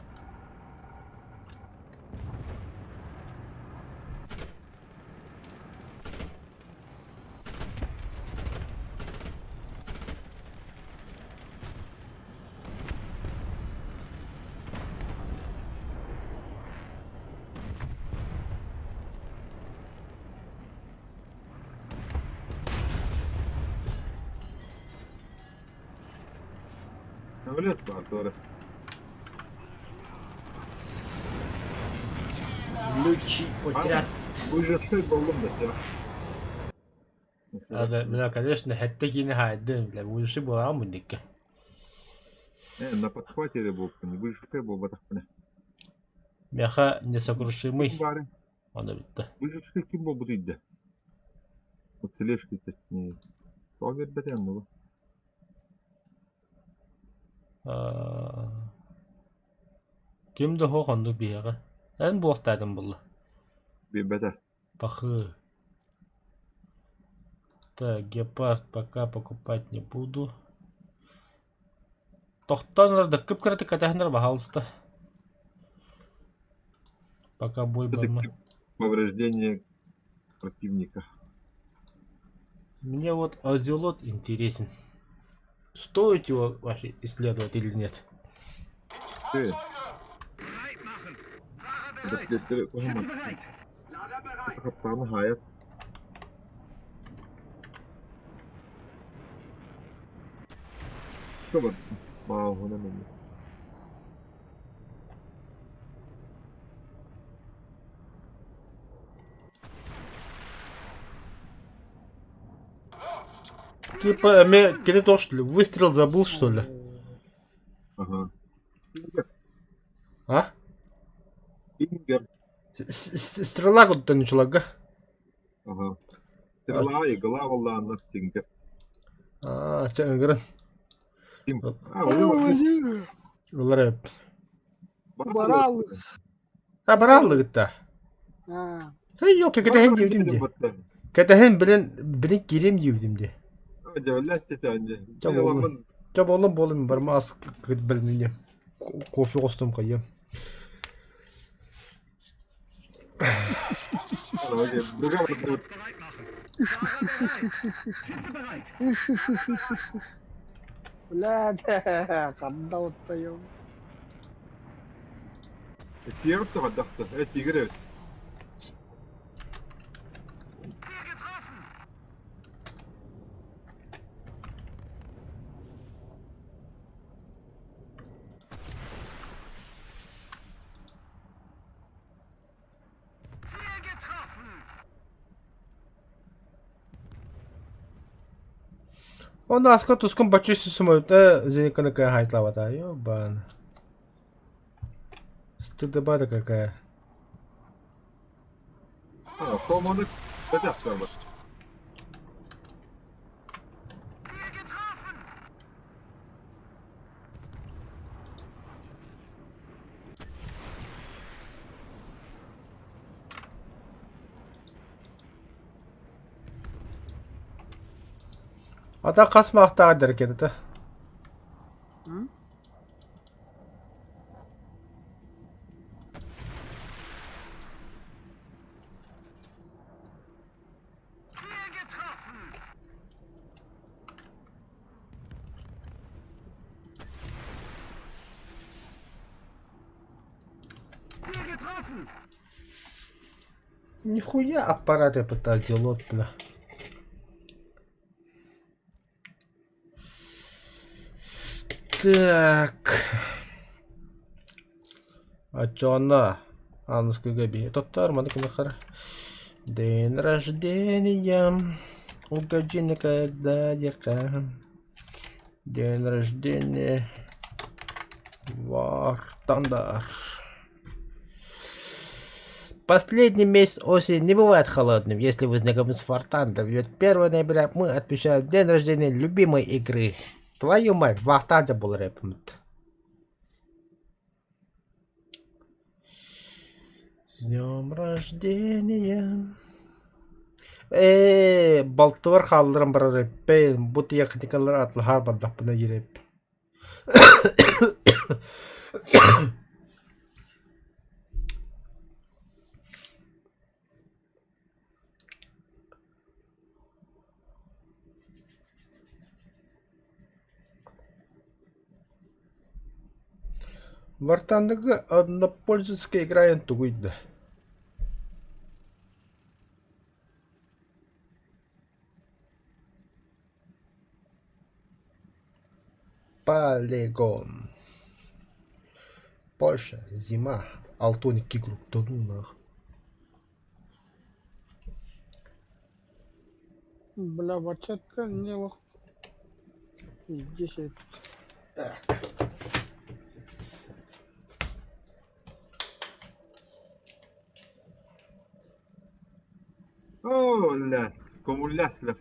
Самолет баар туора. Лючий отряд. Выживший буоллум да всё. Ада, бля, конечно, хэтте киини хаайдым, бля, выживший буолаҕын мундикка. Э, на подхвате эрэ буолпун, выживший буолбатахпына. Меха несокрушимый. Ким баарын? Ону бүтте. Выживший ким буолбут ыйда? Уцелешки точнее. Тоҕо биэрбэтэ оннугу? Ким да суох оннук биһиэхэ. Эн буолтаатым булла. Биэрбэтэ. Пахы. Так, гепард пока покупать не буду. Тохтоон ылар да кып-кыратык кэтэһиннэр баһаалыста. Пока бой барма. Повреждение противника. Мне вот Озелот интересен. Стоит его вообще исследовать или нет? Ты. Хаптааны хаайар. Что Бааһына мені. Типа, ме кини то что ли? Выстрел забыл что ли? Ага. А? Ингер. Стрела куда-то начала, га? Ага. Стрела игла была на стингер. А, чэ, ыҥырын. Ким? А, ол Ылар Барал. А, бараллыгытта. А, Эй, ёлки, кэтэһин диэбитим дии. Кэтэһин билин билин киириэм диэбитим дии. Чэ буоллун. Чэ буоллун буоллун барма ас бэлэмниэ. Кофе оҕустум хайыам. Блядь, ханна оттайым. Тигр Онно аска тускун баччы сумуйта зениканы хайтлавата. Ёбан. Стыдоба какая. Команы бетэх Ата хас маахтааҕар дэркэтэтэ. Нихуя аппарат я пытаюсь делать, бля. Так. Оччоҕуна Ааныскыга биһи тоттоор маны кимиэхэ День рождения угоди никогда диэххэ День рождения War Thunder. Последний месяц осени не бывает холодным, если вы знакомы с War Thunder, ведь 1 ноября мы отмечаем день рождения любимой игры. Твою мать, War Thunder был рэпмит. С днем рождения. Ээ, балтыбар хаалларан барар эппин, бу тиэхиньикалары атылаһаар бардахпына иирэппин. Вартаныгы однопользовательская игра эн тугуй да? Полигон. Польша, зима, 62 круг, да ну нах. Бля, бачатка не лох. 10. Так. Оо, ля, коммуляслер.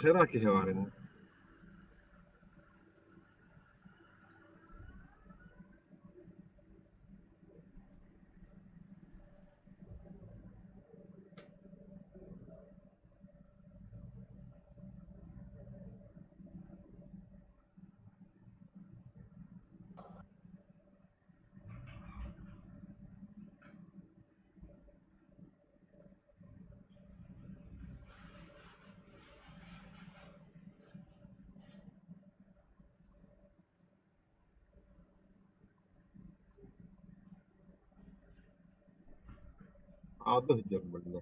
Хера киһи баар ини. Аада сылдьар буолла.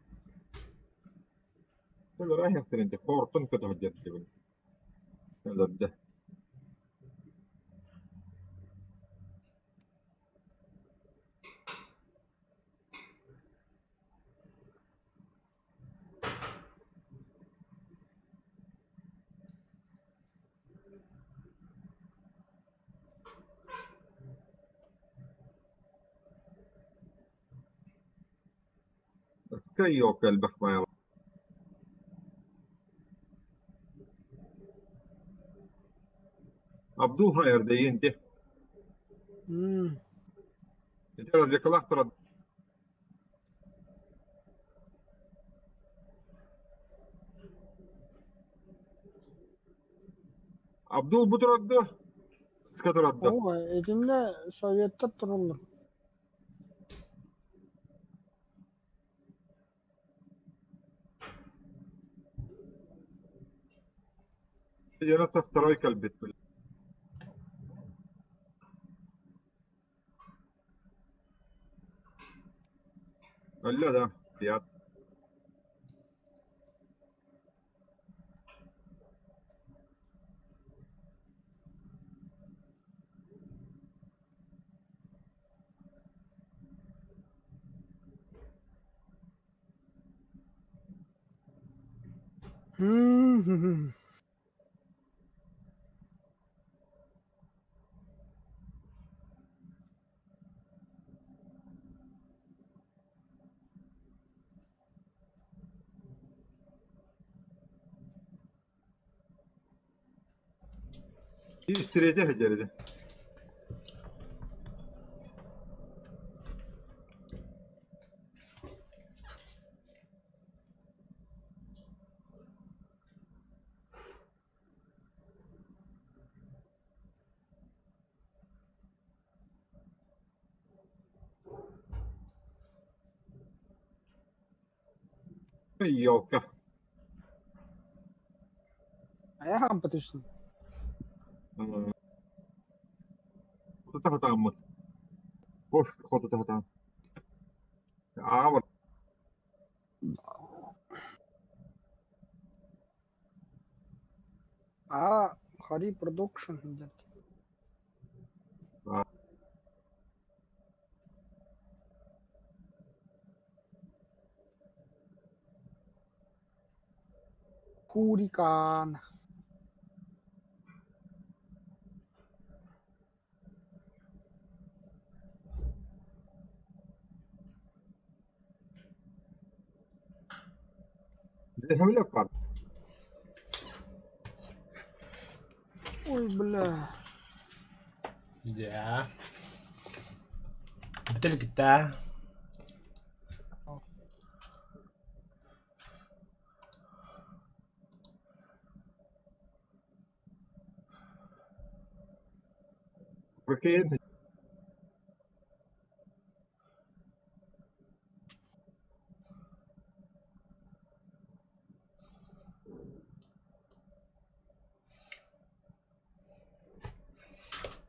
Өлөр инти хортон көтө сылдьар дибин. Өлөрдө. Кыайыок элбэх баайа. Абдул хайар дейинти. Ити развекалаах турар. Абдул бу турарды. Ска турарды. О, этинде советтер турулар. 92 кэлбит. Өллө да, фиат. Истириэтэ сылдьар этэ. Елка. А я хам потышын. Хоту Бош хоту тахатаам. Аава. А, Хари Продукшн где-то. Хурикан. Земля пар. Ой, бля. Да. Бүтэлгитэ. Прикинь.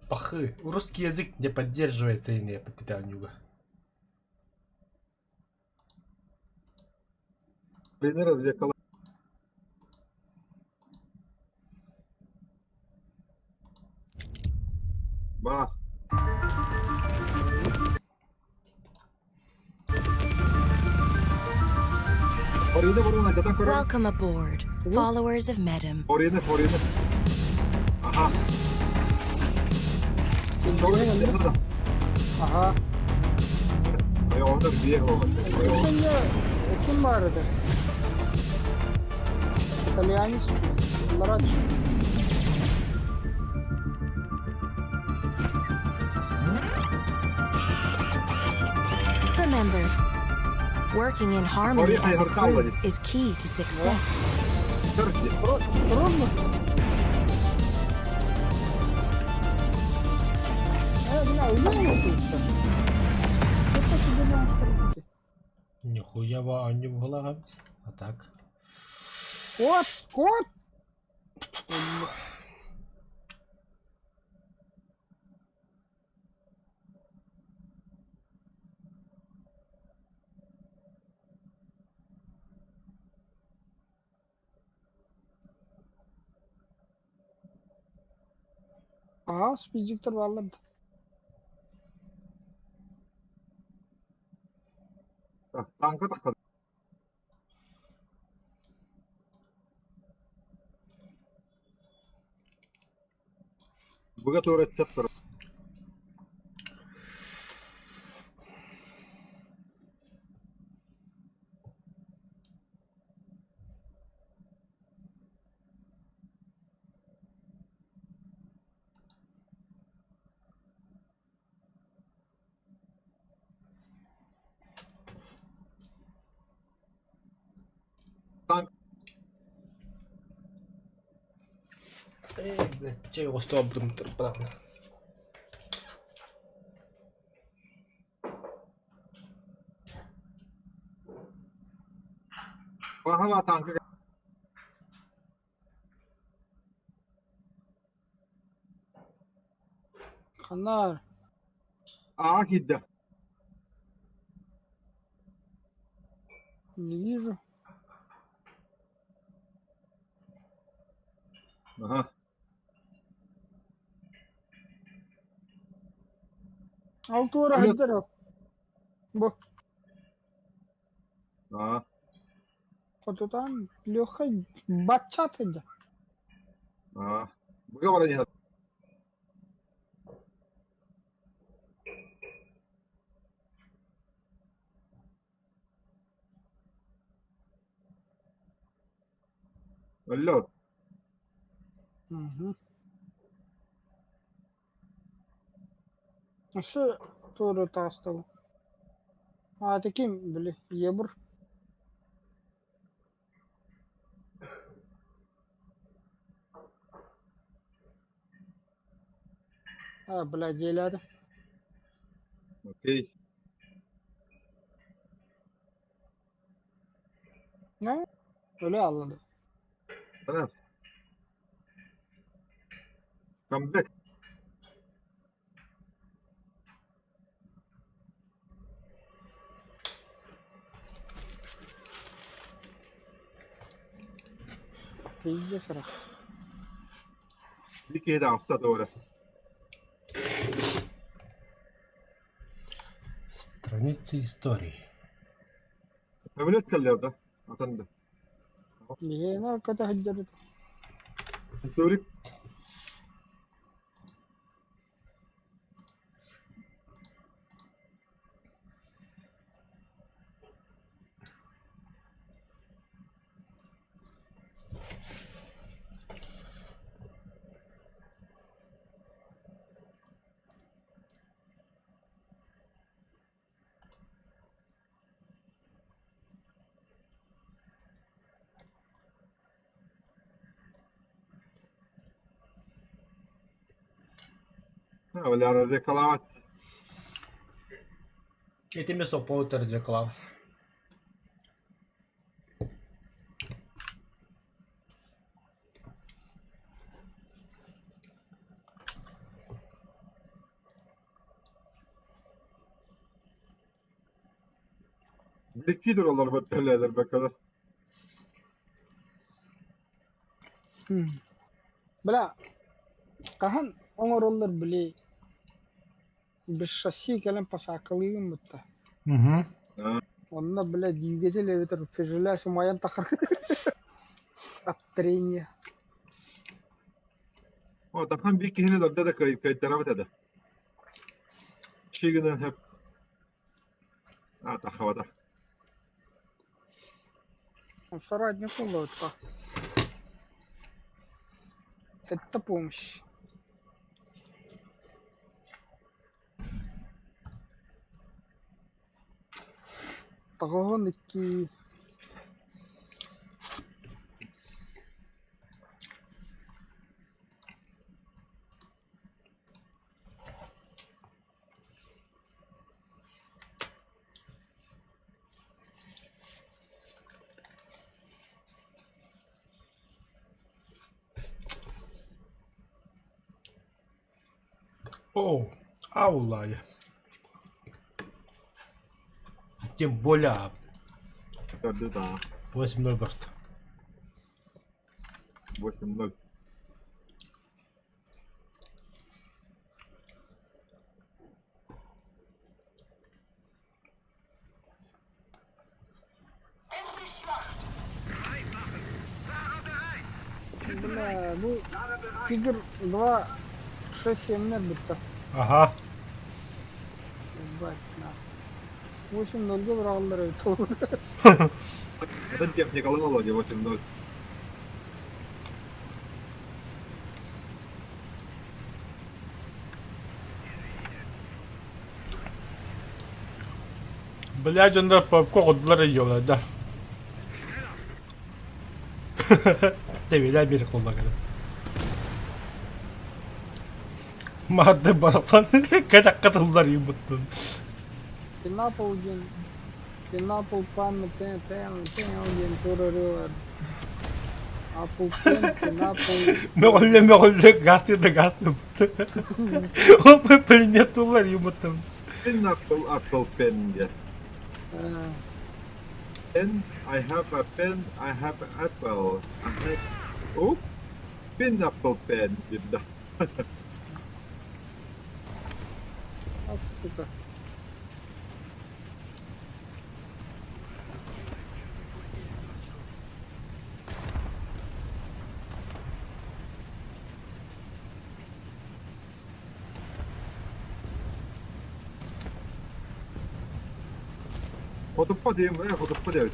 Пахы. Русский язык не поддерживается и не подтянюга. Beni развекала. Баар. Орина баран алдьатан көрөр. Welcome aboard, followers of Medem. Орина, Орина. Аха. Орина. Ага. Ойоҕунар биэ Şimdi kim vardı? Итальянец. Ларач. Remember, working in harmony as a crew is key to success. Трудно. Бля, уйдем тут. Это тебе надо. Нихуя они в голове. А так. Кот, кот! Ага, спиздиктер баллар. Танка тахтар. Быга туора чаптар. Танк. Эй, блядь, чей его стоп, думаю, Баһала танка. Ханар. Аа киирдэ. Не вижу. Ага. Алтура Алло. хаддара. Бу. Аа. Хотутан Леха бачат эдэ. Аа. Быга баран иһэр. Алло. Угу. А что тура тастал? А таким, бли, ебр. А, бля, делят. Окей. Не? Öyle anladı. Tamam. Comeback. Пиздец раз. Bir kere de hafta doğru. Страницы истории. Самолет кэллэ да? Атан да. Биһиэнэ көтө сылдьар Турик. Валяра рекалават. Этими сопоутер деколават. Биккидер олар бөттөлелер бакалар. Бля, хаһан оҥороллор били. Без шасси кэлэн посаакалыыгын бытта. Угу. Онно, бля, двигатель эбэтэр фюзеляж умайан тахар от трения. О, тахан биир киһини өлөрдө да кыайтарабыт этэ. Чигынан хөп. А, тахабата. Соратник лодка. Это помощь. Тоҕуһун икки О, аулая. Тем более. Көрдө да. 8-0 барт. 8-0. Бля, бу Тигр 2 6 7 бүттэ. Ага. Ебать, нахуй. 8-0 быраҕаллар эбит ол. Атын техникалын олоди 8-0. Бля, дьоннор попка оҕодулар өйүөлэр да. Тэбилэ бир куллагана. Маадды барсан кэтакка тыллар юбуттун. Пинапл диэн Пинапл пан пен пен пен диэн турарылар. Апл пен пинапл Мөҕүллэ мөҕүллэ газ да газ Оп пулемет туллар юбуттун. Pen apple apple pen диye. Pen, I have a pen, I have an apple. I have... Oh, pineapple pen диир да. А, сука. Хотуппа диим, э, хотуппа диэбит.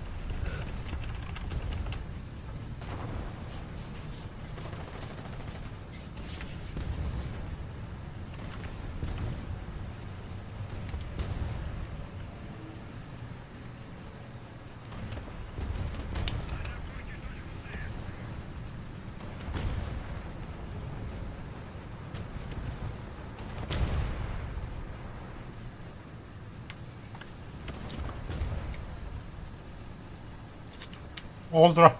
Олдро.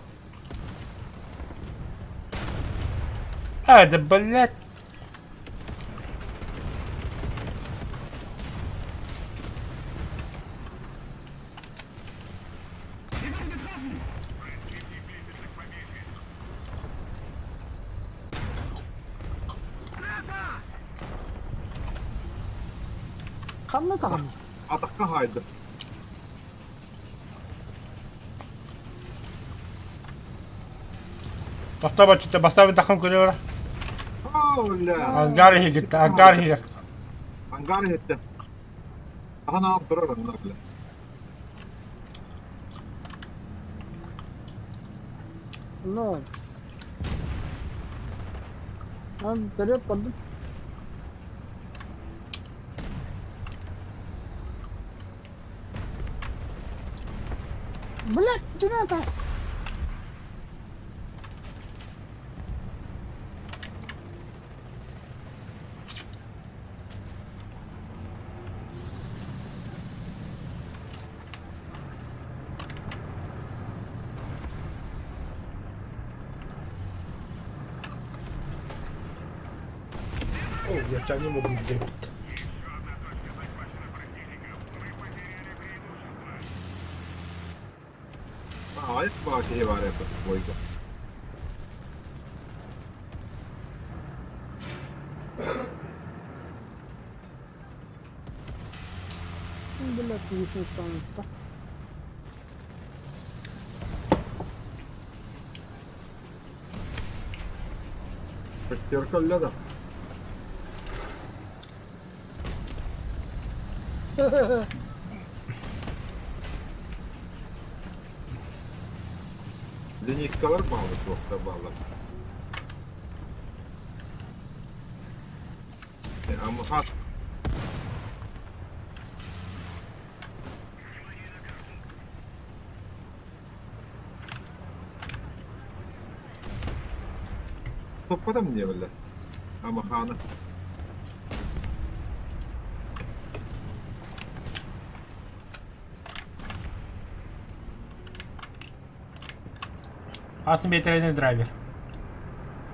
А, да блядь. Ханна даҕаны Атахха хаайда. Тохтобоччута бастаабын таххан көрө Оля! Ангар иһигитте, ангар иһигэр. Ангар иһиттэ. Ахан аап турар онно бля. Ноль. А, вперед пойду. Блять, ты надо. О, я тебя не могу где. Аайыс баа киһи баар эппит бойга. Блядь, гусеницаны. Пятерка өллө да. Линейкалар баалы туохта бааллар. Амхат. Топпатам диэбэллэр. Амахааны. Хас метрный драйвер.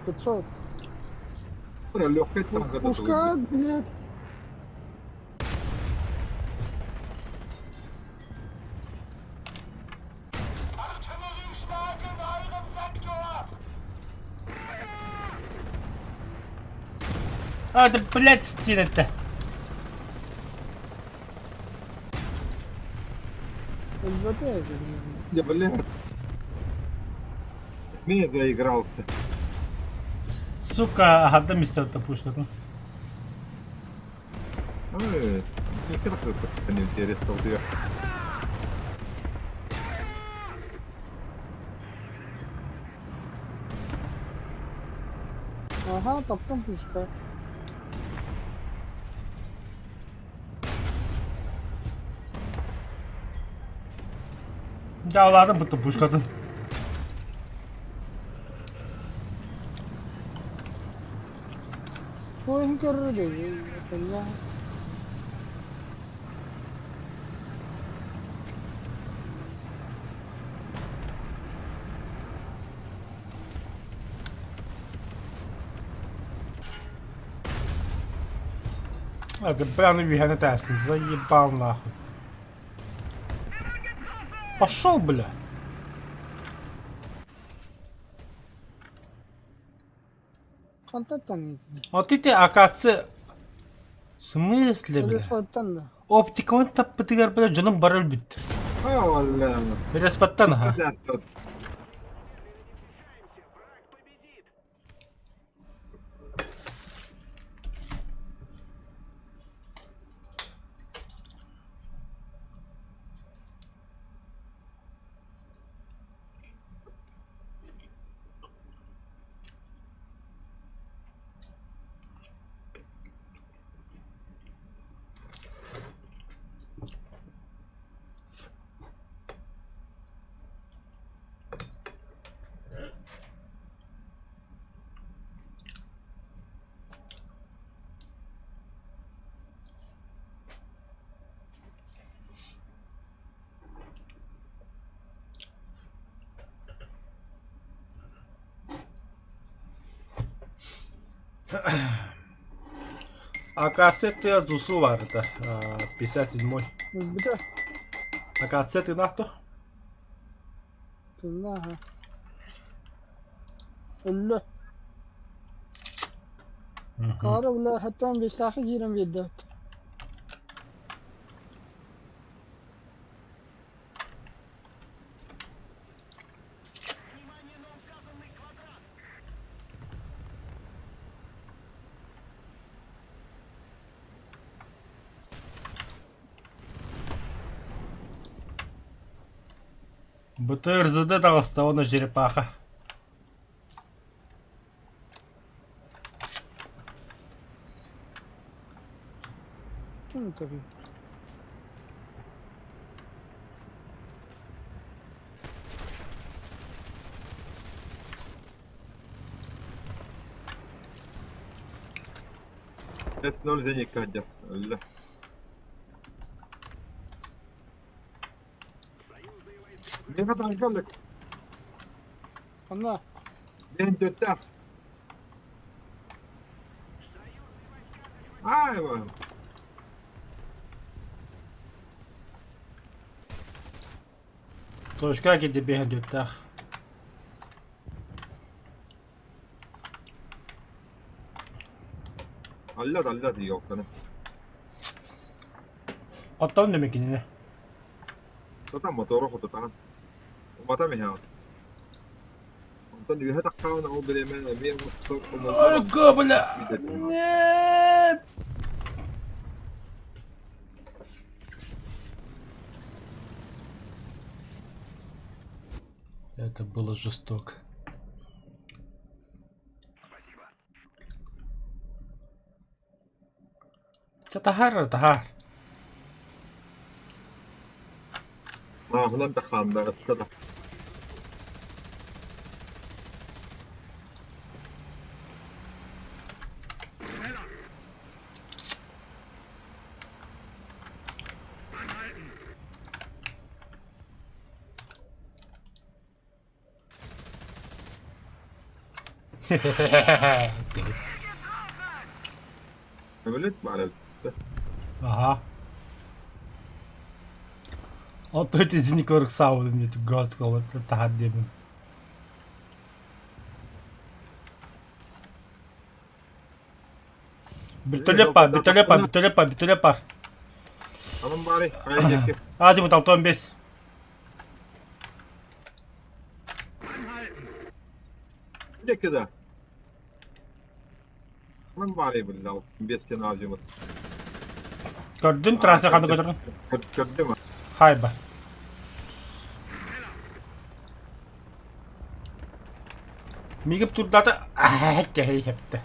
500. Легкая танка. Пушка, блядь. А, это, блядь, стены-то. ЛБТ это. Я, блядь. Меня заигрался. Сука, ага, мистер пушка. Ой, никогда не интересно. Ага, таптым пушка. Дьаалаатым бутта пушкатын. Туох көрөр дии. А, ты прямо на тесом, заебал нахуй. Пошел, бля. Хантан А ты ты, оказывается... В смысле, бля? Респаттан да. Оптиканы таппытыгар, бля, дьонум бары өлбүттэр. Респаттан, аха. Акация Зусу бар это 57-й. Бүтэ. Акация ты нахто? Тыннаха. Өллө. Кара бля хаттан бестахы киирэн биэрдэ. БТРЗД таҕыста уонна черепаха. Ким таbi? С0 зенитка отдел. Ханна. День төттөх. Айва. Точка киди биһэн төттөх. Аллат аллат ёлканы. Оттон да кинини. Тата мотору хотутаҕын. Уматам иһэҕин. Онтон үөһэ таххаҕына ол бириэмэ эмиэ оҥостор Ой, бля! Нет! Это было жестоко. Чэ таһаар эрэ таһаар. Мааһынан да хаандаҕыста да. Көмөлөт баар Ага. Оттон итини көрүк саабытым диэт газ таһар диэбин. Вертолет бар, вертолет бар, вертолет бар, вертолет бар. Анам баары, хайа диэки. Азимут 65. Диэки да. Анам баары биллал, бестен азимут. Көрдүн трасса ханна көрдүн? Көрдүм. Хайба. Мигип турдата кэһэй хэптэ.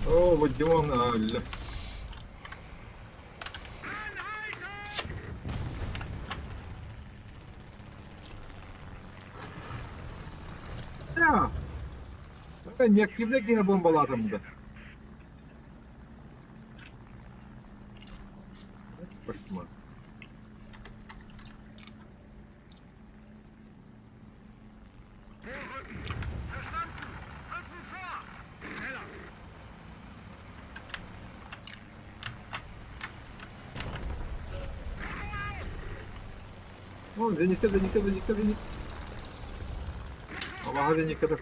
О, вот Димон, өллө. Я! Неактивный киһи бомбалаатым да. Кошмар. О, зенитка, зенитка, зенитка, зенит. Аллаха зенитка да.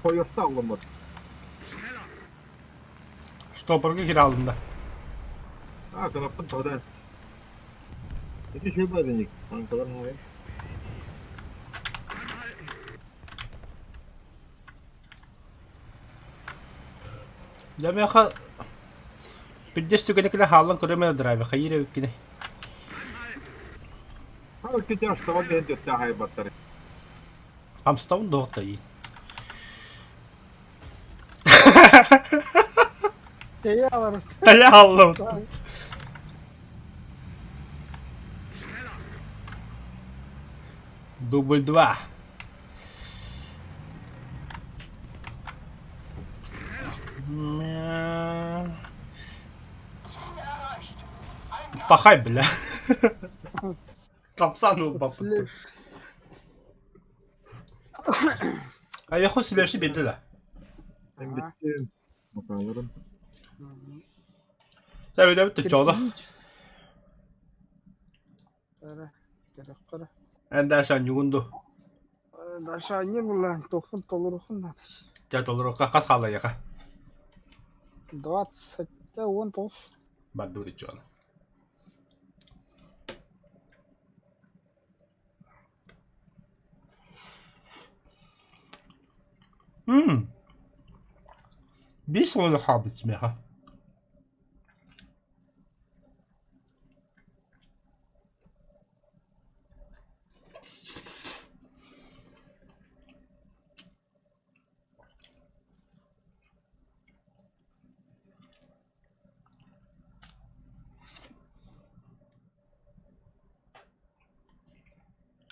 Хойоста алламмат. Штопорга кире алдым да. А, кынаппын тоҕо Ити шуба зенит. Танкалар муя. Дьэ миэхэ Пирдес түгэнэ кэлэ хааллан көрөм эрэ драйвер хайыыр эбиккиний? Ха иккити аштаҕа диэн төттө аһайбаттар. Хамстабын доҕоттой. Тэйэ алар. Тэйэ аллым. Дубль два. Пахай, бля. Тапсан ылбаппыт. Айаху сүлэши биэрдэ да. Мен бүттүм. Макаларым. Эбит эбит чоло. Эн дальше анньугун ду. Дальше анньы булла, тохтун толорухун надо. Дьэ толоруохха хас хаалайаха? 20 19. Бардыбыт иччи Мм. Биир сылы хаалбыт миэхэ.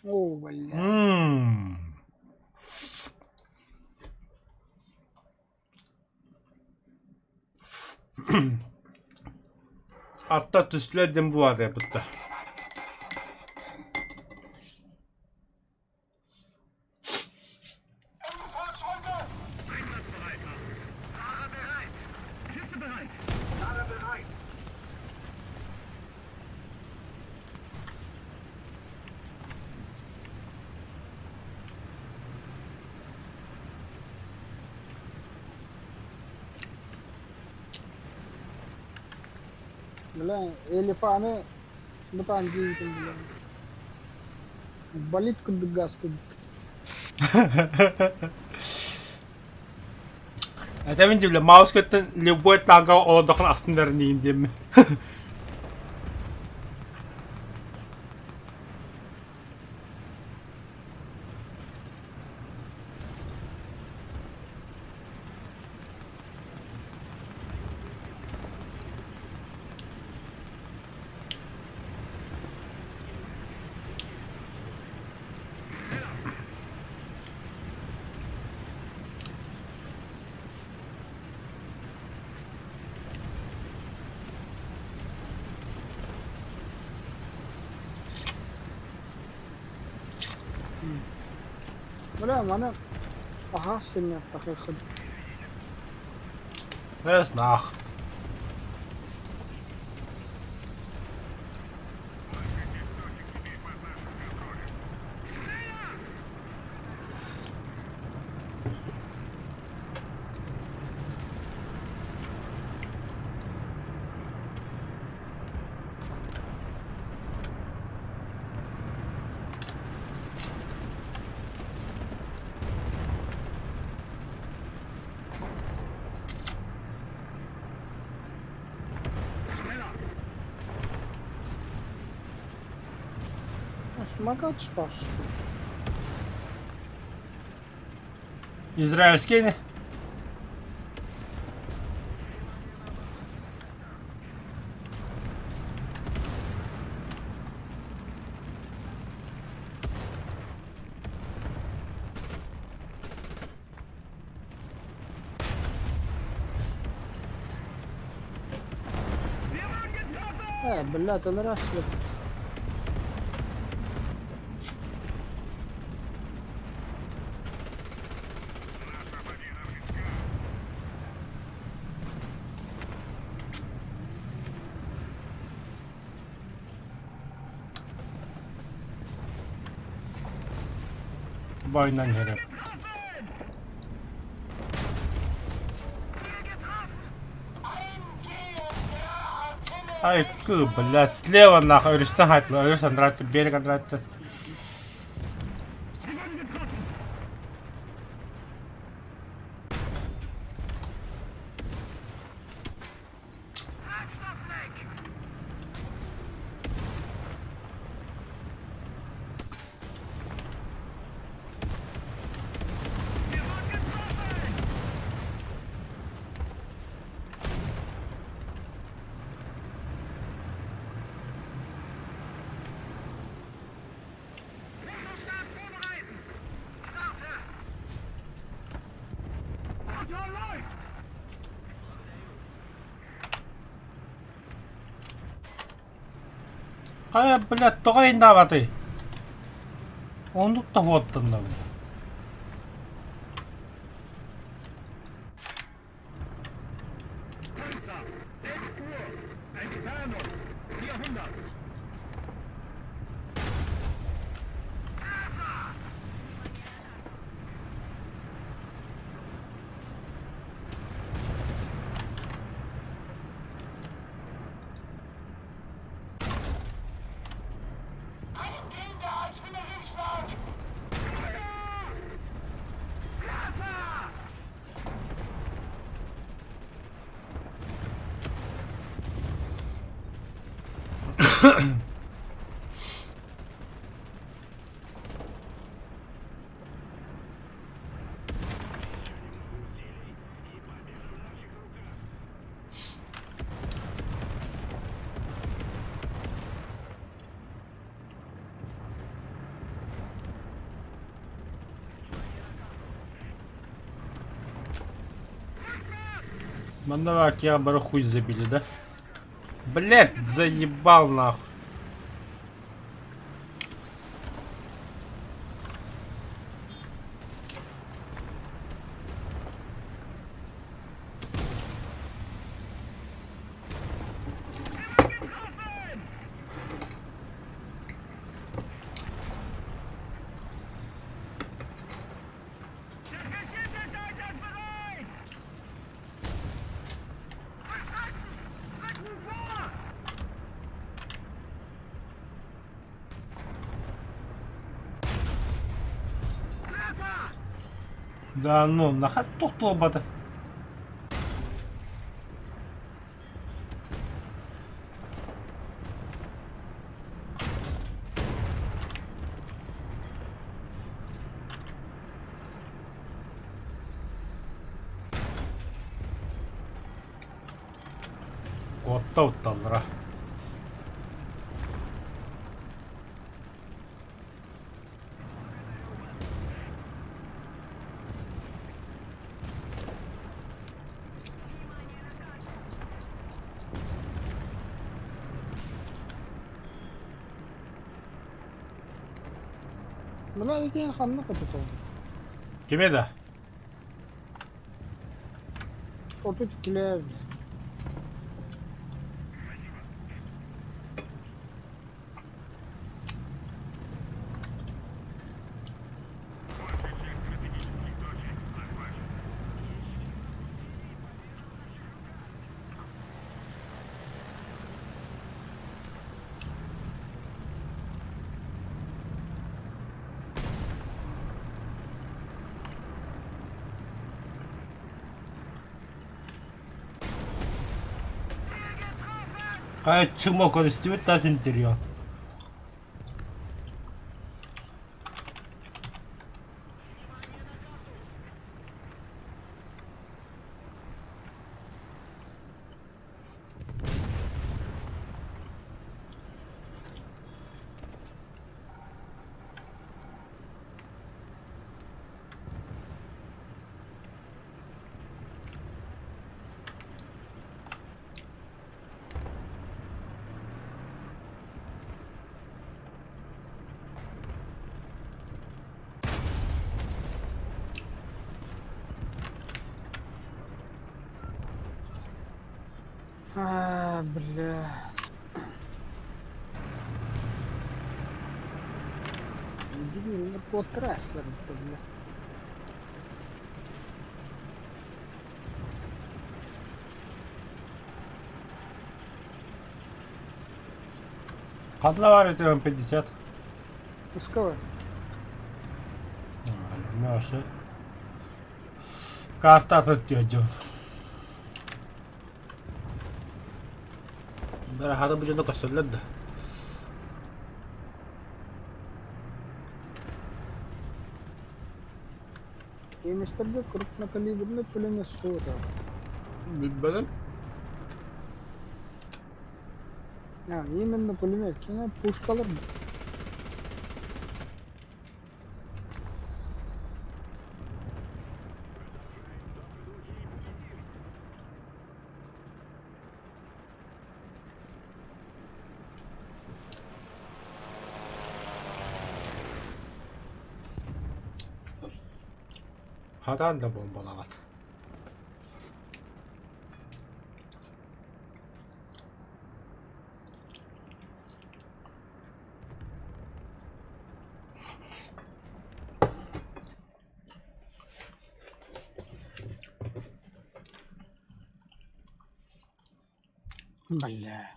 О, бля. Мм. Атта түстүлэр диэн буолаарыйбыттар. Бля, Элифаны бутаан диэбитим бля. Болит курдук газ курдук. Этэбин дии, бля, маус көттөн любой танка олордоххун астынар инигин диэммин. Бля, маны аһаас синньиэхтэххин. Эс нах. Смогать спас. Израильский Э, блядь, он раз Бойнан herif. Ай, кы, блядь, слева нахуй, өрүстэн хаайтылар, өрүс андрайтты, берег андрайтты. Хайа, блядь, тоҕо иһиннаабатый? Оннук да уоттаннабын. Манна океан бары хуй забили, да? Блять, заебал нахуй. Да ну, нахат тохтуолбата. Куотта утталлара. Мына итин ханна көтөтөм? Кими да? 32 Хайа чмо көрүстүбүт тас интерьер. А, бля. Дебил, кот бля. Ханна баар этэ М50? Пусковая. Вообще. Карта атын дьон. Бара хата бу дьоно көрсөллөр да. Немецтерге крупнокалиберный пулемет суота. Билбэтим. А, именно пулемет. Кино пушкалар. Хатаан да бомбалаҕат. Бля.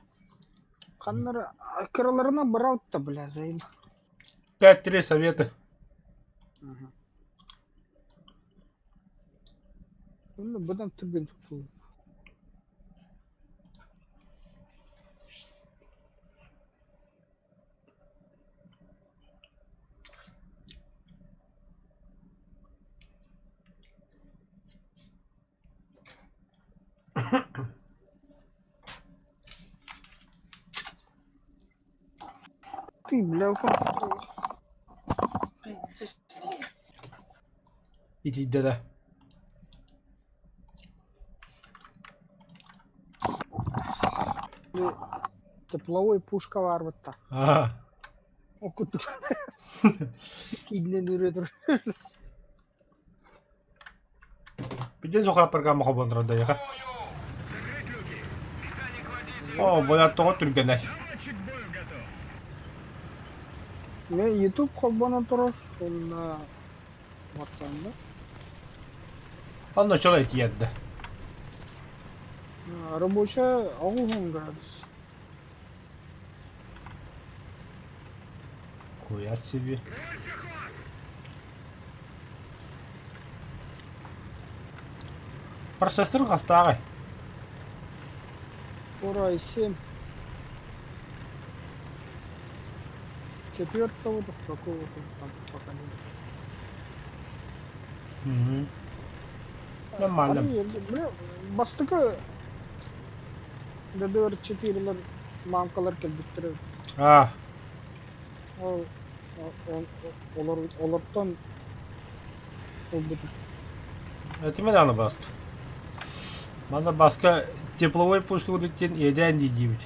Ханнара кыраларына бараут-то, бля, заебал. 5-3 советы. Ага. Ну, быдан түрген tutuldu. Ты, бля, Итийдэ да. Тепловой пушка варватта. Аа. Окутур. Киднен үрөтүр. Биден соха программа хобонрон да О, бля, тоҕо түргэнэй. Мен YouTube холбонон турар, онно барсаҥ да. Онно чол этиэрдэ. Рабочая 60 градус. Хуя себе. Процессорын хастааҕый? Core i7. Четвертого какого-то там поколения. Мгм. Нормально. Бля, бастакы DDR4-лэр мамкалар кэлбиттэрэ. А, Ол олор олортон ылбытым. Этимэ даҕаны баста. Манна баска тепловой пушка курдук диэн иэдээн дии диибит.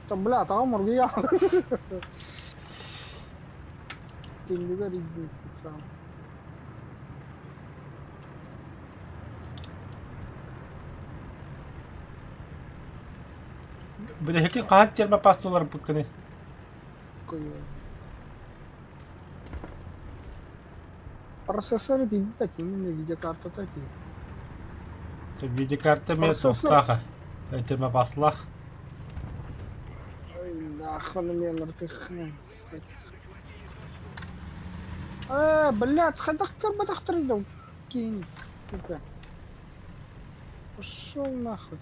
Та бля, таҕам оргуйа. Түннүгэр илдьит саам. Бүтэһиккин хаһан термопаста уларыппыккыный? Процессор тиийбэт, именно видеокартата тиийэр. Видеокарта эмиэ Процессор суохтаах термопасталаах. Ой, нахуй мне нартых. Э, блядь, хайдах көрбөтөхтөрүй да кинь, сука. Пошел нахуй.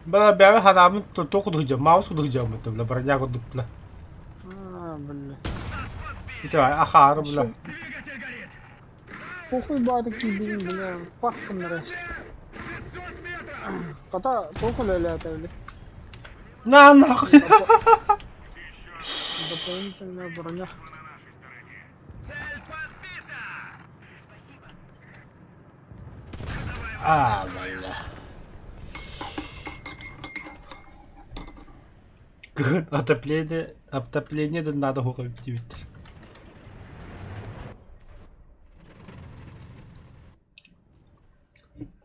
Бля, бэйэбин ханаабын туох курдук сылдьабын, маус курдук сылдьабын бля, броня курдук бля. А, бля. Ити ахаары бля. Похуй бааты киирдигин, бля, пах гыннарар. Хата, туох үлэлээтэ били? На нахуй. Дополнительная броня. А, бля. Кыһын отопление, отопление да надо диэбиттэр.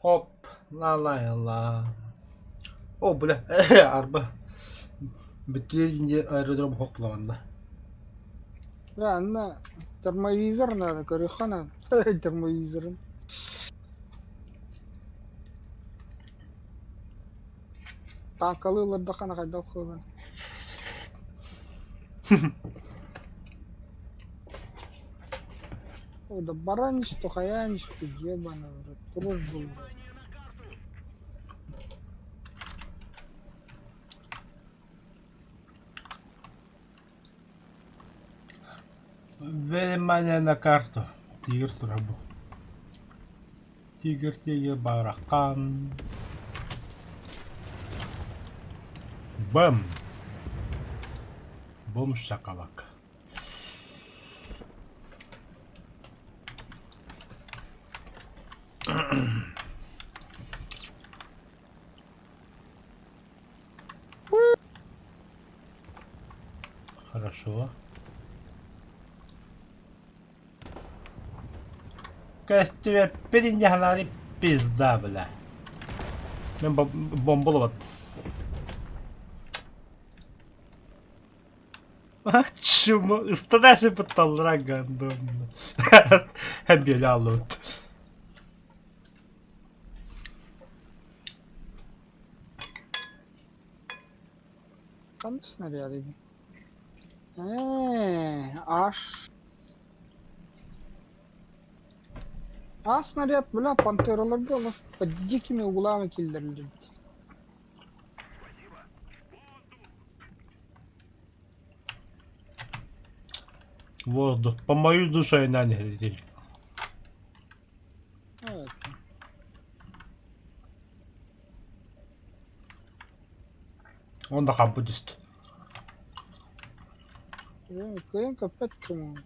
Хоп, ла-ла-ла. О, бля, арба. Бүтүн аэродром хоп булаҕанна. Да, анна термовизор надо, көрүөххэ наада. Термовизорын. Тааккалыы ыллардаххына хайдах буолар? О, да баранчто, хаянчто, ебаный в рот, трус был. Внимание на карту. Тигр турар бу. Тигр, тигр, барахан. Бэм! Бум шакалак. Хорошо. Көстүбэппин инньэхэлээри пизда бля. Мин бомбулубат. Чума ыстана пытталлара гандон. Һэм биэлэ ааллыбыт. Ханна снаряд Ээ, аж. А снаряд, бля, пантераларга олох под дикими углами киллэриллибит. Воздух. По мою душу айнаан иһэрий. Evet. Уонна хампы түстэ. Кыайан көппөт чумун.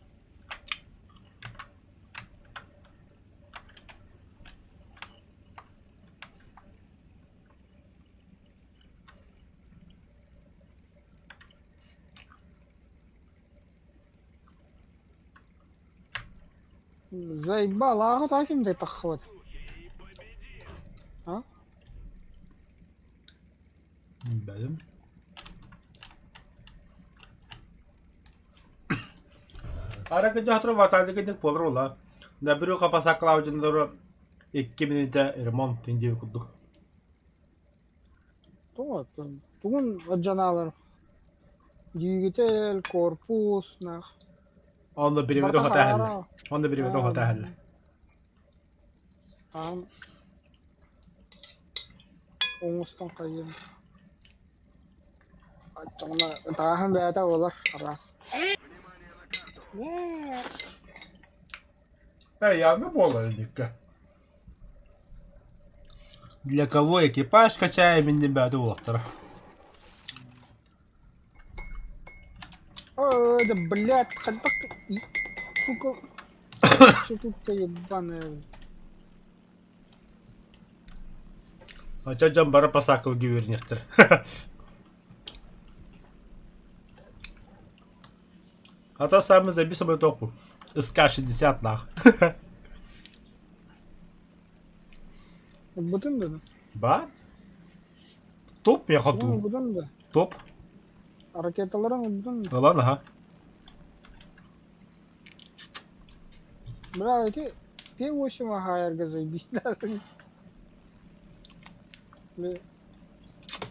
Заебал, ааҕа тааким да таххыбат. А? Билбэтим. Ара күндү хатыры ватаадыгыннык буолар ула. Наберу хапасаклаабы дьоннору 2 мүнүүтэ ремонт диэби курдук. Тугун тугун дьанаалар Двигатель, корпус, нах. Онно биримэтэ Барыта хата иһэллэр. хараара. Онно биримэтэ хата иһэллэр. Аан оҥостон хайыам. Оччоҕуна ытааһын бэйэтэ буолар араас. Э, явно буолар иликкэ. Для кого экипаж качаем иннин бэйэтэ буолуохтара. Ой, да блядь, хайдах сука, что тут ебаная. Оччо дьон бары пасакылга үөрэниэхтэрэ. А то самый записанный топу. СК-60 нах. Бутын да? Ба? Топ я хоту. Бутын да. Топ. Ракеталарын бутын да. Ылан аха. Бля, эти П-8 аһаайарга заебись да.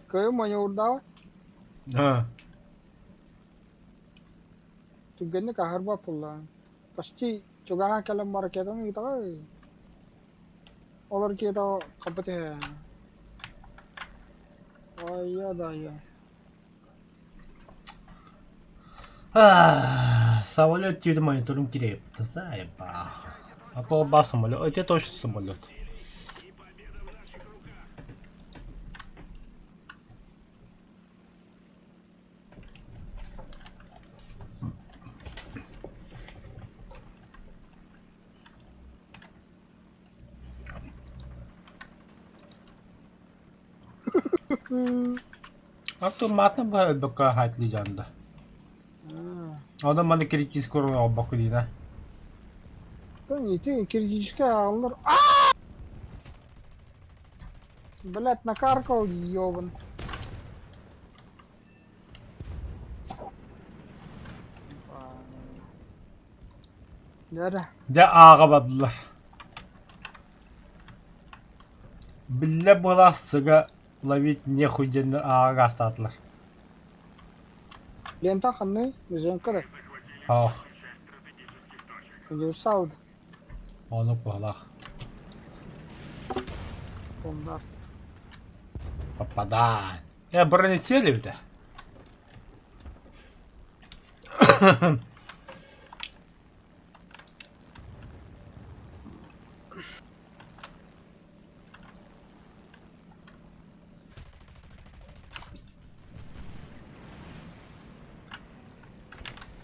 Кыайым маневрдаабат. А. Түргэнник аһарбат буоллаҕыҥ. Почти чугаһаан кэлэн ракетаны ыытаҕын. Ол ракета хаппыт үһү. Айа да айа. Самолет тиийдим мониторум кириэппитэ заебал. А то ба самолет. Это точно самолет. Автоматно бөккө хаатли дьаанда. Онон маны критический уровень оҥорбокко диина. Ити критическэй ааҕыллар. Блять, накаркал ёбан. Дьэ Дьэ ааҕа бардылар. Биллэ буолаах сыга ловить нехуй диэн ааҕа гаастаатылар. Лента ханный? Женка да? Ох, Универсал да? ону куһалаах. Стандарт. Попадай. Э, бронецели эбитэ.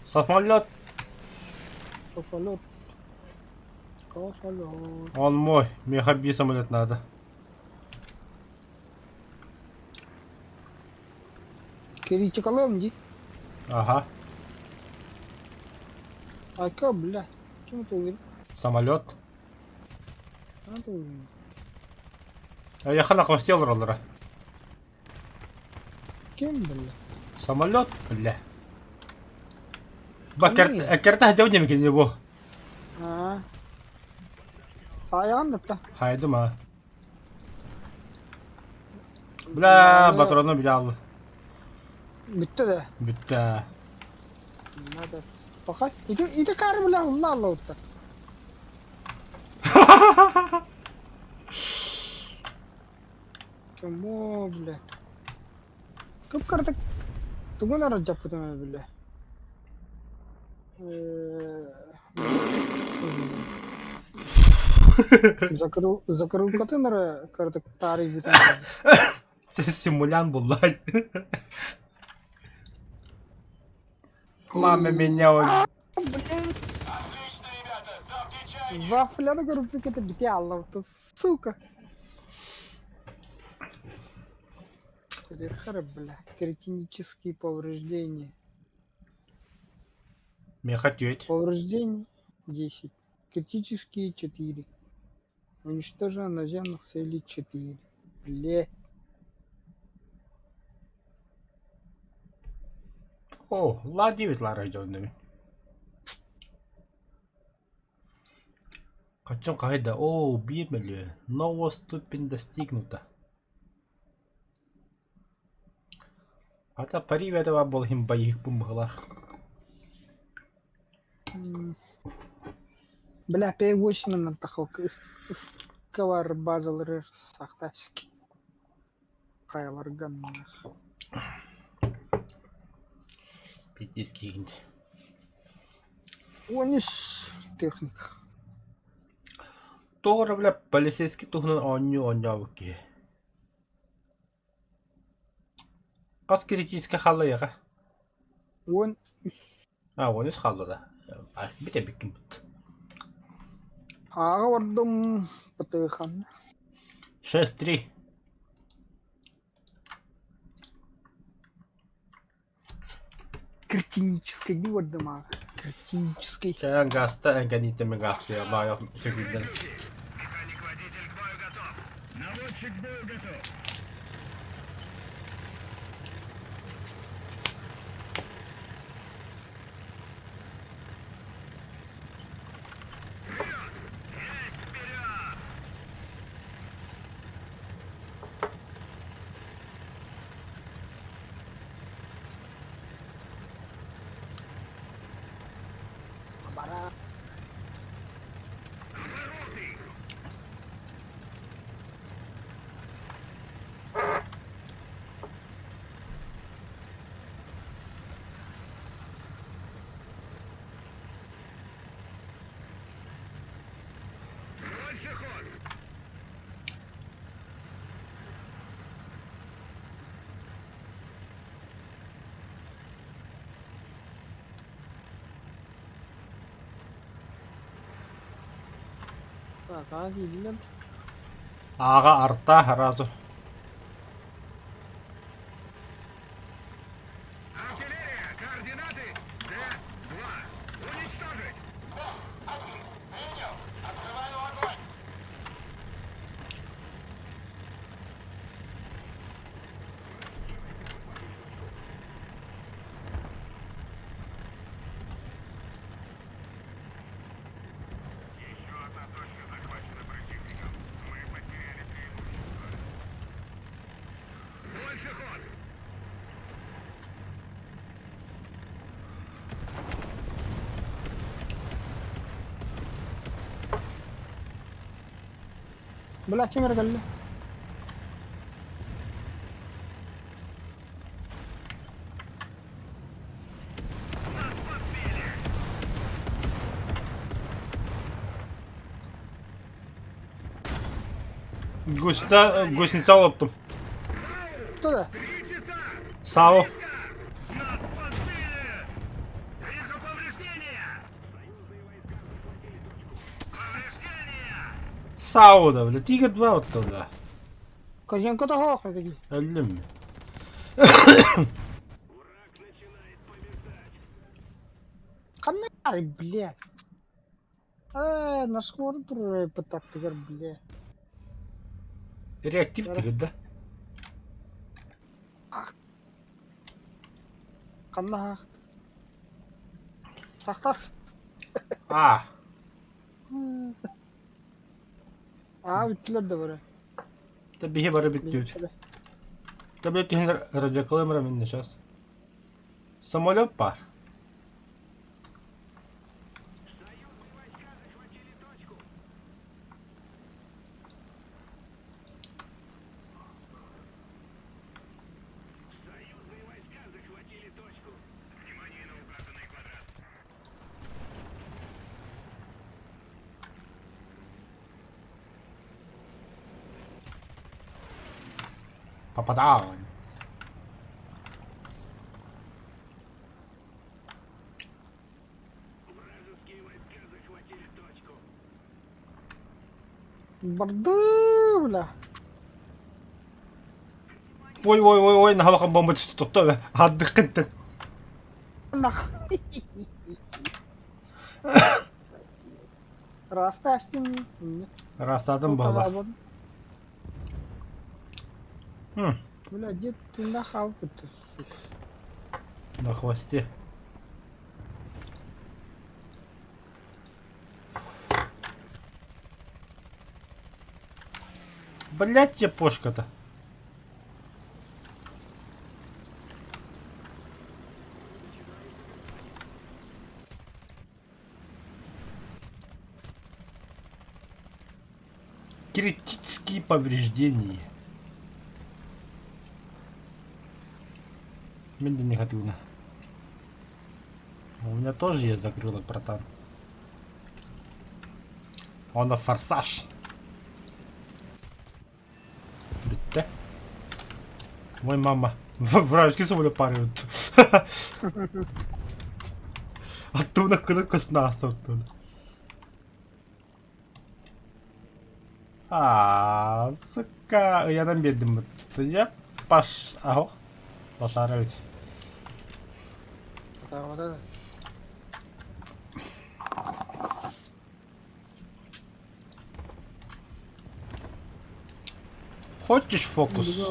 Самолет. Самолет. Самолет. Он мой. Мне хаби самолет надо. Критикалыам дии. Ага. Айка, бля. Ким это Самолет. Айахан хвосте олороллоро. Ким, бля? Самолет, бля. Ба кэртэ дьон диэмикин бу. Аа. Саайаҕын да Хайдым а. Бля, патрону билэ Бүттэ да. Бүттэ. Надо. Пока. Ити ити кар бля улла алла утта. Чому, бля. Кып-кыратык тугун эрэ дьаппытым бля. Закрыл закрылкатын эрэ кыратык таарыйбытым. Симулянт булла. Мама меня убила. Вафляны көрүппүт это бити аллабыта, сука. Хара, бля, кретинические повреждения. Меха теть. Повреждений 10. Критические 4. Уничтожено наземных целей 4. Бле. О, ла 9 лара идет. Хотя қайда? О, биир мөлүө. Новая ступень достигнута. Ата пари этого был им боих бумглах. Бля, П8 тахалка ыскалар базалары сахтаски. Хайаларга Пиздец киигинди. 13 техника. Тоҕо эрэ бля полицейский туһунан оонньуу оонньообут киһи. Хас критическэй хаалла эйиэхэ? 13. А, 13 хаалла да. Бит эбиккин бит. Ааҕа олордум ПТХ-ны. 6-3. Критический дии бардым ааҕа. Критический. Чэ, гаста эҥкэнииттэн мен гастыа баайа сөкүүрдэн. Бара. Так, а видно. Ааҕа арта сразу. Бля, ким эрэ кэллэ? Гусеница, гусеница оттум. Кто да? САО. САО да, бля, Тигр 2 оттон да. Козенко того ходи. Өллүм. Ханна блядь. Ээ, нашхуор турар пытаттыгар, блядь. Реактив тигр да? Ханна аахт. Сахтар. А, Аа, бүттүлэр да бары. да биһи бары бүттүбүт. Да блядь, түһэн радиокалымра минне сейчас. Самолет бар. Попадаан. Барды, бля. Ой, ой, ой, ой, наһалахан бомба түстэ тутта бе. Ардыккын. Нах. Расташтым. Растадым бала. Бля, где ты нахалку-то, сука? На хвосте. Блять, тебе пошка-то. Критические повреждения. Мин да негативно. У меня тоже есть закрылок, братан. Он на форсаж. Бүттэ. Мой мама. Вражеский самолет парит. Оттуда кына косна оттуда. Аа, сука, ыйанан биэрдим Я паш, аһо, Лошарович. Хочешь фокус?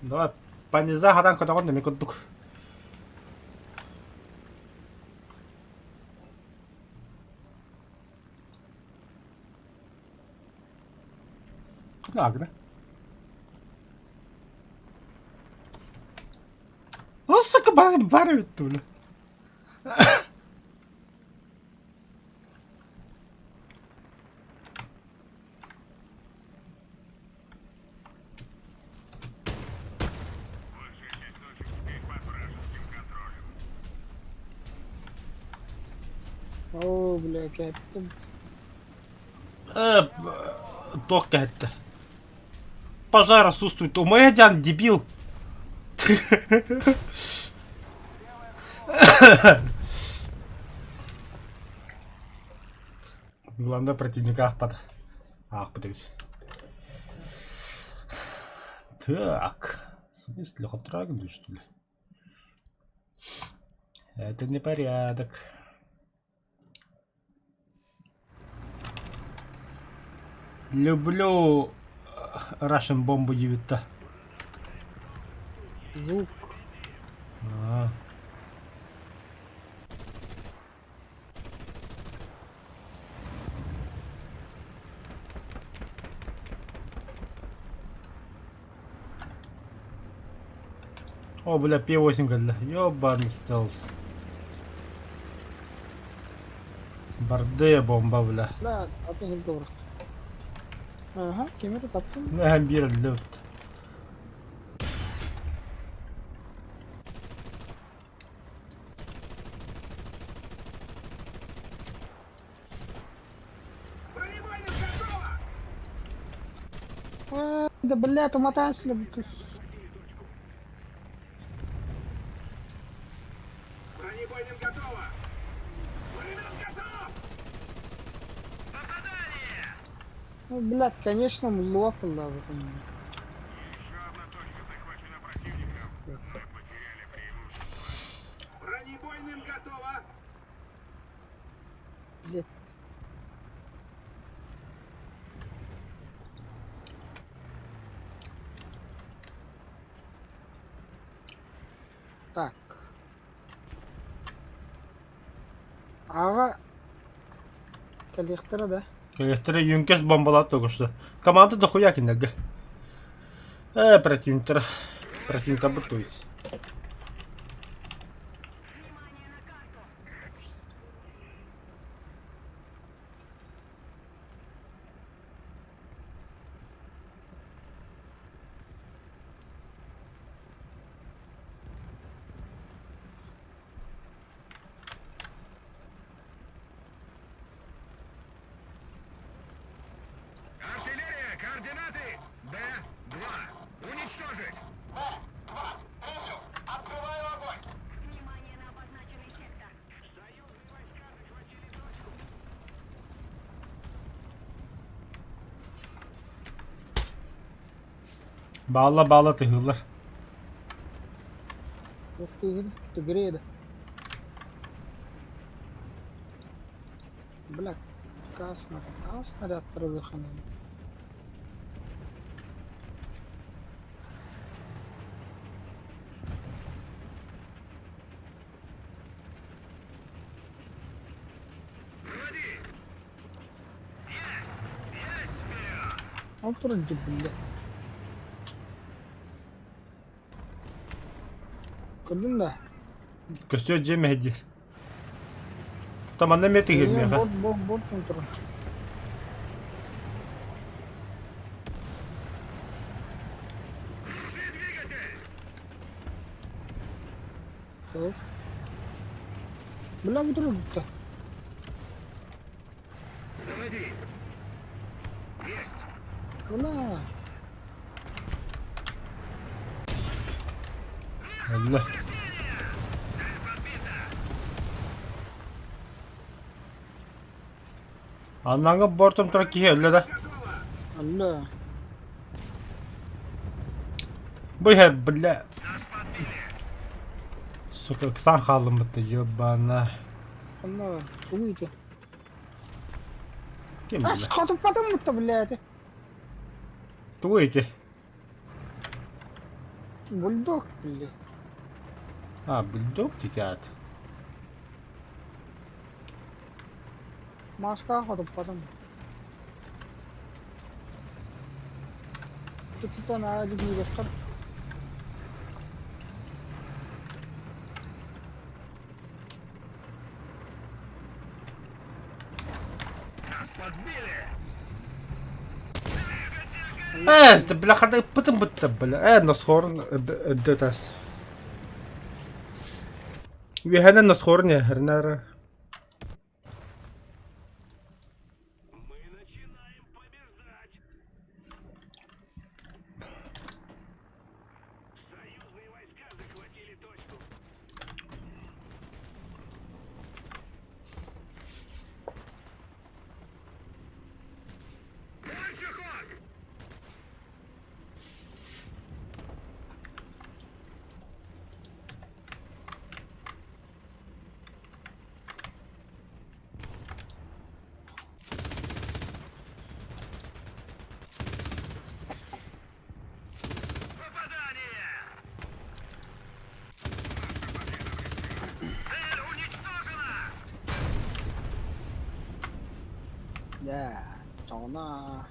Давай, пониза хадан көтөҕөн да курдук. Кына О, сука, бары бары бүттү, бля. Оо, бля, кэттим. Туох кэһэттэ? Пожар отсутствует. У моя дян дебил. Главное противника ахпат. Аахпыт эбит. Так. В смысле, хатрагну, что ли? Это непорядок. Люблю Russian бомбу 9. Звук. А. О, бля, P8 бля. Ёбаный стелс. Бардея бомба, бля. Бля, атын сиргэ бырахтым. Аха, кими эрэ таптым. Нэһэн биир өллөбүт. Э, Да бля, уматаан сылдьыбыт. Ну, блядь, конечно, лопала в этом. Блядь. Так. Аҕа кэлиэхтэрэ да? Кэлиэхтэрэ Юнкерс бомбалаат тугушта. Команда дохуя кинилэргэ. Э, противниктара. Противниктарбыт то есть. Баалла баалла тыһыыллар. Туох тыыһын тыгырыа да. Бля, хас снарядтары ыханан. Ол турар дии, блядь. Көрдүм да. Көстүө дьиэ мэһэйдиир. Таманна эмиэ тиһир миэхэ. Борт, борт, борт турар. Так. Бля, бу турар. Бля. Алла. Аннаҥы бортом турар киһи өллө да. Өллө. Бу иһэр, бля. Сука, ыксаан хааллым бытта, ёбана. Онно тугу ити? Ким Ас билэр? хотуппатым бутта, блядь. Тугу ити? Бульдог, блядь. А, бульдог титят. Маска хотуппатым. Tuttan ağacı bir Ээ, бля, хата ыппытым бытта, бля. Ээ, носхорун өддөтас. Үөһэнэн носхорун эһэрнээр. Да, сауна.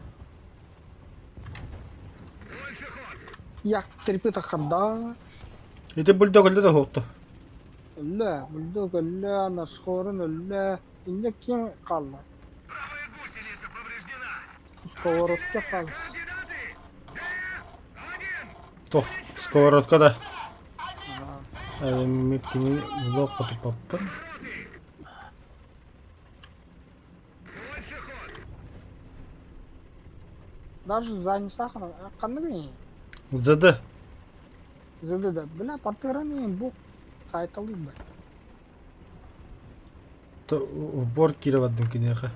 Як терпи ханда. Ити бульдог өллө да суохту. Өллө, бульдог өллө, насхорун өллө. Инне ким хаалла? Сковородка хаалла. Туох, сковородка да. Миккини блок хотуппаппын. Даже за сахаром. Ханныгый? ЗД. ЗД да. Бля, патыраны бу сайталы бы. В бор киирэ киниэхэ.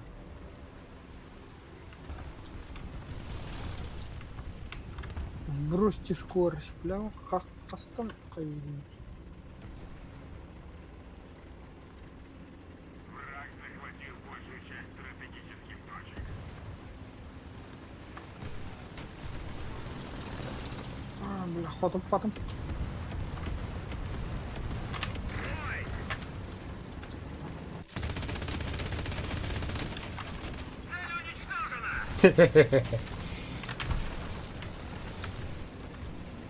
Сбросьте скорость. Бля, хастан кайын. А, бля, хотуппатым.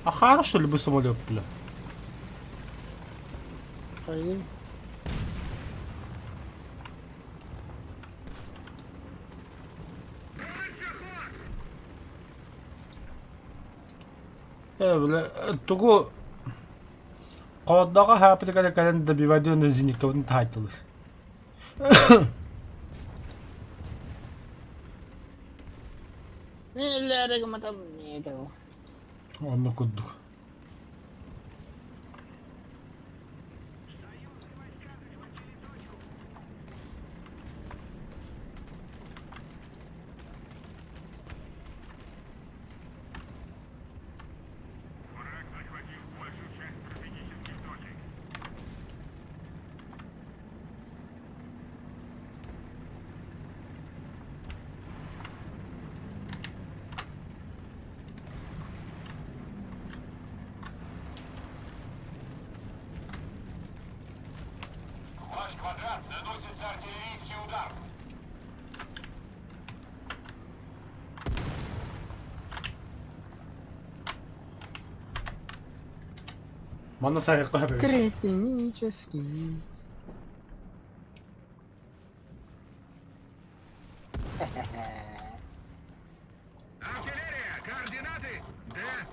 А хорошо ли бы самолет, бля? Кайын. Э, бля, тугу Холодноҕо хаапытыгар кэлэн добивайдыан зениткабытын таһаайтылар. Онно курдук. Манна саҕыахха сөп эбит. Кретинический.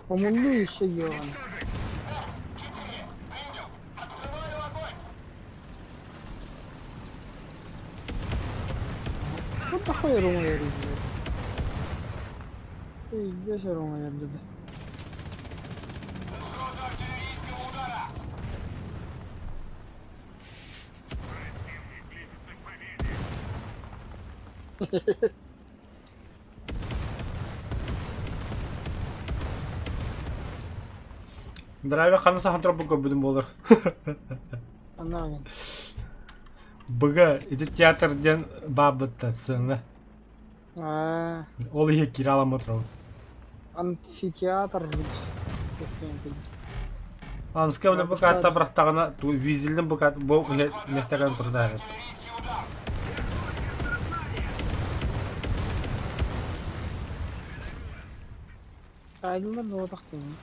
Омуннуу еще ебаный. What the hell are you Пиздец, Рома, я буду. Драйвер ханна сахан турбут көрбүтүм буолар. Анаргын. Быга ити театр диэн баабытта сцена. Аа, Ол иһи киирэ аламмыт турабын. амфитеатр. Анска бile бу карта бырахтаҕына визелин бу карта бу миэстэҕэ турда эбит. Айдылар буотахтын.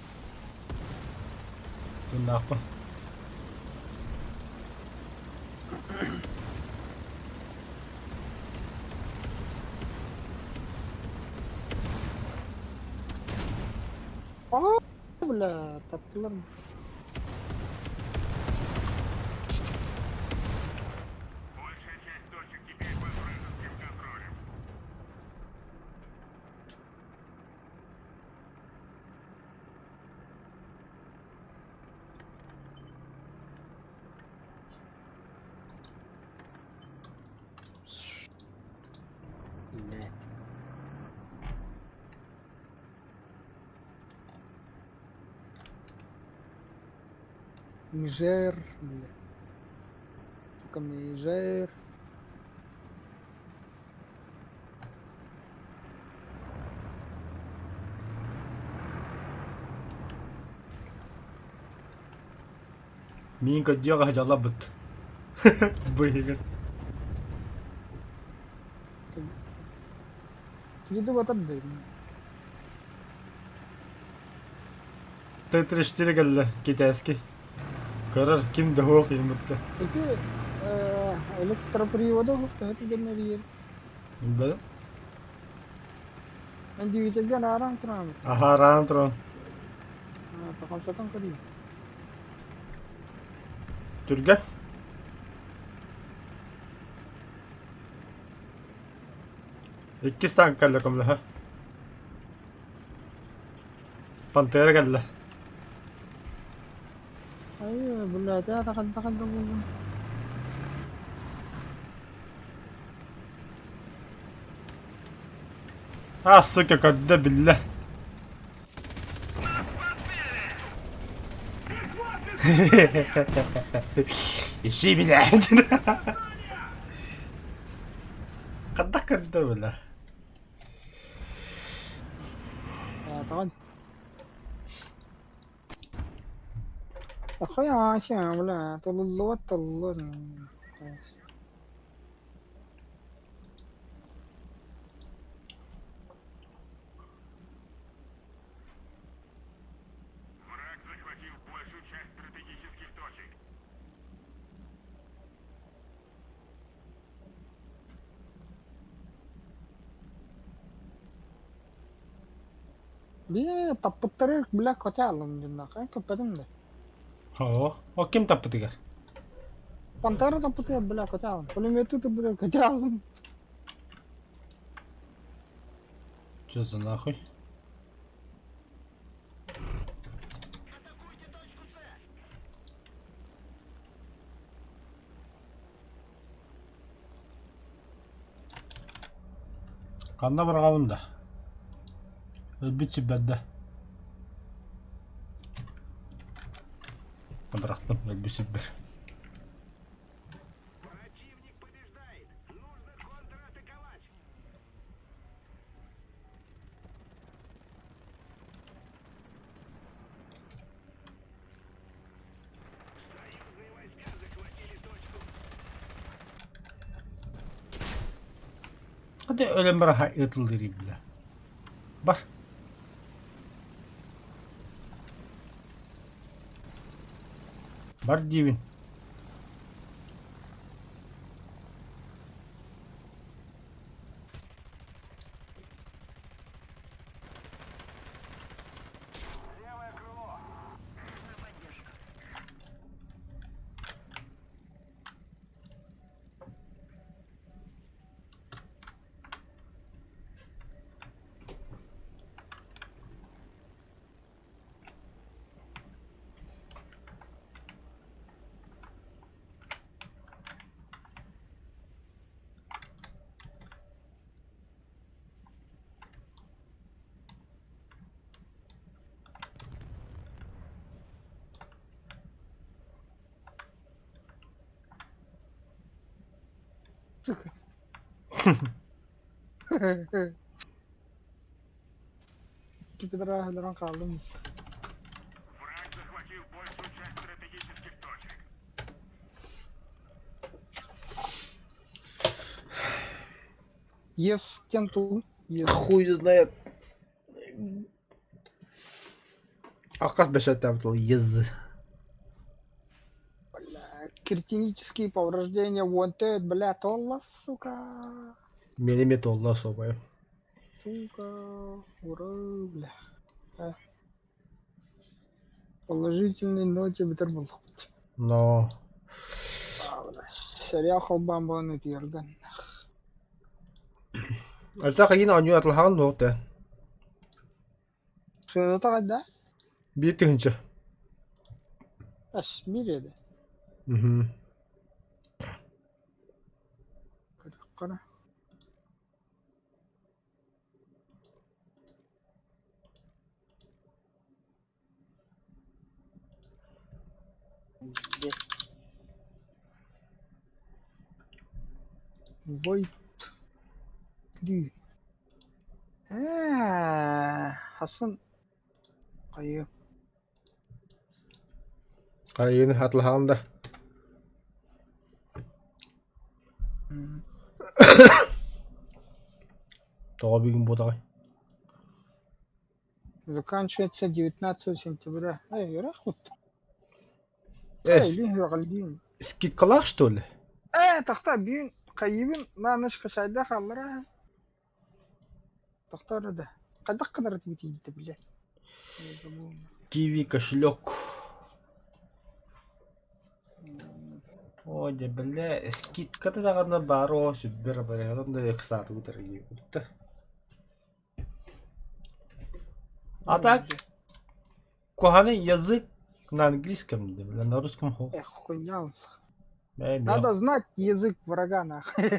Тыннаахпын. Аа, бля, таптылар. Блядь. Мижер, бля. Сука, Мижер. Миин көрдүөҕэ дьоллорбут. Быһыгын. Кириди батар да. Т-34 кэллэ китайский. Көрөр ким да суох иһиммитте. Ити электропривода төһө түгэннэрийэр. Билбэтим. Эн двигательгэ арааран турааммыт. Аха араан туран. Хамсатан көрeyim. Түргэн. Иккис танк кэллэ көмөлөһө. Пантера кэллэ. Ай, блядь, я так так буоллум. А, сука, көрдө биллэ. Ищи блядь. Хайдах көрдө бля. Таҕан. Ахайа, бля, тылыллыбат тыллын. Бие таппыттары бля котялым диннах. Эн көппэтим да. Оо, о ким таппытыгар? Пантера таппыты бля котялым. Пулеметы таппыты котялым. Чё за нахуй? Ханна быраҕабын да? Өлбүт сүппэт да? Бырахтым, өлбүт сүппэр. Hadi өлөн быраха ыытыллыыр бile. Бар. Бар диибин. Сука. Кипидра өлөрөн хааллым. Ес тем тул. Ес. Хуй знает. Аккас бэшэттээбит ол ез. Бля, критические повреждения wanted, бля, толла, сука. Миэнэ толла особая. Сука, ура, бля. А. Положительной ноте битер был. Но. Сериал холбаан буолан ытыырган. Альта хайын оонньуу атылаһаҕын дуо тэ? Сыаната хайда? Биир тыһыынча. Ас биир этэ. Мгм. Көрүөххэ Void 3. Ээ, Хасан хайы Хайыны атылаһаҕын да? Тоҕо бүгүн буотаҕай? Заканчивается 19 сентября. Эй, рахут. Э, Эй, лин скидкалаах что ли? Ээ, тахта биин хайыбын наныш хасайда халлара. Тахтар да. Хайдах гынар этибит биле. Киви кошелек. О, дьэ, бля, скидката даҕаны баар оо сүрбэр абарыһан да ыксаатыбыт эрэ А так, куһаҕаны язык на английском, бля, на русском Эх, хуйня. Надо знать язык врага, нахуй.